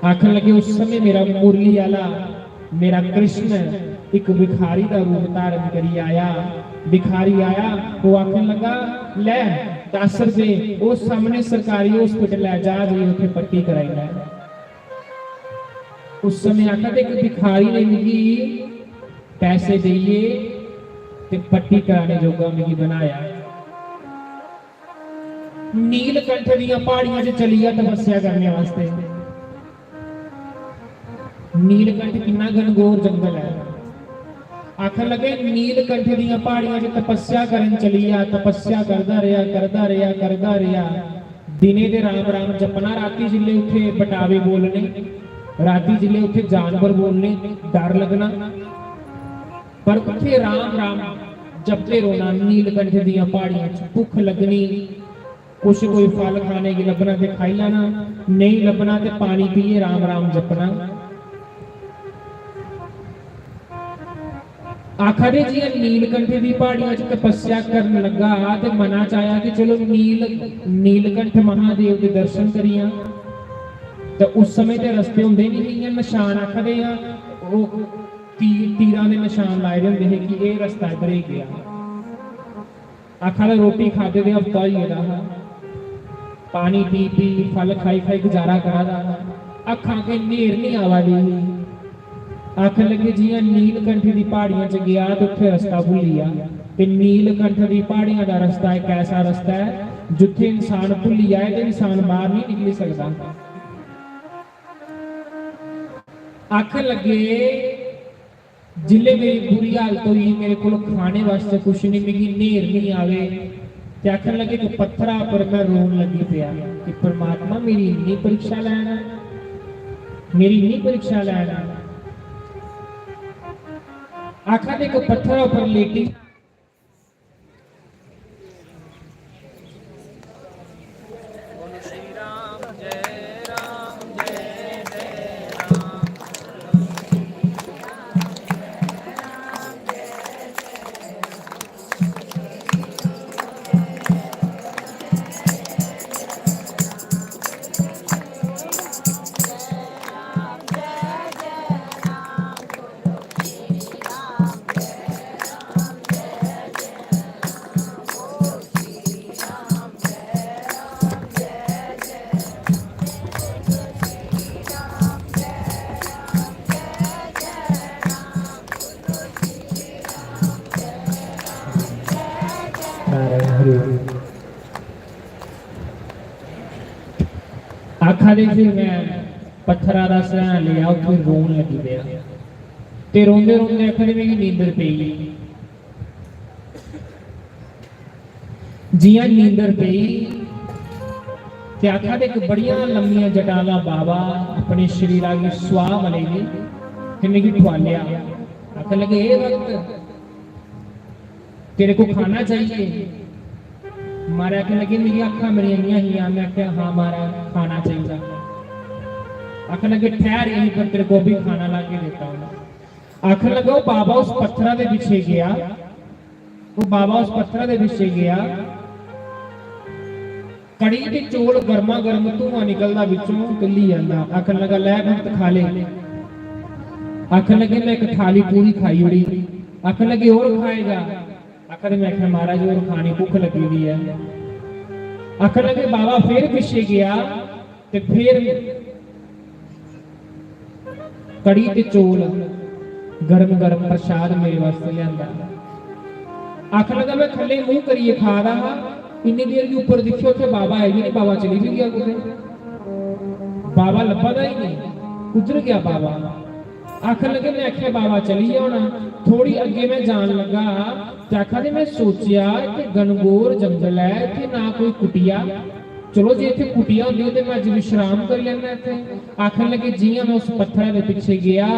आखन लगे, "उस समें मेरा मुरली आह्ला, मेरा कृष्ण इक भिखारी दा रूप धारण करियै आया।" भिखारी आया, ओह् आखन लगा, "लै दस रपेऽ, ओह् सामनै सरकारी हॉस्पिटल ऐ, जा जाइयै उत्थै पट्टी कराई लै।" उस समें आखा दे, इक भिखारी ने मिगी पैसे देइयै ते पट्टी कराने जोगा मिगी बनाया। नीलकंठ दियां प्हाड़ियां च चली गेआ तपस्या करने वास्तै। नीलकंठ किन्ना घनघोर जंगल ऐ। आखन लगे, नीलकंठ दियां प्हाड़ियां च तपस्या करन चली गेआ, तपस्या करदा रेहा, करदा रेहा, करदा रेहा। दिने ते राम राम जपना, राती जिल्ले उत्थे बटावे बोलने, राती जिल्ले उत्थे जानवर बोलने, डर लगना, पर उत्थे राम राम जपदे रौहना। नीलकंठ दियां प्हाड़ियां च भुक्ख लगनी, कुछ कोई फल खाने गी लब्भना ते खाई लैना, नेईं लब्भना ते पानी पीए राम राम जपना। आखा दे, जि'यां नीलकंठ दी प्हाड़ियां च तपस्या करन लग्गा हा ते मना च आया कि चलो नील, नीलकंठ महादेव दे दर्शन करियां। ते उस समें ते रस्ते होंदे निं हे, इ'यां नशान आखा दे आं, ओह् ती-, तीरां दे नशान लाए दे होंदे हे कि एह् रस्ता इद्धर ही गेआ। आखा दा, रोटी खादे दे हफ्ता होई गेदा हा, पानी पी पी, फल खाई खाई गुजारा करा दा हा। अक्खां अग्गें न्हेर निं आवा दी ही। आखन लगे, "जि'यां नीलकंठ दी प्हाड़ियां च गेआ ते उत्थै रस्ता भुल्ली गेआ।" ते नीलकंठ दी प्हाड़ियां दा रस्ता इक ऐसा रस्ता ऐ जित्थै इंसान भुल्ली जाए ते इंसान बाहर निं निकली सकदा। आखन लगे, "जिसलै मेरी बुरी हालत होई, मेरे कोल खाने वास्तै कुछ निं, मिगी न्हेर निं आवे।" ते आखन लगे, "इक पत्थरा पर में रोन लगी पेआ कि परमात्मा मेरी इन्नी परीक्षा लैना, मेरी इन्नी परीक्षा लैना।" आखा दे, इक पत्थरा पर लेटी आखा दे, फिर में पत्थरा दा सहारा लेआ, उत्थै रोन लगी पेआ। ते रोंदे रोंदे आखा दे, मिगी नींदर पेई। जि'यां नींदर पेई ते आखा दे, इक बड़ियां लम्मियां जटां दा बाबा अपने शरीरा गी सुआह् मलेगी ते मिगी ठुआलेआ। आखन लगे, "ए भक्त, तेरे को खाना चाहिए?" महाराज आखन लगे, "मेरी अक्खां मरी गेइयां हियां।" में आखेआ, "हाँ महाराज, खाना चाहिए।" आखन लगे, "ठहर, यहीं पर तेरे को अभी खाना ला के देता हूँ।" आखन लगा, "ओह् बाबा उस पत्थरा दे पिच्छे गेआ, ओह् बाबा उस पत्थरा दे पिच्छे गेआ, कड़ी ते चौल, गर्मा गर्म धुआं निकलदा बिच्चों ते ली आंदा।" आखन लगा, "लै भक्त, खा ले।" आखन लगे, "में इक थाली पूरी खाई ओड़ी।" आखन लगे, "होर खाएगा?" आखन लगे, "में आखेआ, महाराज, होर खानी, भुक्ख लग्गी दी ऐ।" आखन लगे, बाबा फिर पिच्छे गेआ, ते फिर कड़ी ते चौल, गर्म गर्म प्रसाद मेरे वास्तै लिआंदा। आखन लगा, "में खल्ले मूंह करियै खा दा हा, इन्नी देर गी उप्पर दिक्खेआ, उत्थै बाबा है गै निं, बाबा चली बी गेआ कुतै, बाबा लब्भा दा ही निं, कुद्धर गेआ बाबा?" आखन लगे, "में आखेआ बाबा चली गेआ होना।" थोड़ी अग्गें में जान लगा ते आखा दे, "में सोचेआ कि घनघोर जंगल ऐ, इत्थै ना कोई कुटिया, चलो जे इत्थै कुटिया होंदी ते में अज्ज विश्राम करी लैंदा इत्थै।" आखन लगे, "जि'यां में उस पत्थरै दे पिच्छे गेआ,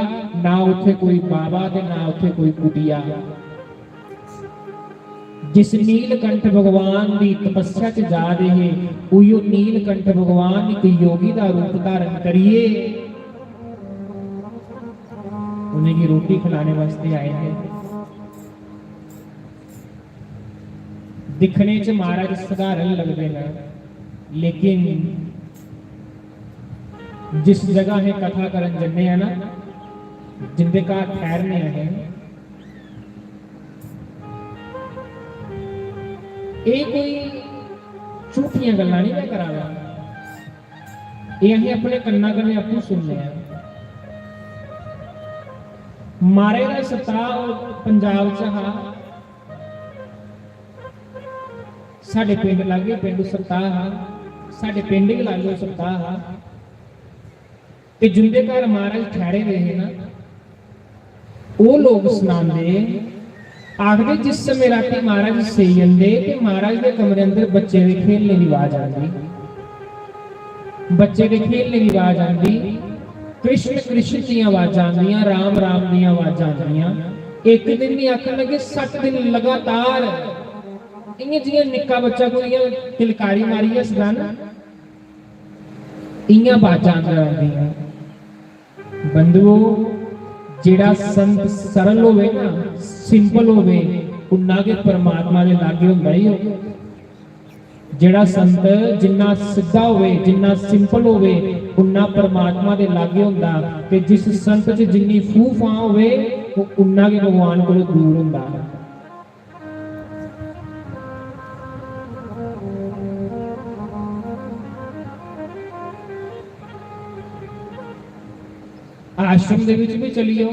ना उत्थै कोई बाबा ते ना उत्थै कोई कुटिया।" जिस नीलकंठ भगवान दी तपस्या च जा दे हे, उयो नीलकंठ भगवान इक योगी दा रूप धारण करियै उ'नेंगी रोटी खिलाने वास्तै आए हे। दिक्खने च महाराज सधारण लगदे न, लेकिन जिस जगह असें कथा करन जन्ने आं ना, जिंदे घर ठैहरने आं असें, एह् कोई झूठियां गल्लां निं में करा दा, एह् असें अपने कन्ना कन्नै आपूं सुनने आं। मारे दा सप्ताह पंजाब च हा, साढ़े पिंड लागे पिंड सप्ताह हा, साढ़े पिंड गै लागे सप्ताह हा। ते जिंदे घर महाराज ठैहरे दे हे ना, ओह् लोक सनांदे, आखदे, जिस समें रातीं महाराज सेई जंदे ते महाराज दे कमरे अंदर बच्चे दे खेलने दी आवाज आंदी, बच्चे दे खेलने दी आवाज आंदी, कृष्ण कृष्ण दियां आवाजां आंदियां, राम राम दियां आवाजां आंदियां। इक दिन निं, आखन लगे, सत्त दिन लगातार इ'यां जि'यां निक्का बच्चा कोई इ'यां किलकारी मारियै सदा ना, इ'यां बाजां अंदर आंदियां। बंधुओ, जेह्ड़ा संत सरल होवे ना, सिंपल होवे, उन्ना गै परमात्मा दे लागे होंदा ही ओह्। जेह्ड़ा संत जिन्ना सिद्धा होवे, जिन्ना सिंपल होवे, उन्ना परमात्मा दे लागे होंदा। ते जिस संत च जिन्नी फूह फां होवे, ओह् उन्ना गै भगवान कोला दूर होंदा। आश्रम दे विच भी चली जाओ।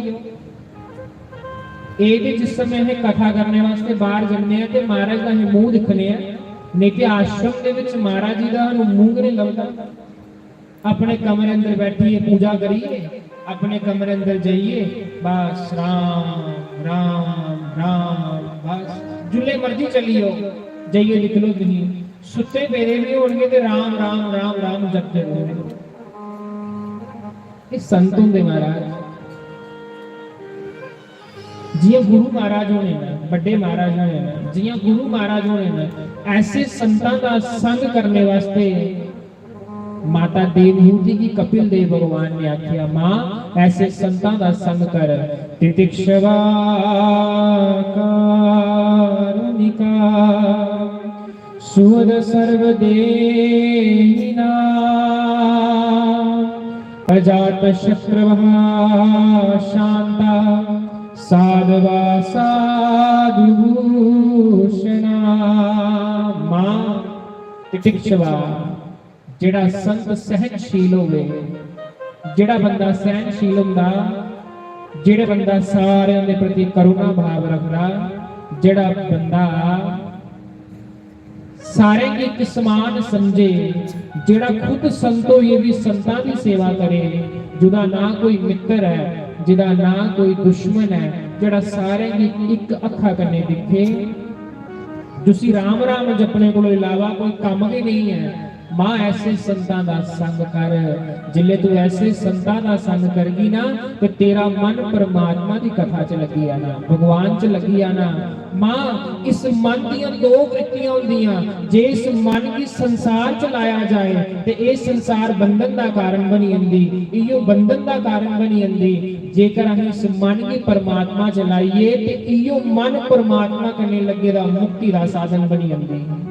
एह् ते जिस समय असें कथा करने वास्ते बाहर जन्ने आं ते महाराज दा असें मूंह दिक्खने आं, नेईं ते आश्रम दे विच महाराज जी दा सानूं मूंह गै नहीं लभदा। अपने कमरे अंदर बैठिए पूजा करिए, अपने कमरे अंदर जाइए, बस राम राम राम, बस जिल्ले मर्जी चली जाओ, जाइए निकलो तुसीं, सुत्ते पेदे भी होणगे ते राम राम राम राम जपदे रौह्ने। एह् संत होंदे महाराज, जियां गुरु महाराज होने न, बड्डे महाराज होने न, जियां गुरु महाराज होने न, ऐसे संतां दा संग करने वास्ते माता देवहूति गी कपिल देव भगवान ने आख्या, "मां, ऐसे संतां दा संग कर।" तितिक्षवा कारुणिका सुहृद सर्वदेहिनां। अजात शत्रवः शांता साधवा साधु भूषणा। मां तितिक्षवा, जेड़ा संत सहनशील होवे, जेड़ा बंदा सहनशील हुंदा, जेड़ा बंदा सारेआं दे प्रति करुणा भाव रखदा, जेड़ा बंदा सारें गी इक समान समझे, जेड़ा खुद संत होइए भी संतां दी सेवा करे, जुदा ना कोई मित्र ऐ, जिदा ना कोई दुश्मन ऐ, जेड़ा सारें गी इक अक्खा कन्नै दिक्खे, जुसी राम राम जपने कोलों इलावा कोई कम्म गै नेईं ऐ। मां, ऐसे संतां दा संग कर। जिल्ले तू ऐसे संतां दा संग करगी ना, ते तेरा मन परमात्मा दी कथा च लग्गी जाना, भगवान च लग्गी जाना। मां, इस मन दियां दो वृत्तियां होंदियां, जे इस मन गी संसार च लाया जाए, ते एह् संसार बंधन दा कारण बनी जंदी, इयो बंधन दा कारण बनी जंदी। जेकर असें इस मन गी परमात्मा च लाइए, ते इयो मन परमात्मा कन्नै लग्गे दा मुक्ति दा साधन बनी जंदी।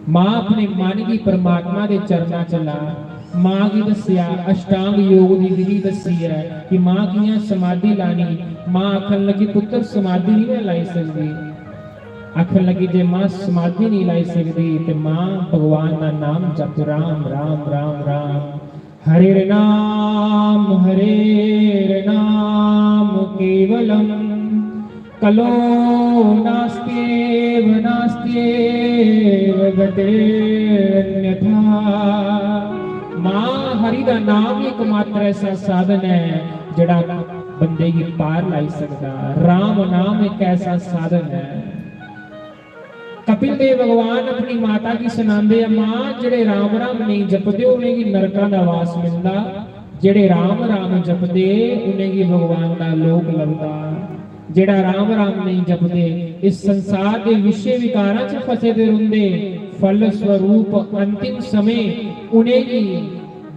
मां, अपने मन गी परमात्मा दे चरणा च ला। मां गी दस्सेआ, अष्टांग योग दी विधि दस्सी ऐ कि मां कियां समाधि लानी। मां आखन लगी, "पुत्तर, समाधि नहीं मैं लाई सकदी।" आखन लगी, "जे मां समाधि नहीं लाई सकदी, ते मां भगवान दा नाम जप, राम, राम, राम, राम।" हरेर्नाम हरेर्नाम केवलम, कलो नास्त्येव नास्त्येव गतिरन्यथा। मां, हरि दा नाम ही एकमात्र ऐसा साधन है जेड़ा बंदे गी पार लाई सकदा। राम नाम एक ऐसा साधन है। कपिल देव भगवान अपनी माता गी सनांदे आ, "मां, जेड़े राम राम नेईं जपदे, उ'नेंगी नरकां दा वास मिलदा, जेड़े राम राम जपदे, उ'नेंगी भगवान दा लोक लभदा।" जेड़ा राम राम नेईं जपदे, इस संसार दे विषय विकारां च फसे दे रौंह्दे, फल स्वरूप अंतिम समें उ'नेंगी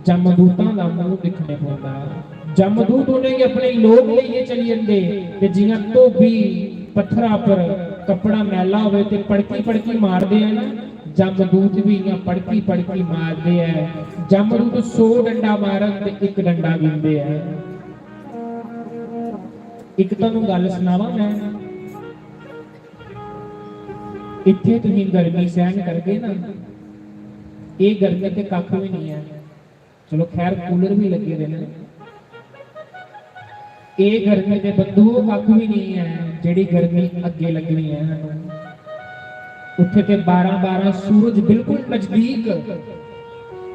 जमदूतां दा मूंह दिक्खने पौंदा। जमदूत उ'नेंगी अपने लोक लेइयै चली जंदे, ते जि'यां धोबी पत्थरा पर कपड़ा मैला होवे ते पड़की पड़की मारदे ऐ ना, जमदूत भी इ'यां पड़की पड़की मारदे ऐ। जमदूत सौ डंडा मारन ते इक डंडा गिनदे ऐ। इक तुहानू गल्ल सनावां मैं, इत्थे तुसीं गर्मी सैहन करगे ना, एह् गर्मी ते कक्ख भी नहीं ऐ। चलो खैर, कूलर भी लग्गे दे न। एह् गर्मी ते बंधुओ कक्ख भी नहीं ऐ, जेह्ड़ी गर्मी अग्गे लग्गनी ऐ सानू। उत्थे ते बारां बारां सूरज बिल्कुल नजदीक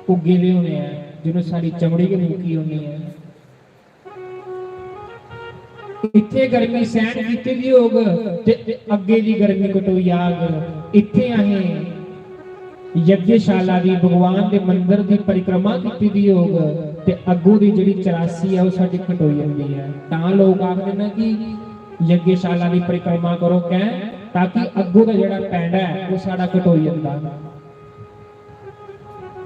उग्गे दे होने ऐ, जिन्हों सारी चमड़ी गै मुक्की होनी ऐ। इत्थे गर्मी सैहन कीती दी होग ते अग्गे दी गर्मी कटोई आग। इत्थे असें यज्ञशाला दी, भगवान दे मंदर दी परिक्रमा कीती दी होग ते अग्गों दी जेह्ड़ी चरासी ऐ, ओह् साढ़ी कटोई जंदी ऐ। तां लोक आखदे न कि यज्ञशाला दी परिक्रमा करो, कैं? ताकि अग्गों दा जेह्ड़ा पैंडा ऐ, ओह् साढ़ा कटोई जंदा।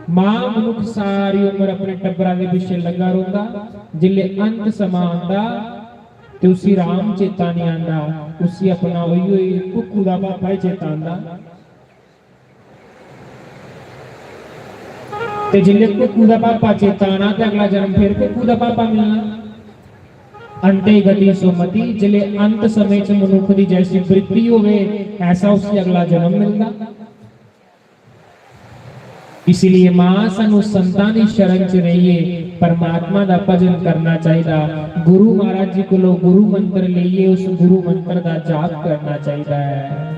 मां, मनुक्ख सारी उम्र अपने टब्बरा दे पिच्छे लग्गा रौंह्दा, जिसले अंत समां आंदा ते उसी राम चेता नहीं आंदा, उसी अपना उही उही कुक्कू दा पापा ही चेता आंदा। ते जिसले कुक्कू दा पापा चेता आना ते अगला जन्म फिर कुक्कू दा पापा मिलना। अंते गति सुमति, जिसले अंत समय च मनुक्ख दी जैसी वृत्ति होवे, ऐसा उसी अगला जन्म मिलदा। इसलिए मां, सानू संतां दी शरण च रहिए परमात्मा दा भजन करना चाहिदा। गुरु महाराज जी कोलों गुरु मंत्र लेइए उस गुरु मंत्र दा जाप करना चाहिदा है।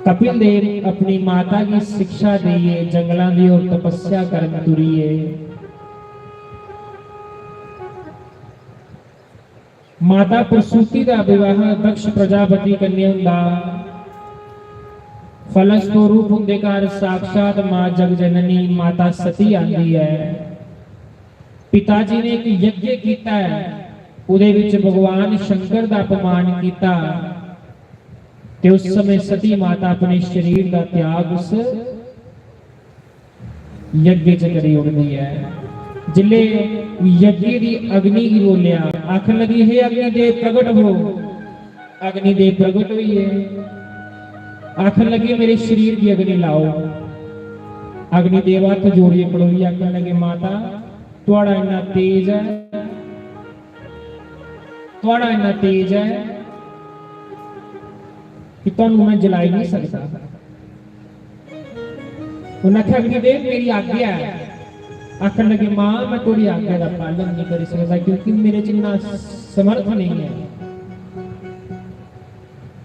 कपिल देव अपनी माता की शिक्षा देइए जंगलां दी ओर तपस्या करन तुरिए। माता प्रसूति दा विवाह दक्ष प्रजापति कन्नै हुंदा। फलस्वरूप उंदे घर साक्षात मां जगजननी माता सती आंदी ऐ। पिता जी ने इक यज्ञ कीता ऐ, ओह्दे विच भगवान शंकर दा अपमान कीता ते उस समय सती माता अपने शरीर दा त्याग उस यज्ञ च करी ओड़दी ऐ। जिल्ले यज्ञ दी अग्नि गी बोलेआ, आखन लगी, "हे अग्निदेव, प्रगट हो।" अग्निदेव प्रगट होइए, आखन लगे, "मेरे शरीर गी अग्नि लाओ।" अग्निदेव हत्थ जोड़िए खड़ोइयै आखन लगे, "माता, थुआड़ा इन्ना तेज ऐ, थुआड़ा इन्ना तेज ऐ कि तुहानू मैं जलाई नहीं सकदा।" उन्हें आखेआ, "अग्निदेव, मेरी आज्ञा ऐ।" आखन लगे, "मां, मैं तेरी आज्ञा का पालन नहीं कर सकता, क्योंकि मेरे च इतना समर्थ नहीं है।"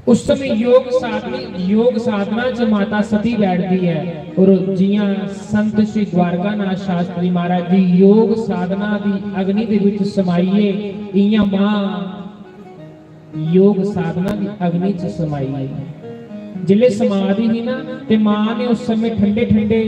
उस समय योग साधनी, योग साधना च माता सती बैठती है और जियां संत श्री द्वारकानाथ शास्त्री महाराज जी योग साधना दी अग्नि दे विच समाइए, इयां मां योग साधना दी अग्नि च समाई गेई। जिसले समाधि ही ना, ते मां ने उस समय ठंडे ठंडे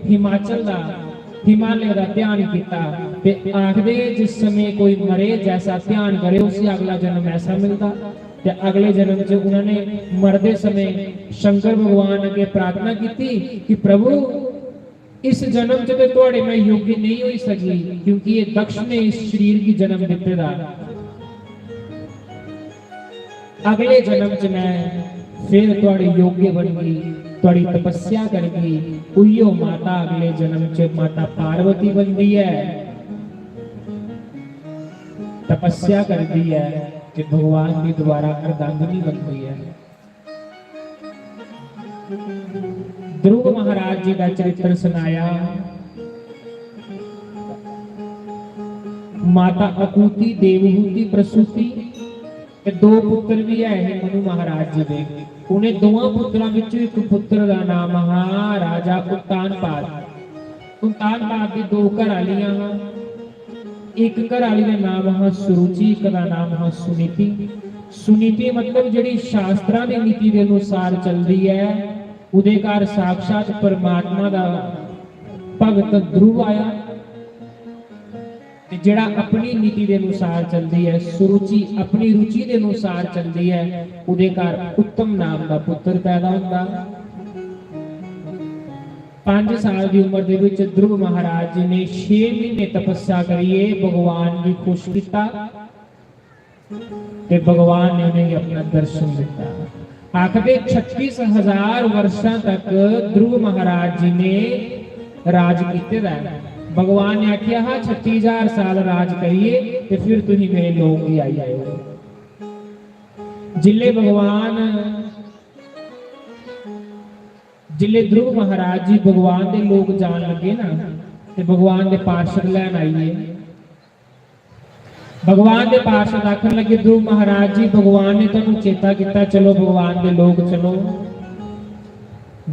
हिमाचल दा, हिमालय दा ध्यान किया। ते आखदे, जिस समय कोई मरे, जैसा ध्यान करे, उसी अगला जन्म ऐसा मिलता। ते अगले जन्म च उन्होंने मरदे समय शंकर भगवान अगे प्रार्थना की कि प्रभु, इस जन्म च ते थुआड़े मैं योग्य नहीं होई सकी, क्योंकि ये दक्ष ने इस शरीर गी जन्म दिते दा। अगले जन्म च मैं फिर थुआड़े योग्य बनगी, थुआड़ी तपस्या करगी। उइयो माता अगले जन्म च माता पार्वती बनदी है, तपस्या करदी है ते भगवान दी दोबारा अर्धांगिनी बनदी है। ध्रुव महाराज जी का चरित्र सुनाया। माता अकूति, देवहूति, प्रसूति, ते दो पुत्र भी है हे मनु महाराज जी दे। उन्हें दोवां पुत्रां विचों एक पुत्र दा नाम हा राजा उत्तानपाद। उत्तानपाद दी दो घर आलियां हां। एक घर आली दा नाम हा सुरुचि, एक दा नाम हा सुनीति। सुनीति मतलब जेह्ड़ी शास्त्रां दी नीति दे अनुसार चलदी ऐ, उदे घर साक्षात परमात्मा दा भगत ध्रुव आया। ते जेह्ड़ा अपनी नीति दे अनुसार चलदी ऐ, सुरुचि अपनी रुचि दे अनुसार चलदी ऐ, उदे घर उत्तम नाम दा पुत्र पैदा होंदा। पंज साल दी उम्र दे विच ध्रुव महाराज जी ने छे महीने तपस्या करिए भगवान गी खुश किता ते भगवान ने उनेंगी अपना दर्शन दिता। आखदे छत्तीस हजार वर्षां तक ध्रुव महाराज जी ने राज कीते दा है। भगवान ने आख्या हा, "छत्तीस हजार साल राज करिए ते फिर तुसीं मेरे लोक गी आई जाओ।" जिल्ले भगवान, जिल्ले ध्रुव महाराज जी भगवान दे लोक जान लगे ना, ते भगवान दे पार्षद लैन आई गए। भगवान दे पार्षद आखन लगे, "ध्रुव महाराज जी, भगवान ने तुहानू चेता किता, चलो भगवान दे लोक चलो।"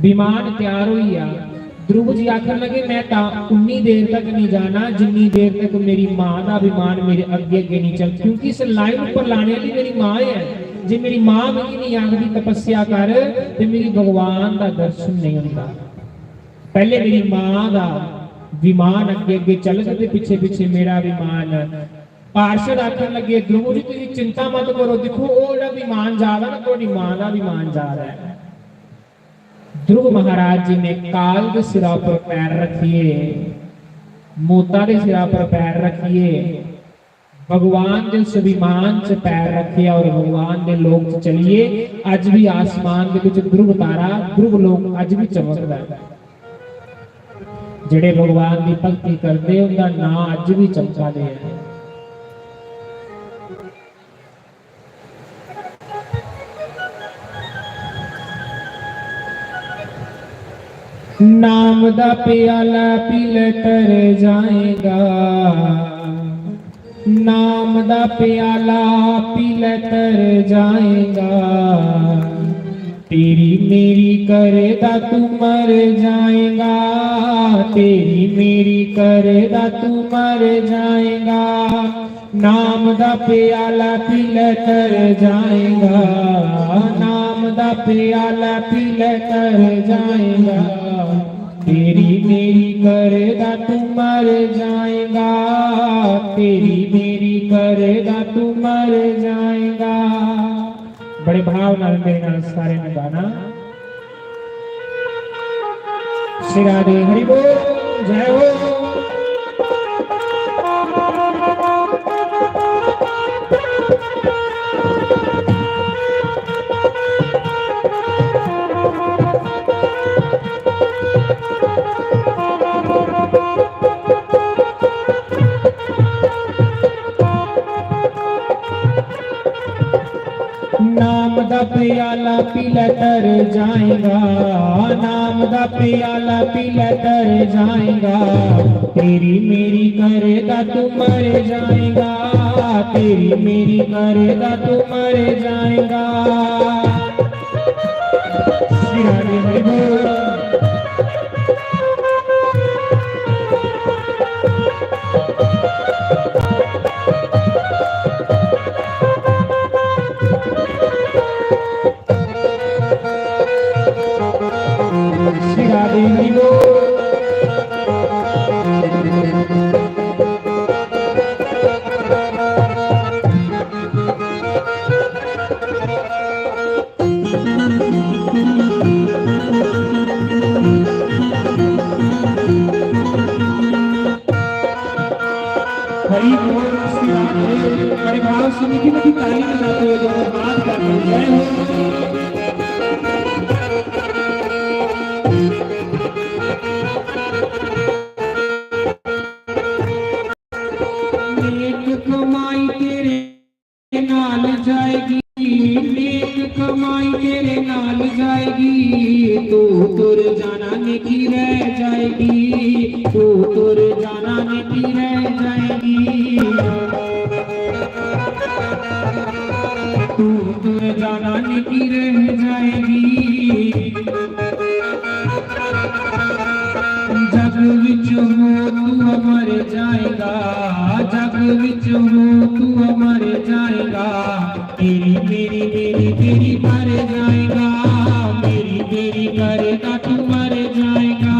विमान तैयार होई गया। ध्रुव जी आखन लगे, "मैं तां उन्नी देर तक नहीं जाना, जिन्नी देर तक मेरी मां दा विमान मेरे अग्गे अग्गे नहीं चल, क्योंकि इस लाइन ऊपर लाने वाली मेरी मां है। जे मेरी मां मिगी नहीं आखदी तपस्या कर, ते मिगी भगवान दा दर्शन नहीं होंदा। पहले मेरी मां दा विमान अग्गे अग्गे चलग ते पिछे पिछे मेरा विमान।" पार्षद आखन लगे, "ध्रुव जी, तुसीं चिंता मत करो, दिक्खो, ओह् जेह्ड़ा विमान जा दा ना, थुआड़ी मां दा विमान जा दा ऐ।" ध्रुव महाराज जी ने काल दे सिरा पर पैर रखिए, मौता दे सिरा पर पैर रखिए, भगवान दे उस विमान च पैर रखिए और भगवान दे लोक च चलिए। अज भी आसमान दे विच ध्रुव तारा, ध्रुव लोक अज भी चमकदा है। जेह्ड़े भगवान दी भक्ति करदे, उंदा नां अज भी चमका दे ऐ। नाम दा प्याला पी ले तर जाएगा, नाम दा प्याला पी ले तर जाएगा। तेरी मेरी करदा तू मर जाएगा, तेरी मेरी करदा तू मर जाएगा। नाम दा प्याला पी ले तर जाएगा, नाम दा प्याला पी ले तर जाएगा। तेरी मेरी करदा तू मर जाएगा, तेरी मेरी करदा तू मर जाएगा। बड़े भाव नाल मेरे नाल सारे ने गाना। श्री राधे हरि बोल, जय हो। नाम दा प्याला पी ले तर जाएगा, नाम दा प्याला पी ले तर जाएगा। तेरी मेरी करदा तू मर जाएगा, तेरी मेरी करदा तू मर जाएगा। श्री हरि बोल। श्री राधे हरि बोल। हरि बोल श्री राधे। बड़े भाव से मीठी मीठी ताली बजाते हुए दोनों हाथ करते हुए जय हो। नेक कमाई तेरे नाल जाएगी, नेक कमाई तेरे नाल जाएगी। तू तुर जाना नेकी रह जाएगी, तू तुर जाना नेकी रह जाएगी। तू तुर जाना नेकी रह जाएगी। जग विच हो तू अमर जाएगा, जग विच हो तू अमर जाएगा। तेरी मेरी मेरी तेरी मर जाएगा, मेरी मेरी करदा तू मर जाएगा।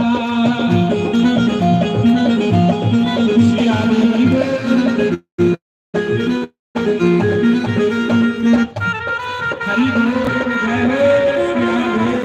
श्री हरि बोल। हरि बोल, जय हो, श्री हरि बोल।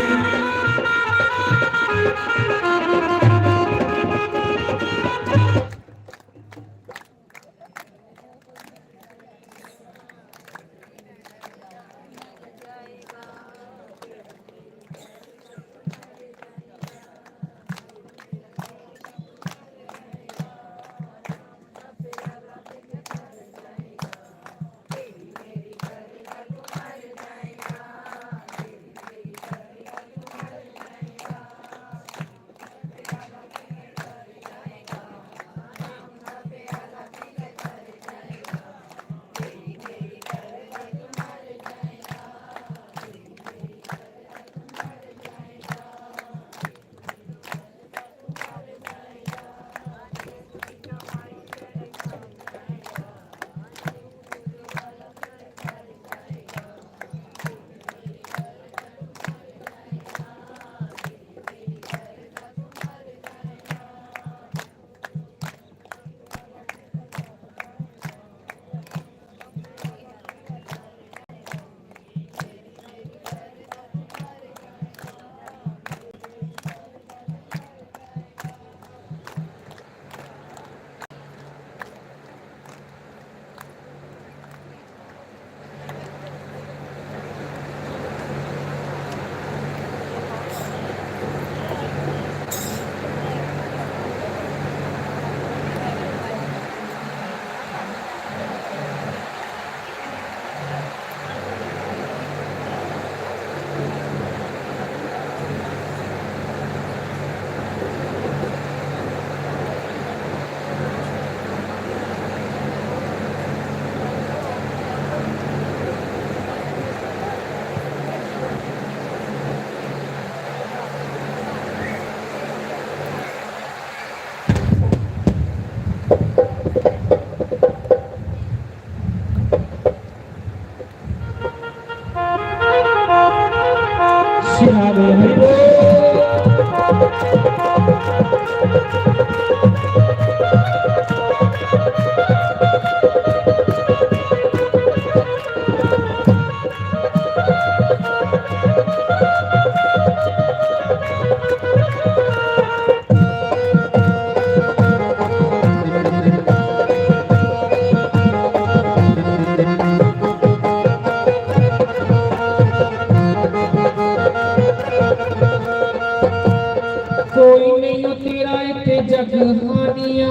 कोई नहीं हो तेरा इत्थे जग हानिया,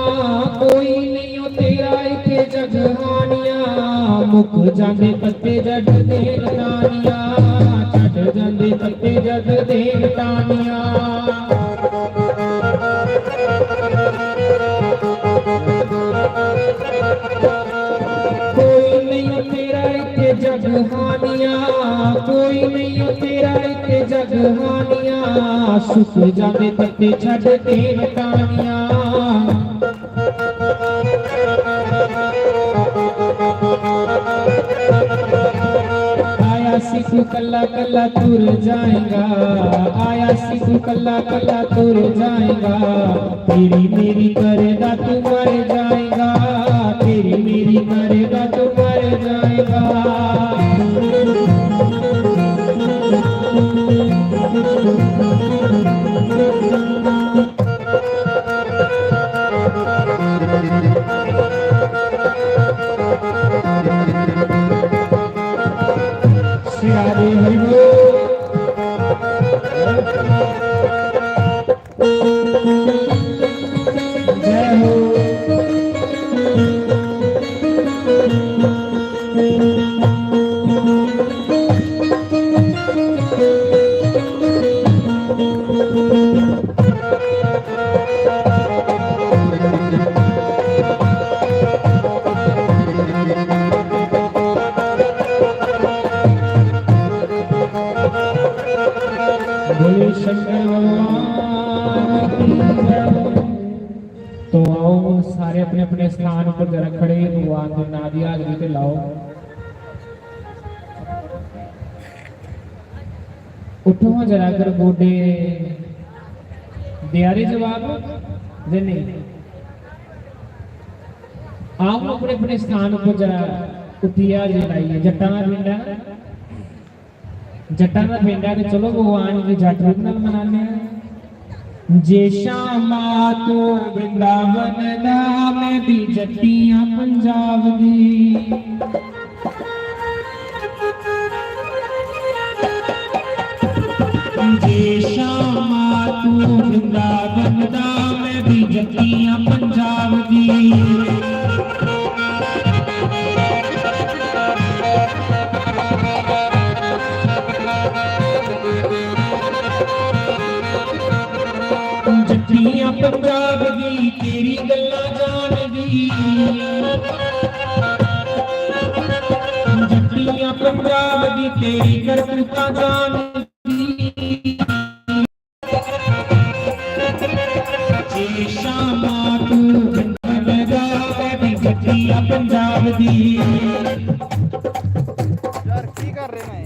कोई नहीं हो तेरा इत्थे जग हानिया। मुक जांदे पत्ते जग दे नटानिया, छट जांदे पत्ते जग दे नटानिया। कोई नहीं तेरा इत्थे जग हानिया, कोई नहीं तेरा इत्थे जग हानिया। सुक जांदे पत्ते छड्ड के नटानिया। आया सी तू कल्ला कल्ला तुर जाएगा, आया सी तू कल्ला कल्ला तुर जाएगा। तेरी मेरी करेगा तू मर जाएगा, तेरी मेरी करेगा तू मर जाएगा। श्री राधे हरि बोल। जय हो। बोले शंकर भगवान की जय। तो आओ, सारे अपने अपने स्थान पर जरा खड़े भगवान के नाम दी हाजरी ते लाओ। उठो हां जरा कर गोडे, देआ दे जवाब जे नेईं? आओ, अपने अपने स्थान पर जरा उठियै हाजरी लाइयै। जट्टां दा पिंड ऐ, जट्टां दा पिंड ऐ, ते चलो भगवान गी जट रूप नाल मनाने आं। जे श्यामा तू वृंदावन दा, मैं भी जट्टियां पंजाब दी। जे श्यामा तू वृंदावन दा, मैं भी जट्टियां पंजाब दी। जट्टियां पंजाब दी तेरी गल्लां जान दी, जट्टियां पंजाब दी तेरी करतूतां जान दी। जे श्यामा तू वृंदावन दा, मैं भी जट्टियां पंजाब दी। यार, की कर रहे हैं?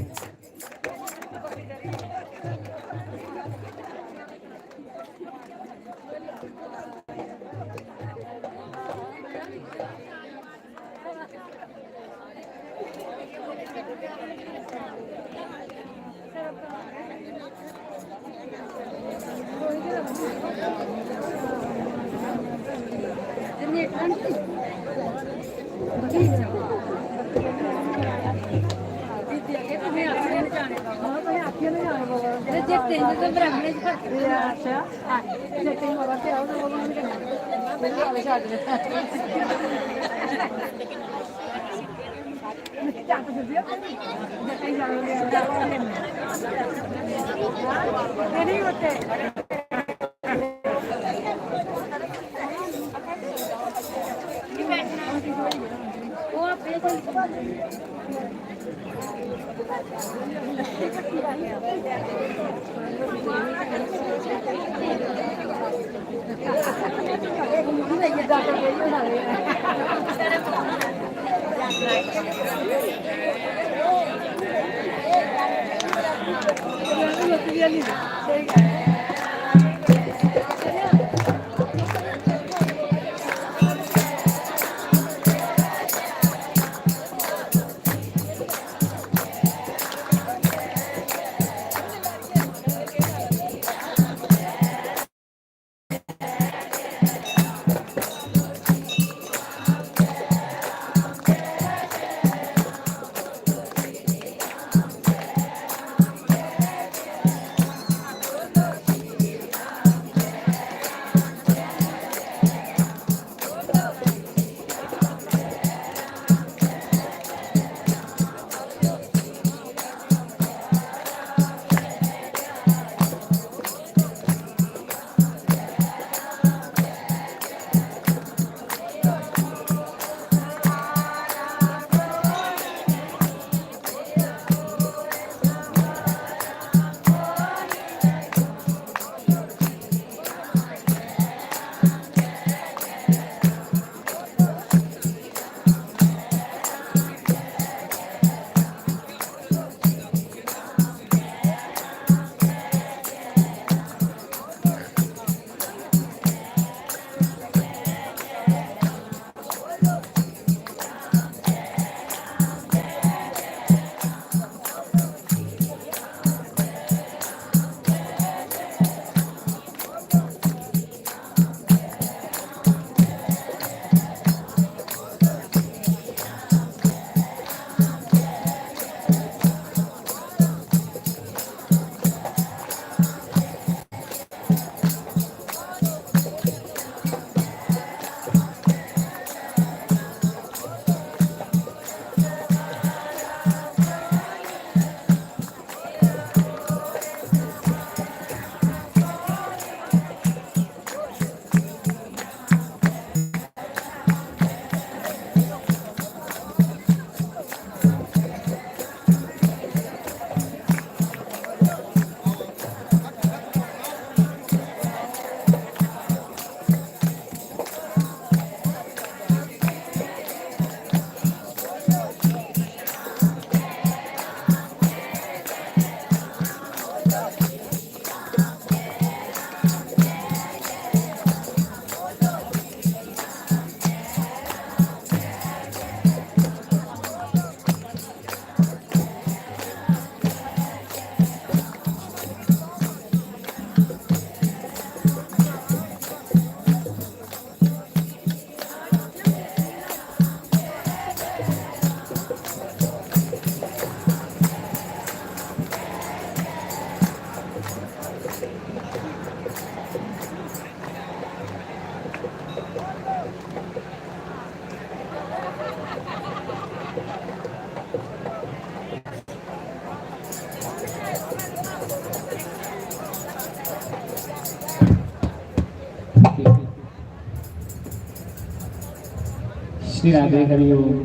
श्री राधे हरि ओम।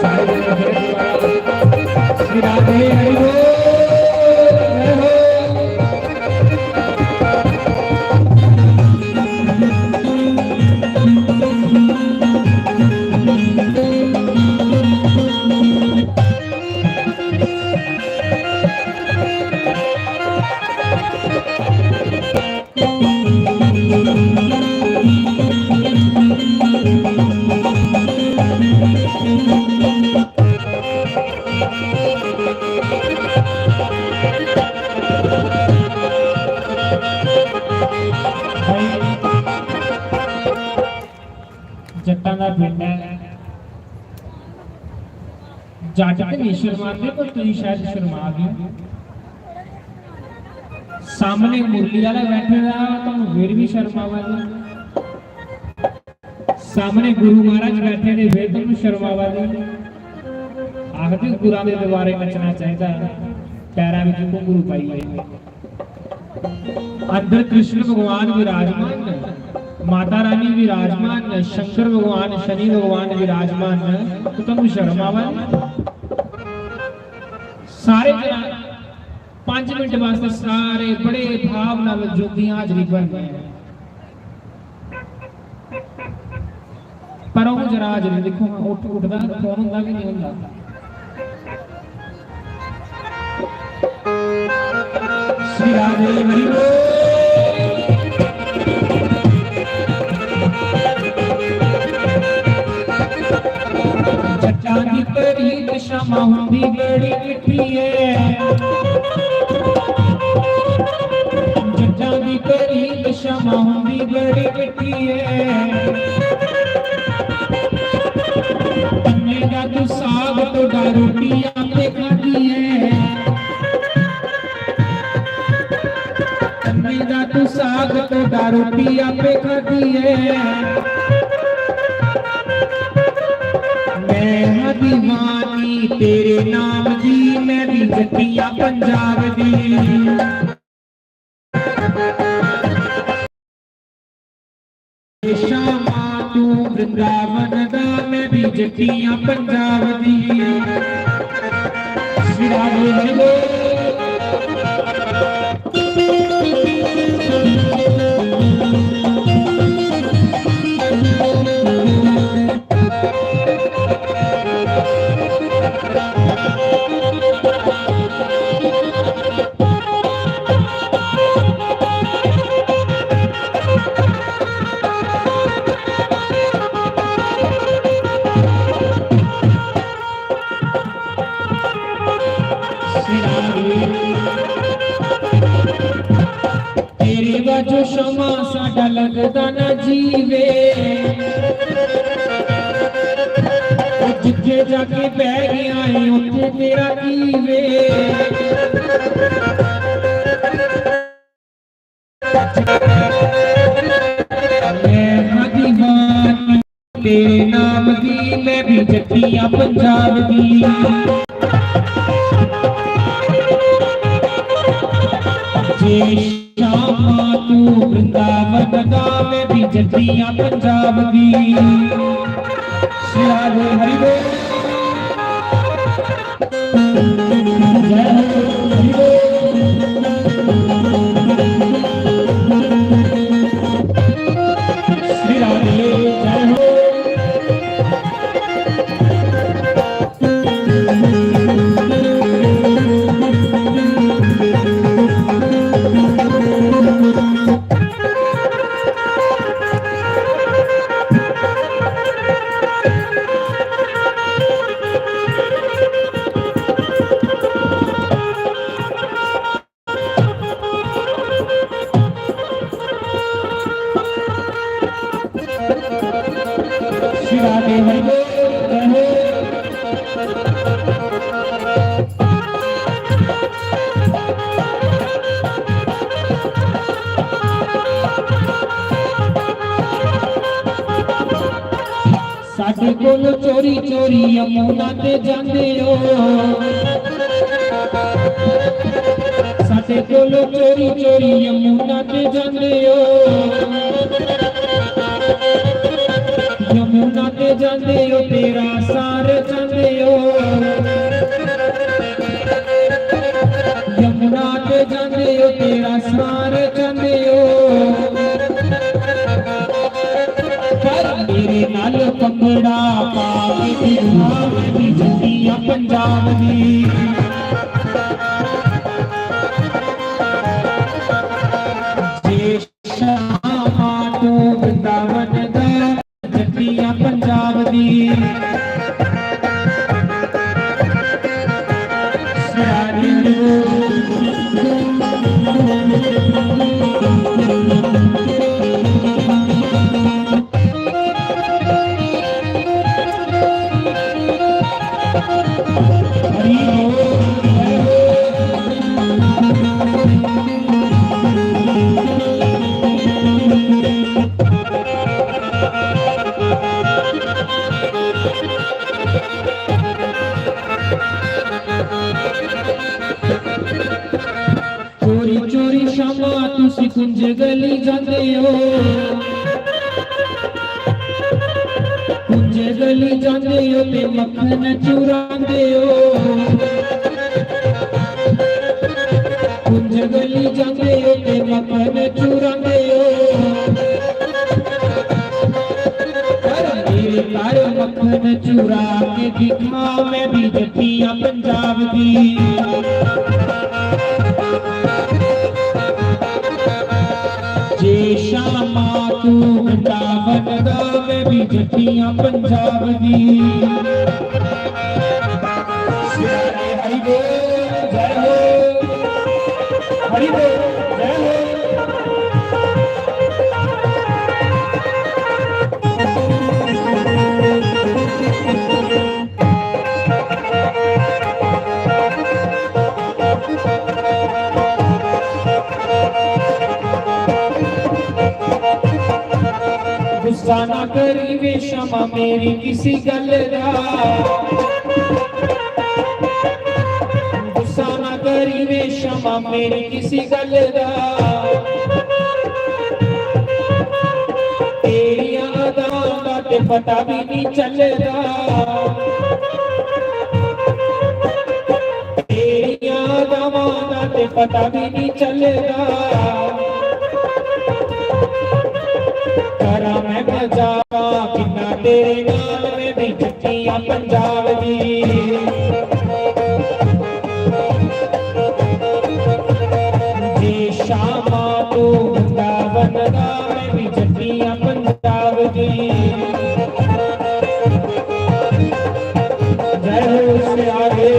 सारे जने फिर दोबारा श्री राधे हरि ओम। जय हो। जट्टां दा पिंड ऐ। जट ते नेईं शर्मांदे, पर तुसीं शायद शर्मा गए ओ। सामने मुरली आह्ला बैठे दा, तुहानू फिर भी शर्म आवा दी। सामने गुरु महाराज बैठे ने, फिर तुहानू शर्म आवा दी। आखदे गुरां दे दरबारे नच्चना चाहिदा, पैरां बिच घुंघरू पाइयै। अंदर कृष्ण भगवान विराजमान न, माता रानी विराजमान न, शंकर भगवान, शनि भगवान विराजमान न, तो तुहानू शर्म आवा दी? सारे जना पंज मिनट वास्ते सारे बड़े भाव नाल जुगदी हाजरी भरनी है। पर ओह् जरा हाजरी दिक्खो हां, उठ-, उठदा फोन होंदा कि नहीं होंदा? श्री राधे हरि बोल। जट्टां दी परीत क्षमा हुंदी बड़ी मिट्ठी ऐ। जट्टां दी परीत क्षमा हुंदी बड़ी मिट्ठी ऐ। तन्ने दा तू साग ढोडा रोटी आपे खादी ऐ। तन्ने दा तू साग ढोडा रोटी आपे खादी ऐ। मैं हां दीवानी तेरे नाम दी, मैं भी जट्टियां पंजाब दी। श्यामा तू वृंदावन दा, मैं भी जट्टियां पंजाब दी। श्री राधे हरि बोल। तेरे बाजो शमा साडा लगदा ना जीवे। ओ जिथे जाके बह गया है, उथे तेरा की वे। मैं हां दीवानी तेरे नाम दी, मैं भी जट्टियां पंजाब दी। जे श्यामा तू वृंदावन दा, मैं भी जट्टियां पंजाब दी। श्री राधे हरि बोल। जय हो, हरि बोल। श्री राधे, जय हो। श्री राधे हरि बोल, जय हो। साडे कोल चोरी चोरी यमुना ते जांदे ओ। साडे कोल चोरी चोरी यमुना ते जांदे ओ। जांदे ओ, तेरा सार चांदे ओ। यमुना ते जांदे ओ, तेरा सार चांदे ओ। पर मेरे नाल पंगड़ा पा के दिखा, मैं भी जट्टियां पंजाब दी। जे शामा तू वृंदावन दा, जट्टियां पंजाब दी। चोरी चोरी शामा तुसी कुंज गली जांदे ओ, कुंज गली जांदे ओ ते मक्खन चुरांदे ओ। कुंज गली जांदे ओ ते मक्खन चुरांदे ओ। पर मेरे घर मक्खन चुरा के दिखा, मैं भी जट्टियां पंजाब दी। जे शामा तू वृंदावन दा, मैं भी जट्टियां पंजाब दी। हरि बोल, जय हो। हरि बोल, जय हो। गुस्सा ना करी वे शामा मेरी किसी गल दा, गुस्सा ना करी वे शामा मेरी किसी गल दा। तेरियां अदावां दा ते पता भी नहीं चलदा। तेरियां अदावां दा ते पता भी नहीं चलदा। करा मैं मजाक किन्ना तेरे नाल, मैं भी जट्टियां पंजाब दी। जे शामा तू वृंदावन दा, मैं भी जट्टियां पंजाब दी। जय हो, इससे आगे।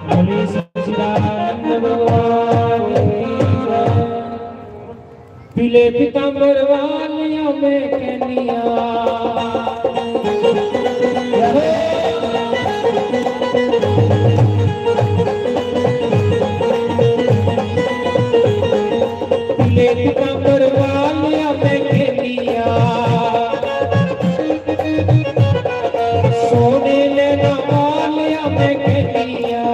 बोले सच्चिदानंद भगवान की जय। पीले पीतांबर वालियां मैं कहनिया। पीले पीतांबर वालियां मैं कहनिया। सोने नैना वालियां मैं कहनिया।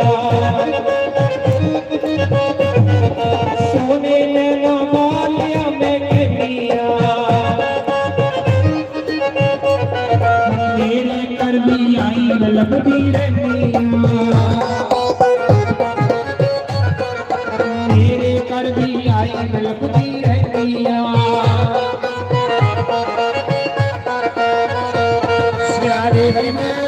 सोने नैना वालियां मैं कहनिया। मेरे घर भी आई लपदी रहनिया। मेरे घर भी आई लपदी रहनिया। प्यारे हरि बोल।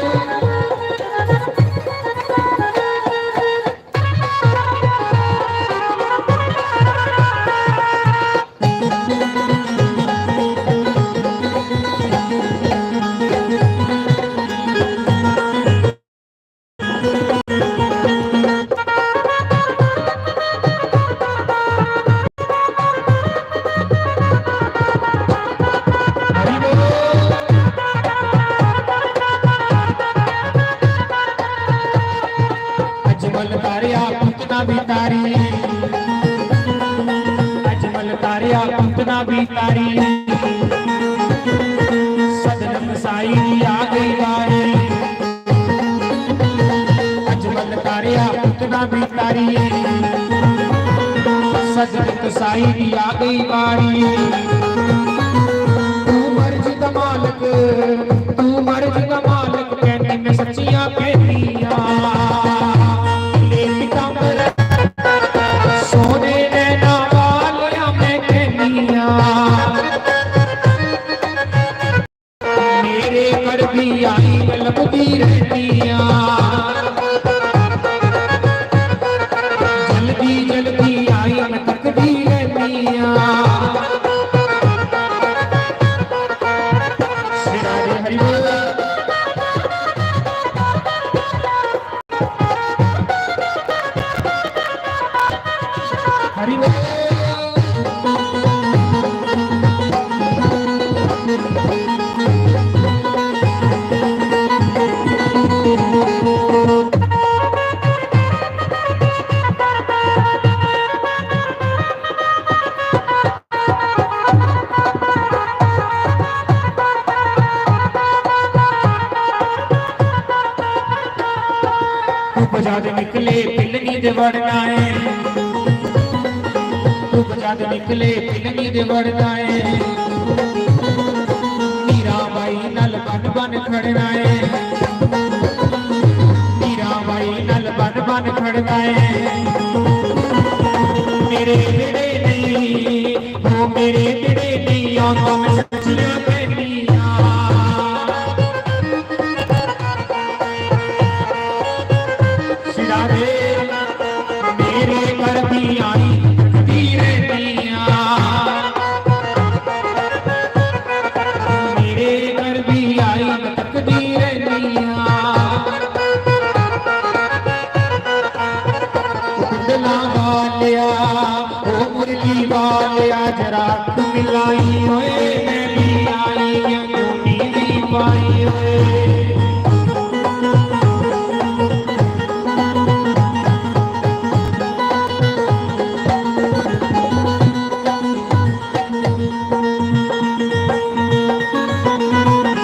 अजमल तारिया पूतना भी तारी, अजमल तारिया पूतना भी तारी। सदनम साई दी आ गई बारी, अजमल तारिया पूतना भी तारी। सदनम साई दी आ गई बारी। तू मर्जी दा मालक, तू मर्जी दा मालक, कहनी मैं सच्चियां कहनियां। ले पीतांबर सोने नैना वालिया मैं कहनियां। मेरे घर भी आई मैं लभदी रहनियां। जल्दी जल्दी आई मैं तकदी रहनियां। श्री राधे हरि बोल। हरि बोल। तू बजाद निकले पिलनी दे वड़ना है, तू बजाद निकले पिलनी दे वड़ना है। मीरा बाई नाल बन बन खड़ना है, मीरा बाई नाल बन बन खड़ना है। मेरे बिड़े नहीं, वो मेरे बिड़े नहीं आंदा मैं सच्चियां कहनियां। श्री राधे। मेरे घर भी आई तकदी रहनियां, मेरे घर भी आई तकदी रहनियां। कुंडला वालिया, ओ मुरली वालिया, जरा तू मिलाई ओए, मैं भी आई आं, तू नीली पाई ओए।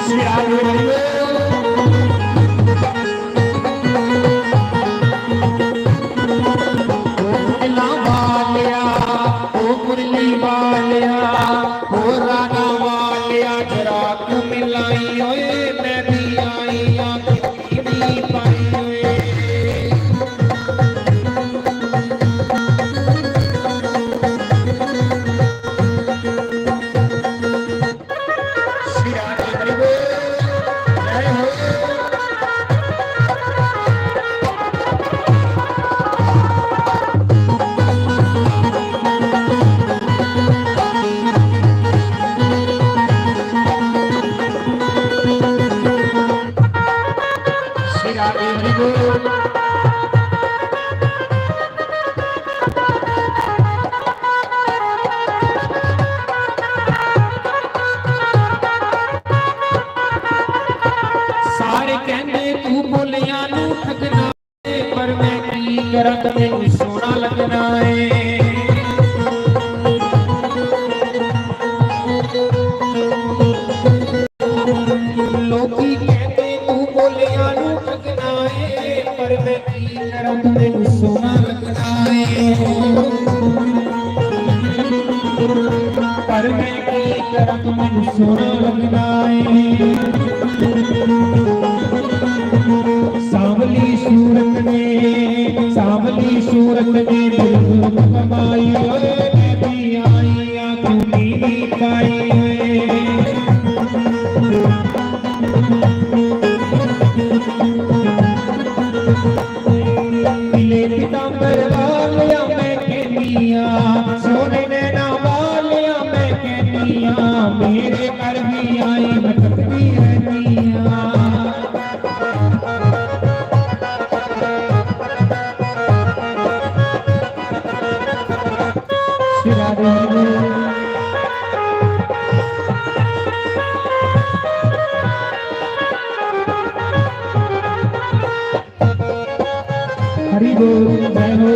श्री राधे हरि बोल। ओ मुरला वालिया, ओ मुरली वालिया, ओ राना वालिया, जरा तू मिलाई ओए, मैं भी आई आं, तू नीली पाई ओए। श्री राधे हरि बोल, जय हो। श्री राधे हरि बोल। सारे कहंदे तू बोलिया नू ठगना है, पर मैं की करा, तू मैनू सोहना लगना है। लोकी कहंदे तू बोलिया नू ठगना है, पर मैं की करा, तू मैनू सोहना लगना है। पर मैं की करा, तू मैनू सोहना लगना है। सांवली सूरत ने, सांवली सूरत ने दिल कमाई, ओए मैं भी आई आं, तू नीली पाई ओए। नीले पीतांबर वालिया मैं कहनियां, सोने नैना वालिया मैं कहनियां, मेरे घर भी आई मैं तकदी रहनियां। श्री राधे हरि बोल। हरि जय हो।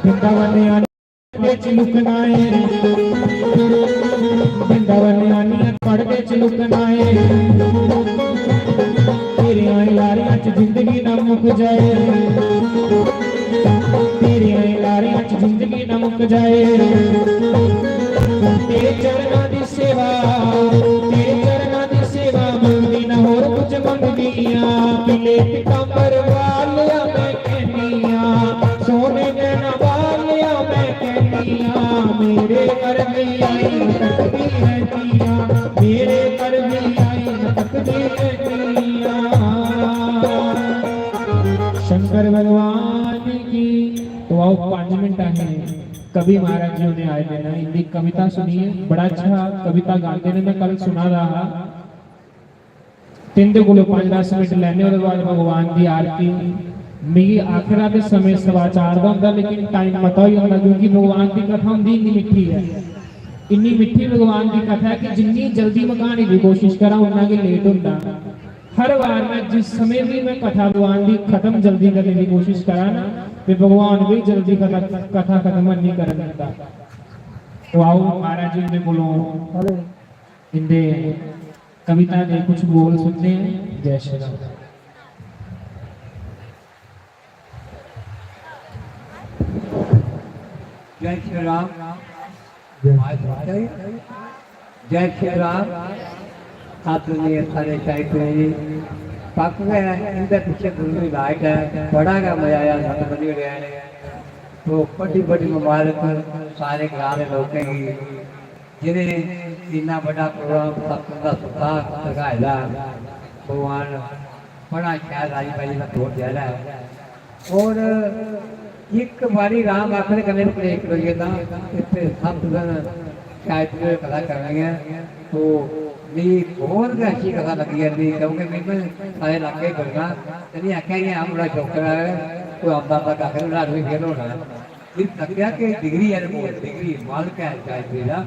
वृंदावन आनियै पड़दे च लुकना ऐ, वृंदावन आनियै पड़दे च लुकना ऐ। तेरियां लारियां च जिंदगी ना मुक जाए, तेरियां लारियां च जिंदगी ना मुक जाए। तेरे चरणा दी सेवा, तेरे चरणा दी सेवा मंगदी ना होर कुछ मंगदी आ। पीले पीतांबर वालिया मैं कहनी आ, सोने गैना वालिया मैं कहनी आ, मेरे घर भी आई तकदी रहती आ, मेरे घर भी आई तकदी रहती आ। शंकर भगवान की। तो आओ, पाँच मिनट असें कवि महाराज जी होरें आए दे न, इंदी कविता सुनिए। बड़ा अच्छा कविता गांदे ने, मैं कल सुना दा हा। ते इंदे कोलों पाँच दस मिनट लैने, ओह्दे बाद भगवान दी आरती। मिगी आखरा ते समें सवा चार दा होंदा, लेकिन टाइम मता होई जंदा, क्योंकि भगवान दी कथा होंदी इन्नी मिट्ठी ऐ, इन्नी मिट्ठी भगवान दी कथा ऐ कि जिन्नी जल्दी में क्हानी दी कोशिश करां, उन्ना गै लेट होंदा। हर बार मैं जिस समय भी मैं कथा भगवान दी खत्म जल्दी करने की कोशिश करां ना, ते भगवान भी जल्दी कथा, कथा खत्म नहीं करन दिंदा। तो आओ, महाराज जी उंदे कोलों इंदे कविता दे कुछ बोल सुनते हैं। जय श्री राम। जय श्री राम। जय श्री राम। आदरणीय सारे साहित्य जी, पक्क गै इंदे पिच्छे गुरु दी लाइट ऐ, बड़ा गै मजा आया, सत बनी ओड़ेआ ऐ। तो बड्डी बड्डी मुबारक सारे ग्रां दे लोकें गी, जिनें इन्ना बड्डा प्रोग्राम सतसंग दा सुत्था रखाए दा। भगवान बड़ा शैल राजी बाजी दा दौर देआ दा ऐ। और इक बारी राम आखने कन्नै बी कलेश करोई जंदा। इत्थै सत्त दिन शायद तुसें कथा करनी ऐ, तो मिगी होर गै अच्छी कथा लग्गी जंदी, क्योंकि मिगी सारे लाके च बोलना ते मिगी आखेआ कि हां, बड़ा शौक ऐ, कोई औंदा औंदा कक्ख निं, बड़ा आदमी फेल होना। फिर तक्केआ कि डिग्री ऐ, कोल डिग्री मालक ऐ गायत्री दा,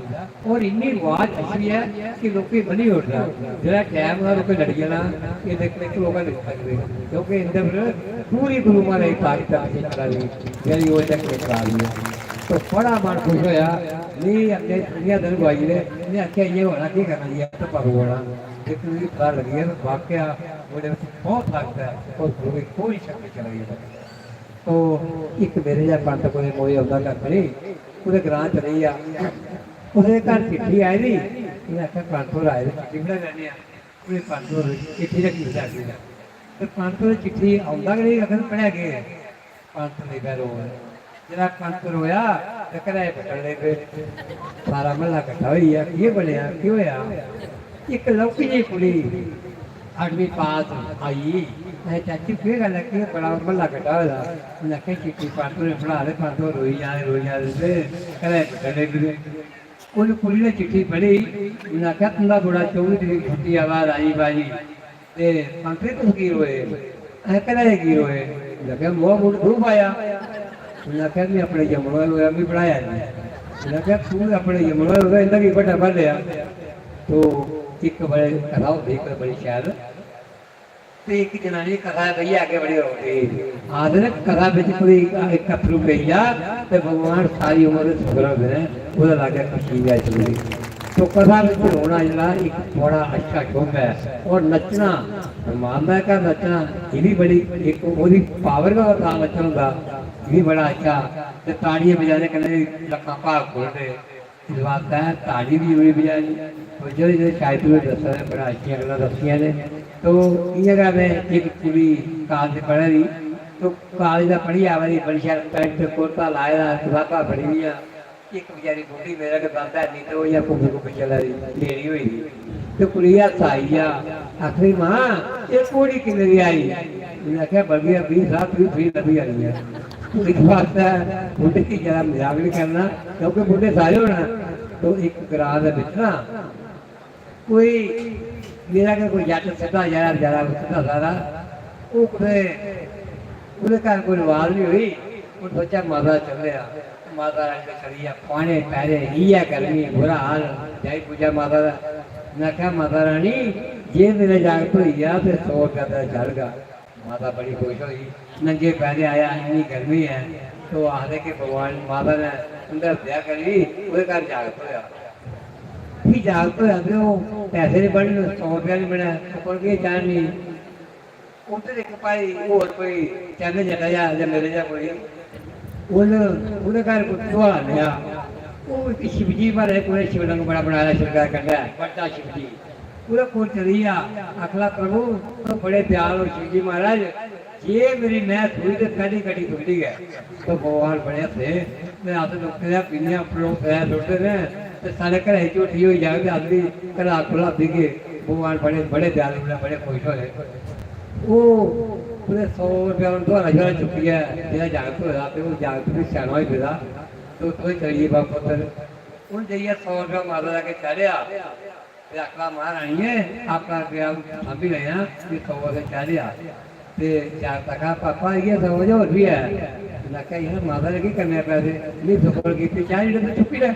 और इन्नी आवाज अच्छी ऐ कि लोकें गी बन्नी ओड़दा। जेह्ड़ा टैम होना, लोकें लड़ी जाना, एह् देख, इक लोक नेईं सकदे, क्योंकि इंदे पर पूरी गुरु महाराज दी ताकत ऐ, पिच्छें चला दी, जेह्ड़ी ओह् तक चला दी ऐ। तो बड़ा मन खुश होया, में अपने दुनिया दे लोक आई गेदे, में आखेआ, "इ'यां होना, केह् करना, इ'यां धप्पा पौना।" इक मिगी पता लग्गी गेआ, वाकया ओह्दे बिच बहुत ताकत ऐ, और गुरु दी कोई शक्ति चला दी ऐ। तो इक मेरे जेहा पंत कोई मोए औंदा घर बनी, कुतै ग्रां चली गेआ। कुसै दे घर चिट्ठी आई दी, उ'नें आखेआ, "पंत होर आए दे, चिट्ठी पढ़ाई लैन्ने आं।" उ'नें पंत होर चिट्ठी रक्खी दी साढ़ी। ते पंत होर चिट्ठी औंदा गै नेईं, आखदे, "पढ़ेआ केह् ऐ?" पंत लगी पेआ रोन। जेल्लै पंत रोया, ते घरै दे बड्डे लगी पे। सारा म्हल्ला कट्ठा होई गेआ, "केह् बनेआ? केह् होएआ?" इक लौह्की जेही कुड़ी अठमीं पास आई। "अहें चाचू, केह् गल्ल ऐ? केह् बड़ा म्हल्ला कट्ठा होए दा?" उ'नें आखेआ, "चिट्ठी पंत होरें पढ़ा दे, पंत होर रोई जा दे, रोई जा दे, ते घरै दे बड्डे लगी पे।" उ'नें कुड़ी ने चिट्ठी पढ़ी, उ'नें आखेआ, "तुं'दा मुड़ा चौबी तरीक छुट्टी आवा दा, राजी बाजी।" ते पंत जी, तुस की रोए? असें घरै दे की रोए? उ'नें आखेआ, "मोह मुंढ तूं पाया।" उ'नें आखेआ, "में अपने जम्मू दा रोया, मी पढ़ाया निं।" उ'नें आखेआ, "तूं अपने जम्मू दा रोया, इं'दा की बड्डा भलेआ?" तो इक बड़े कथा होंदी, इक बड़ी शैल। ते इक जनानी कथा बेहियै अग्गें बड़ी रोंदी। आखदे न, कथा बिच कोई इक अत्थरू पेई जा ते भगवान सारी उम्र दे सुख रखदे न, ओह्दे लागै खुशी गै चलदी। तो कथा बिच रोना जेह्ड़ा इक बड़ा अच्छा शोभा ऐ। और नच्चना, परमात्मा दे घर नच्चना, एह् बी बड़ी इक ओह्दी पावर गै होंदा, नच्चना होंदा, एह् बी बड़ा अच्छा। ते ताड़ियां बजाने कन्नै बी लक्खां भाग खु'लदे। इस वास्तै ताड़ी बी उ'नें बजानी। और जेह्ड़े जेह्ड़े शायद तुसें दस्सा दे, बड़ा अच्छियां गल्लां दस्सियां ने। तो इ'यां गै में इक कुड़ी कालेज पढ़ा दी, तो कालेज दा पढ़ियै आवा दी, बड़ी शैल पैंट कुर्ता लाए दा, कताबां पढ़ी दियां। इक बचैरी बुड्ढी मेरे अग्गें दंद है निं, ते ओह् इ'यां कुंबी कुंबी चला दी, लेटी होई दी। ते कुड़ी हत्थ आई गेआ, आखदी, "मां, एह् घोड़ी किन्ने दी आई?" उ'नें आखेआ, "बलगेआ बीह् साह्ब, तुगी फ्री लब्भी जानी ऐ।" इस वास्तै बुड्ढे गी ज्यादा मजाक निं करना, क्योंकि बुड्ढे सारे होना। तो इक ग्रां दे बिच ना कोई मेरा गै कोई जट्ट सिद्धा, यार, यार, सिद्धा सादा, ओह् कुतै, ओह्दे घर कोई नमाज निं होई, उ'न्न सोचेआ, "माता चलने आं।" माता रानी दे चली गेआ, पाने पैरे इ'यै गर्मी, बुरा हाल। जाई पूजा माता दा, उ'नें आखेआ, "माता रानी, जे मेरा जागत होई गेआ ते सौ रपेआ तेरा चढ़गा।" माता बड़ी खुश होई, नंगे पैरे आया, इन्नी गर्मी ऐ। तो आखदे कि भगवान, माता ने उं'दा ब्याह करी, ओह्दे घर जागत होआ। फ्ही जागत होआ ते ओह् पैसे निं बनन, सौ रपेआ निं बनै, ते कोल केह् चाढ़नी? उद्धर इक भाई होर कोई चंद जट्टा जा जां मेरे जा कोई, उन्न, ओह्दे घर कोई सुहाल नेहा। ओह् इक शिवजी महाराज, पूरे शिवलिंग बड़ा बनाया, शिवलिंग कंढै बड्डा शिवजी। ओह्दे कोल चली गेआ, आखला, "प्रभु, तुस बड़े दयाल ओ शिवजी महाराज, जे मेरी नैं थ्होई ते पैह्ली गड्डी तुं'दी गै।" तो भगवान बड़े हस्से, "ते अस लोकें दा पीने, उप्परों पैर सुट्टदे न, ते साढ़े घरै दी झोटी होई जाग ते अस बी घरा खु'ल्ला पीगे।" भगवान बड़े, बड़े दयालु न, बड़े खुश होए। ओह् कुतै सौ रपेआ उन्न दुहारा शुहारा चुक्कियै जेह्ड़ा जागत होए दा, ते ओह् जागत बी स्याना होई पेदा, ते उत्थूं चली गे बापस। उन्न जाइयै सौ रपेआ माता दे अग्गें चाढ़ेआ, ते आखना, "महारानिये, अपना रपेआ सांभी लैयां, एह् सौ रपेआ चाढ़ेआ।" ते जागत आखा, "पापा, इ'यै सौ गै, होर बी ऐ?" उन्न आखेआ, "इ'यां माता ने केह् करने पैसे, में सौ रपेआ कीती, चाढ़ी ओड़े ते चुक्की लै।"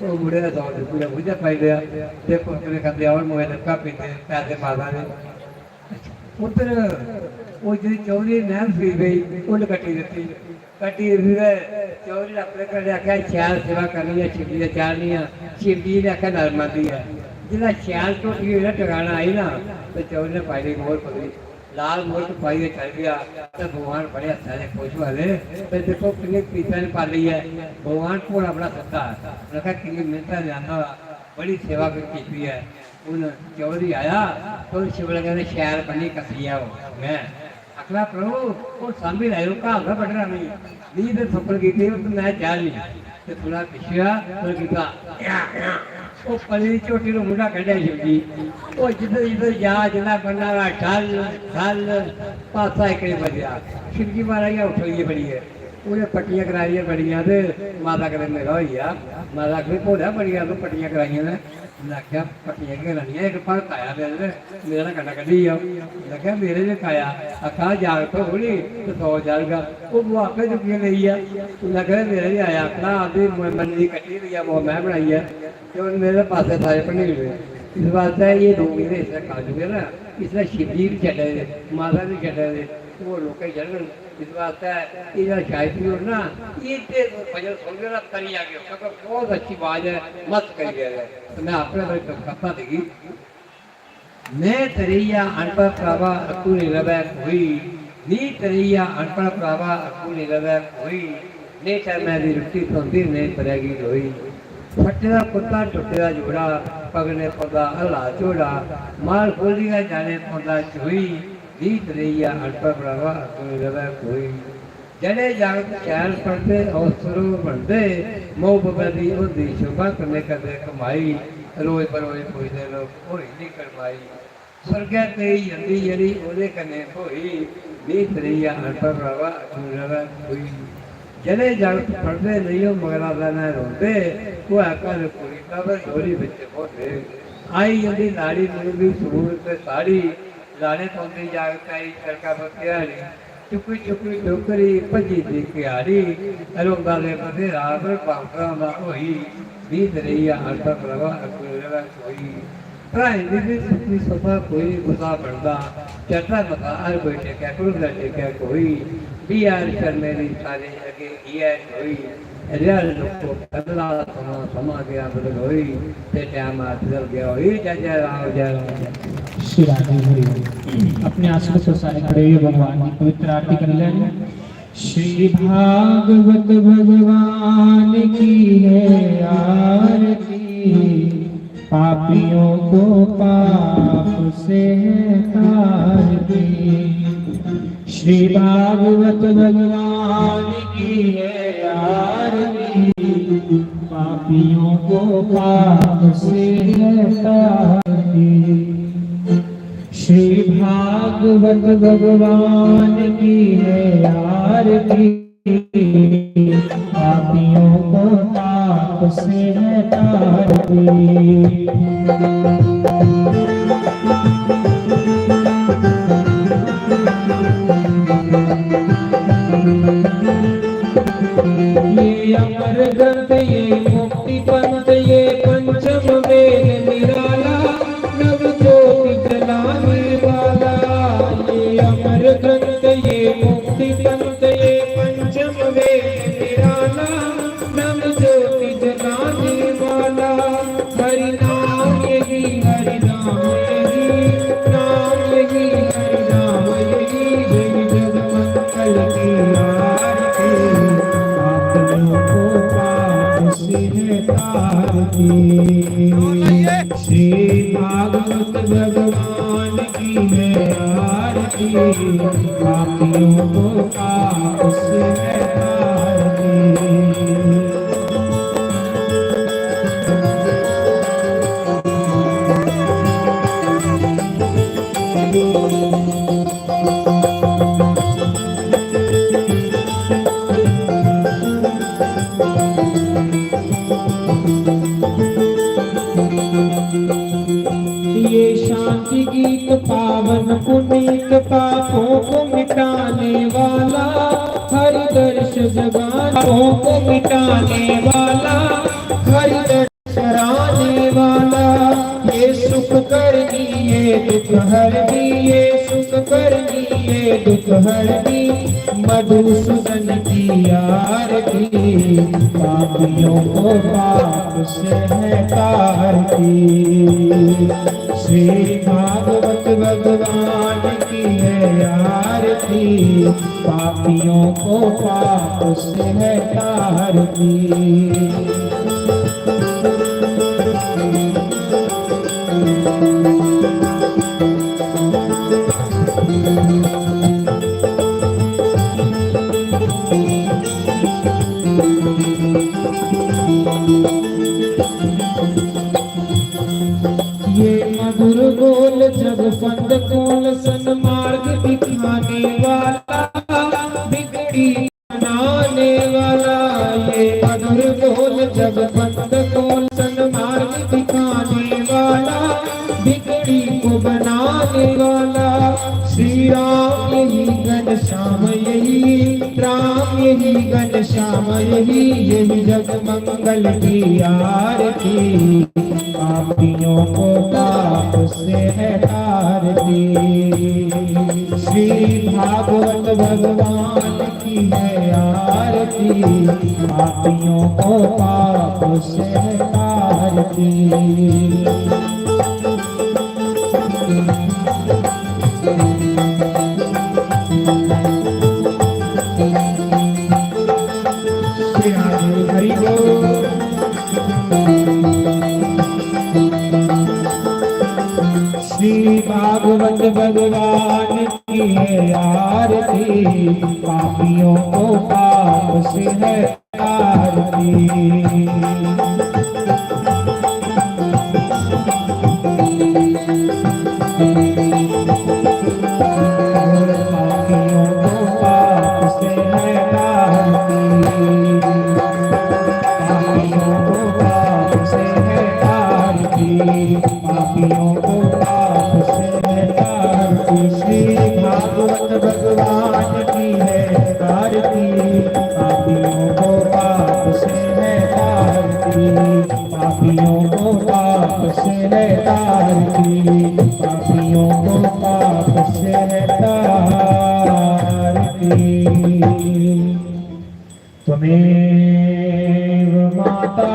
ओह् मुड़े ने सौ चुक्की लै, मुंढै पाई लेआ, ते कुरकुरे खंदे, और मोए लक्का पींदे, पैसे माता दे। उद्धर ओह् जेह्ड़ी चौधरी नैन सुई पेई, उन्न कट्टी दित्ती। कट्टी फिर चौधरी ने अपने घरै आखेआ, "शैल सेवा करनी ऐ, शिवजी दे चाढ़नी ऐ।" शिवजी ने आखेआ, "नरम आंदी ऐ।" जिसलै शैल झोटी होई ना, टकाना आई ना, ते चौधरी ने पाई लेई मोहर पगड़ी। लाल मोहर पाइयै चली पेआ, ते भगवान बड़े हस्सै दे, खुश होआ दे। ते दिक्खो, किन्नी प्रीता ने पाली ऐ। भगवान घोड़ा बड़ा सद्दा ऐ। उ'नें आखेआ, "किन्नी मेह्नता ने आंदा, बड़ी सेवा कीती ऐ।" हून चौधरी आया, ते उन्न शिवलिंग ने शैल बन्नी कस्सियै ओह्। में आखना, "प्रभु, ओह् सांभी लैओ, घर दा बड्ढना नेईं। मी ते थप्पड़ कीते, ओह् ते में चाढ़नी।" ते थोह्ड़ा पिच्छेआ, ओह् कीता, "या, या।" ओह् पली दी झोटी दा मुंढा कड्ढेआ शिवजी। ओह् जिद्धर जिद्धर जा, जिन्ना बन्ना दा ठल, ठल, पासा इक निं बचेआ। शिवजी महाराज गै उठोइयै बड़ी गे। उ'नें पट्टियां कराइयां बड़ियां ते माता कन्नै मेरा होई गेआ। माता आखदी, "भोला बड़ी गेआ तूं, पट्टियां कराइयां न।" उ'नें आखेआ, "पट्टियां केह् करानियां, इक भगत आया मेरे ते मेरा कन्नै कड्ढी गेआ।" उ'नें आखेआ, "मेरे बी इक आया, आखा जागत होग नी ते सौ चाढ़गा।" ओह् बूआ आपे चुक्कियै लेई गेआ। उ'नें आखेआ, "मेरा बी आया, आखना आंदी मन्नी दी कट्टी दी ऐ, बूआ में बनाई ऐ।" ते हून मेरे पासे सारे भन्नी ओड़े। इस बास्तै एह् लोक जेह्ड़े इसलै कलयुग ऐ ना, इसलै शिवजी बी छड्डे दे, माता बी छड्डे दे, होर लोकें गी छड्डन। इस बास्तै एह् जेह्ड़ा शायद बी होना ना, एह् ते भजन सुनगे ना, तरी जागे, क्योंकि बहुत अच्छी आवाज ऐ, मस्त करी गेदा ऐ। ते में अपने बारे च करता दिखगी। "में तरेइया अनपढ़ भ्रावा, अक्कू नेईं लभै कोई। मी तरेइया अनपढ़ भ्रावा, अक्कू नेईं लभै कोई। नेईं टैमै दी रुट्टी थ्होंदी, नेईं परै गी लोई। फट्टे दा कुर्ता, टुट्टे दा जोड़ा, पगने पौंदा हल्ला झोड़ा। माल खोह्लियै जाने पौंदा चोई। मी तरेइया अनपढ़ भ्रावा, अक्कू नेईं लभै कोई।" जेह्ड़े जागत शैल पढ़दे, अफसर बनदे, माऊ बब्बै दी होंदी शोभा, कन्नै करदे कमाई, रोज बरोज पुजदे लोक, होई नी कड़माई। सुर्गै पेई जंदी जेह्ड़ी, ओह्दे कन्नै ब्होई, मी त्रेइया अनपढ़ भ्रावा, अक्खीं र'वै कोई। जेह्ड़े जागत पढ़दे नेईं, ओह् मगरा दा नै रोंदे, होऐ घर कुड़ी दा, पर डोली बिच ब्होंदे। आई जंदी लाड़ी, मुंडी सूट ते साड़ी, लाने पौंदी जागतै गी सड़का पर ध्याड़ी। चुक्की चुक्की टोकरी भज्जी दी घ्याड़ी, रोंदा ते बथेरा पर बांदरा दा होई, बीत रेही आ अनपढ़ भ्रावा, अक्खीं र'वै कोई। भ्राएं दी बी सुक्की सुक्का कोई गुस्सा बनदा, चढ़दा मता हर कोई टेकै, घुलदा टेकै कोई, बी यार शर्मे दी सारे अग्गें इ'यै कोई। रियल लोको बदला समां, समां गया बदलोई, ते टैम अज्ज बदल गया होई। जय जय राम, जय राम, जय। श्री राधे हरि बोल। अपने आसन पर सारे खड़े होइए भगवान की पवित्र आरती कर लें। श्री भागवत भगवान की है आरती, पापियों को पाप से है तारती। श्री भागवत भगवान की है आरती, पापियों को पाप से है तारती। श्री भागवत भगवान की है आरती, पापियों को पाप से है तारती। ये अमर ग्रंथ ये मुक्ति पंथ, ये पंचम वेद निराला, नव ज्योति जलाने वाला। ये अमर ग्रंथ ये मुक्ति पंथ, ये पंचम वेद निराला, नव ज्योति जलाने वाला। हरि नाम यही, हरि नाम यही, नाम यही, हरि नाम यही। जय जग मंगल की आरती, पापियों को पाप से है तारती। श्री भागवत भगवान की है आरती, पापियों को पाप से है तारती। ये शांति गीत पावन पुनीत, पापों को मिटाने वाला, हरि दर्श जगाने, पापों को मिटाने वाला, हरि दर्श कराने वाला। ये सुख करनी, ये दुख हरनी, ये सुख करनी, ये दुख हरनी। मधुसूदन की आरती, पापियों को पाप से है तारती। श्री भागवत भगवान की है आरती, पापियों को पाप से है तारती। ये मधुर बोल जब फंद खोल, सन्मार्ग दिखाने वाला, बिगड़ी बनाने वाला। ये मधुर बोल जब फंद खोल, सन्मार्ग दिखाने वाला, बिगड़ी को बनाने वाला। श्री राम यही, घनश्याम यही, राम यही, घनश्याम यही, यही जग मंगल की आरती, पापियों को पाप से है तारती। श्री भागवत भगवान की है आरती, पापियों को पाप से है तारती। श्री हरि बोल। श्री भागवत भगवान की है आरती, पापियों को पाप से है आरती। पापियों को पाप से है तारती, पापियों को पाप से है तारती, पापियों को पाप से है तारती। श्री भागवत भगवान की है आरती, पापियों को पाप से है तारती, पापियों को पाप से है तारती, पापियों को पाप से है तारती। त्वमेव माता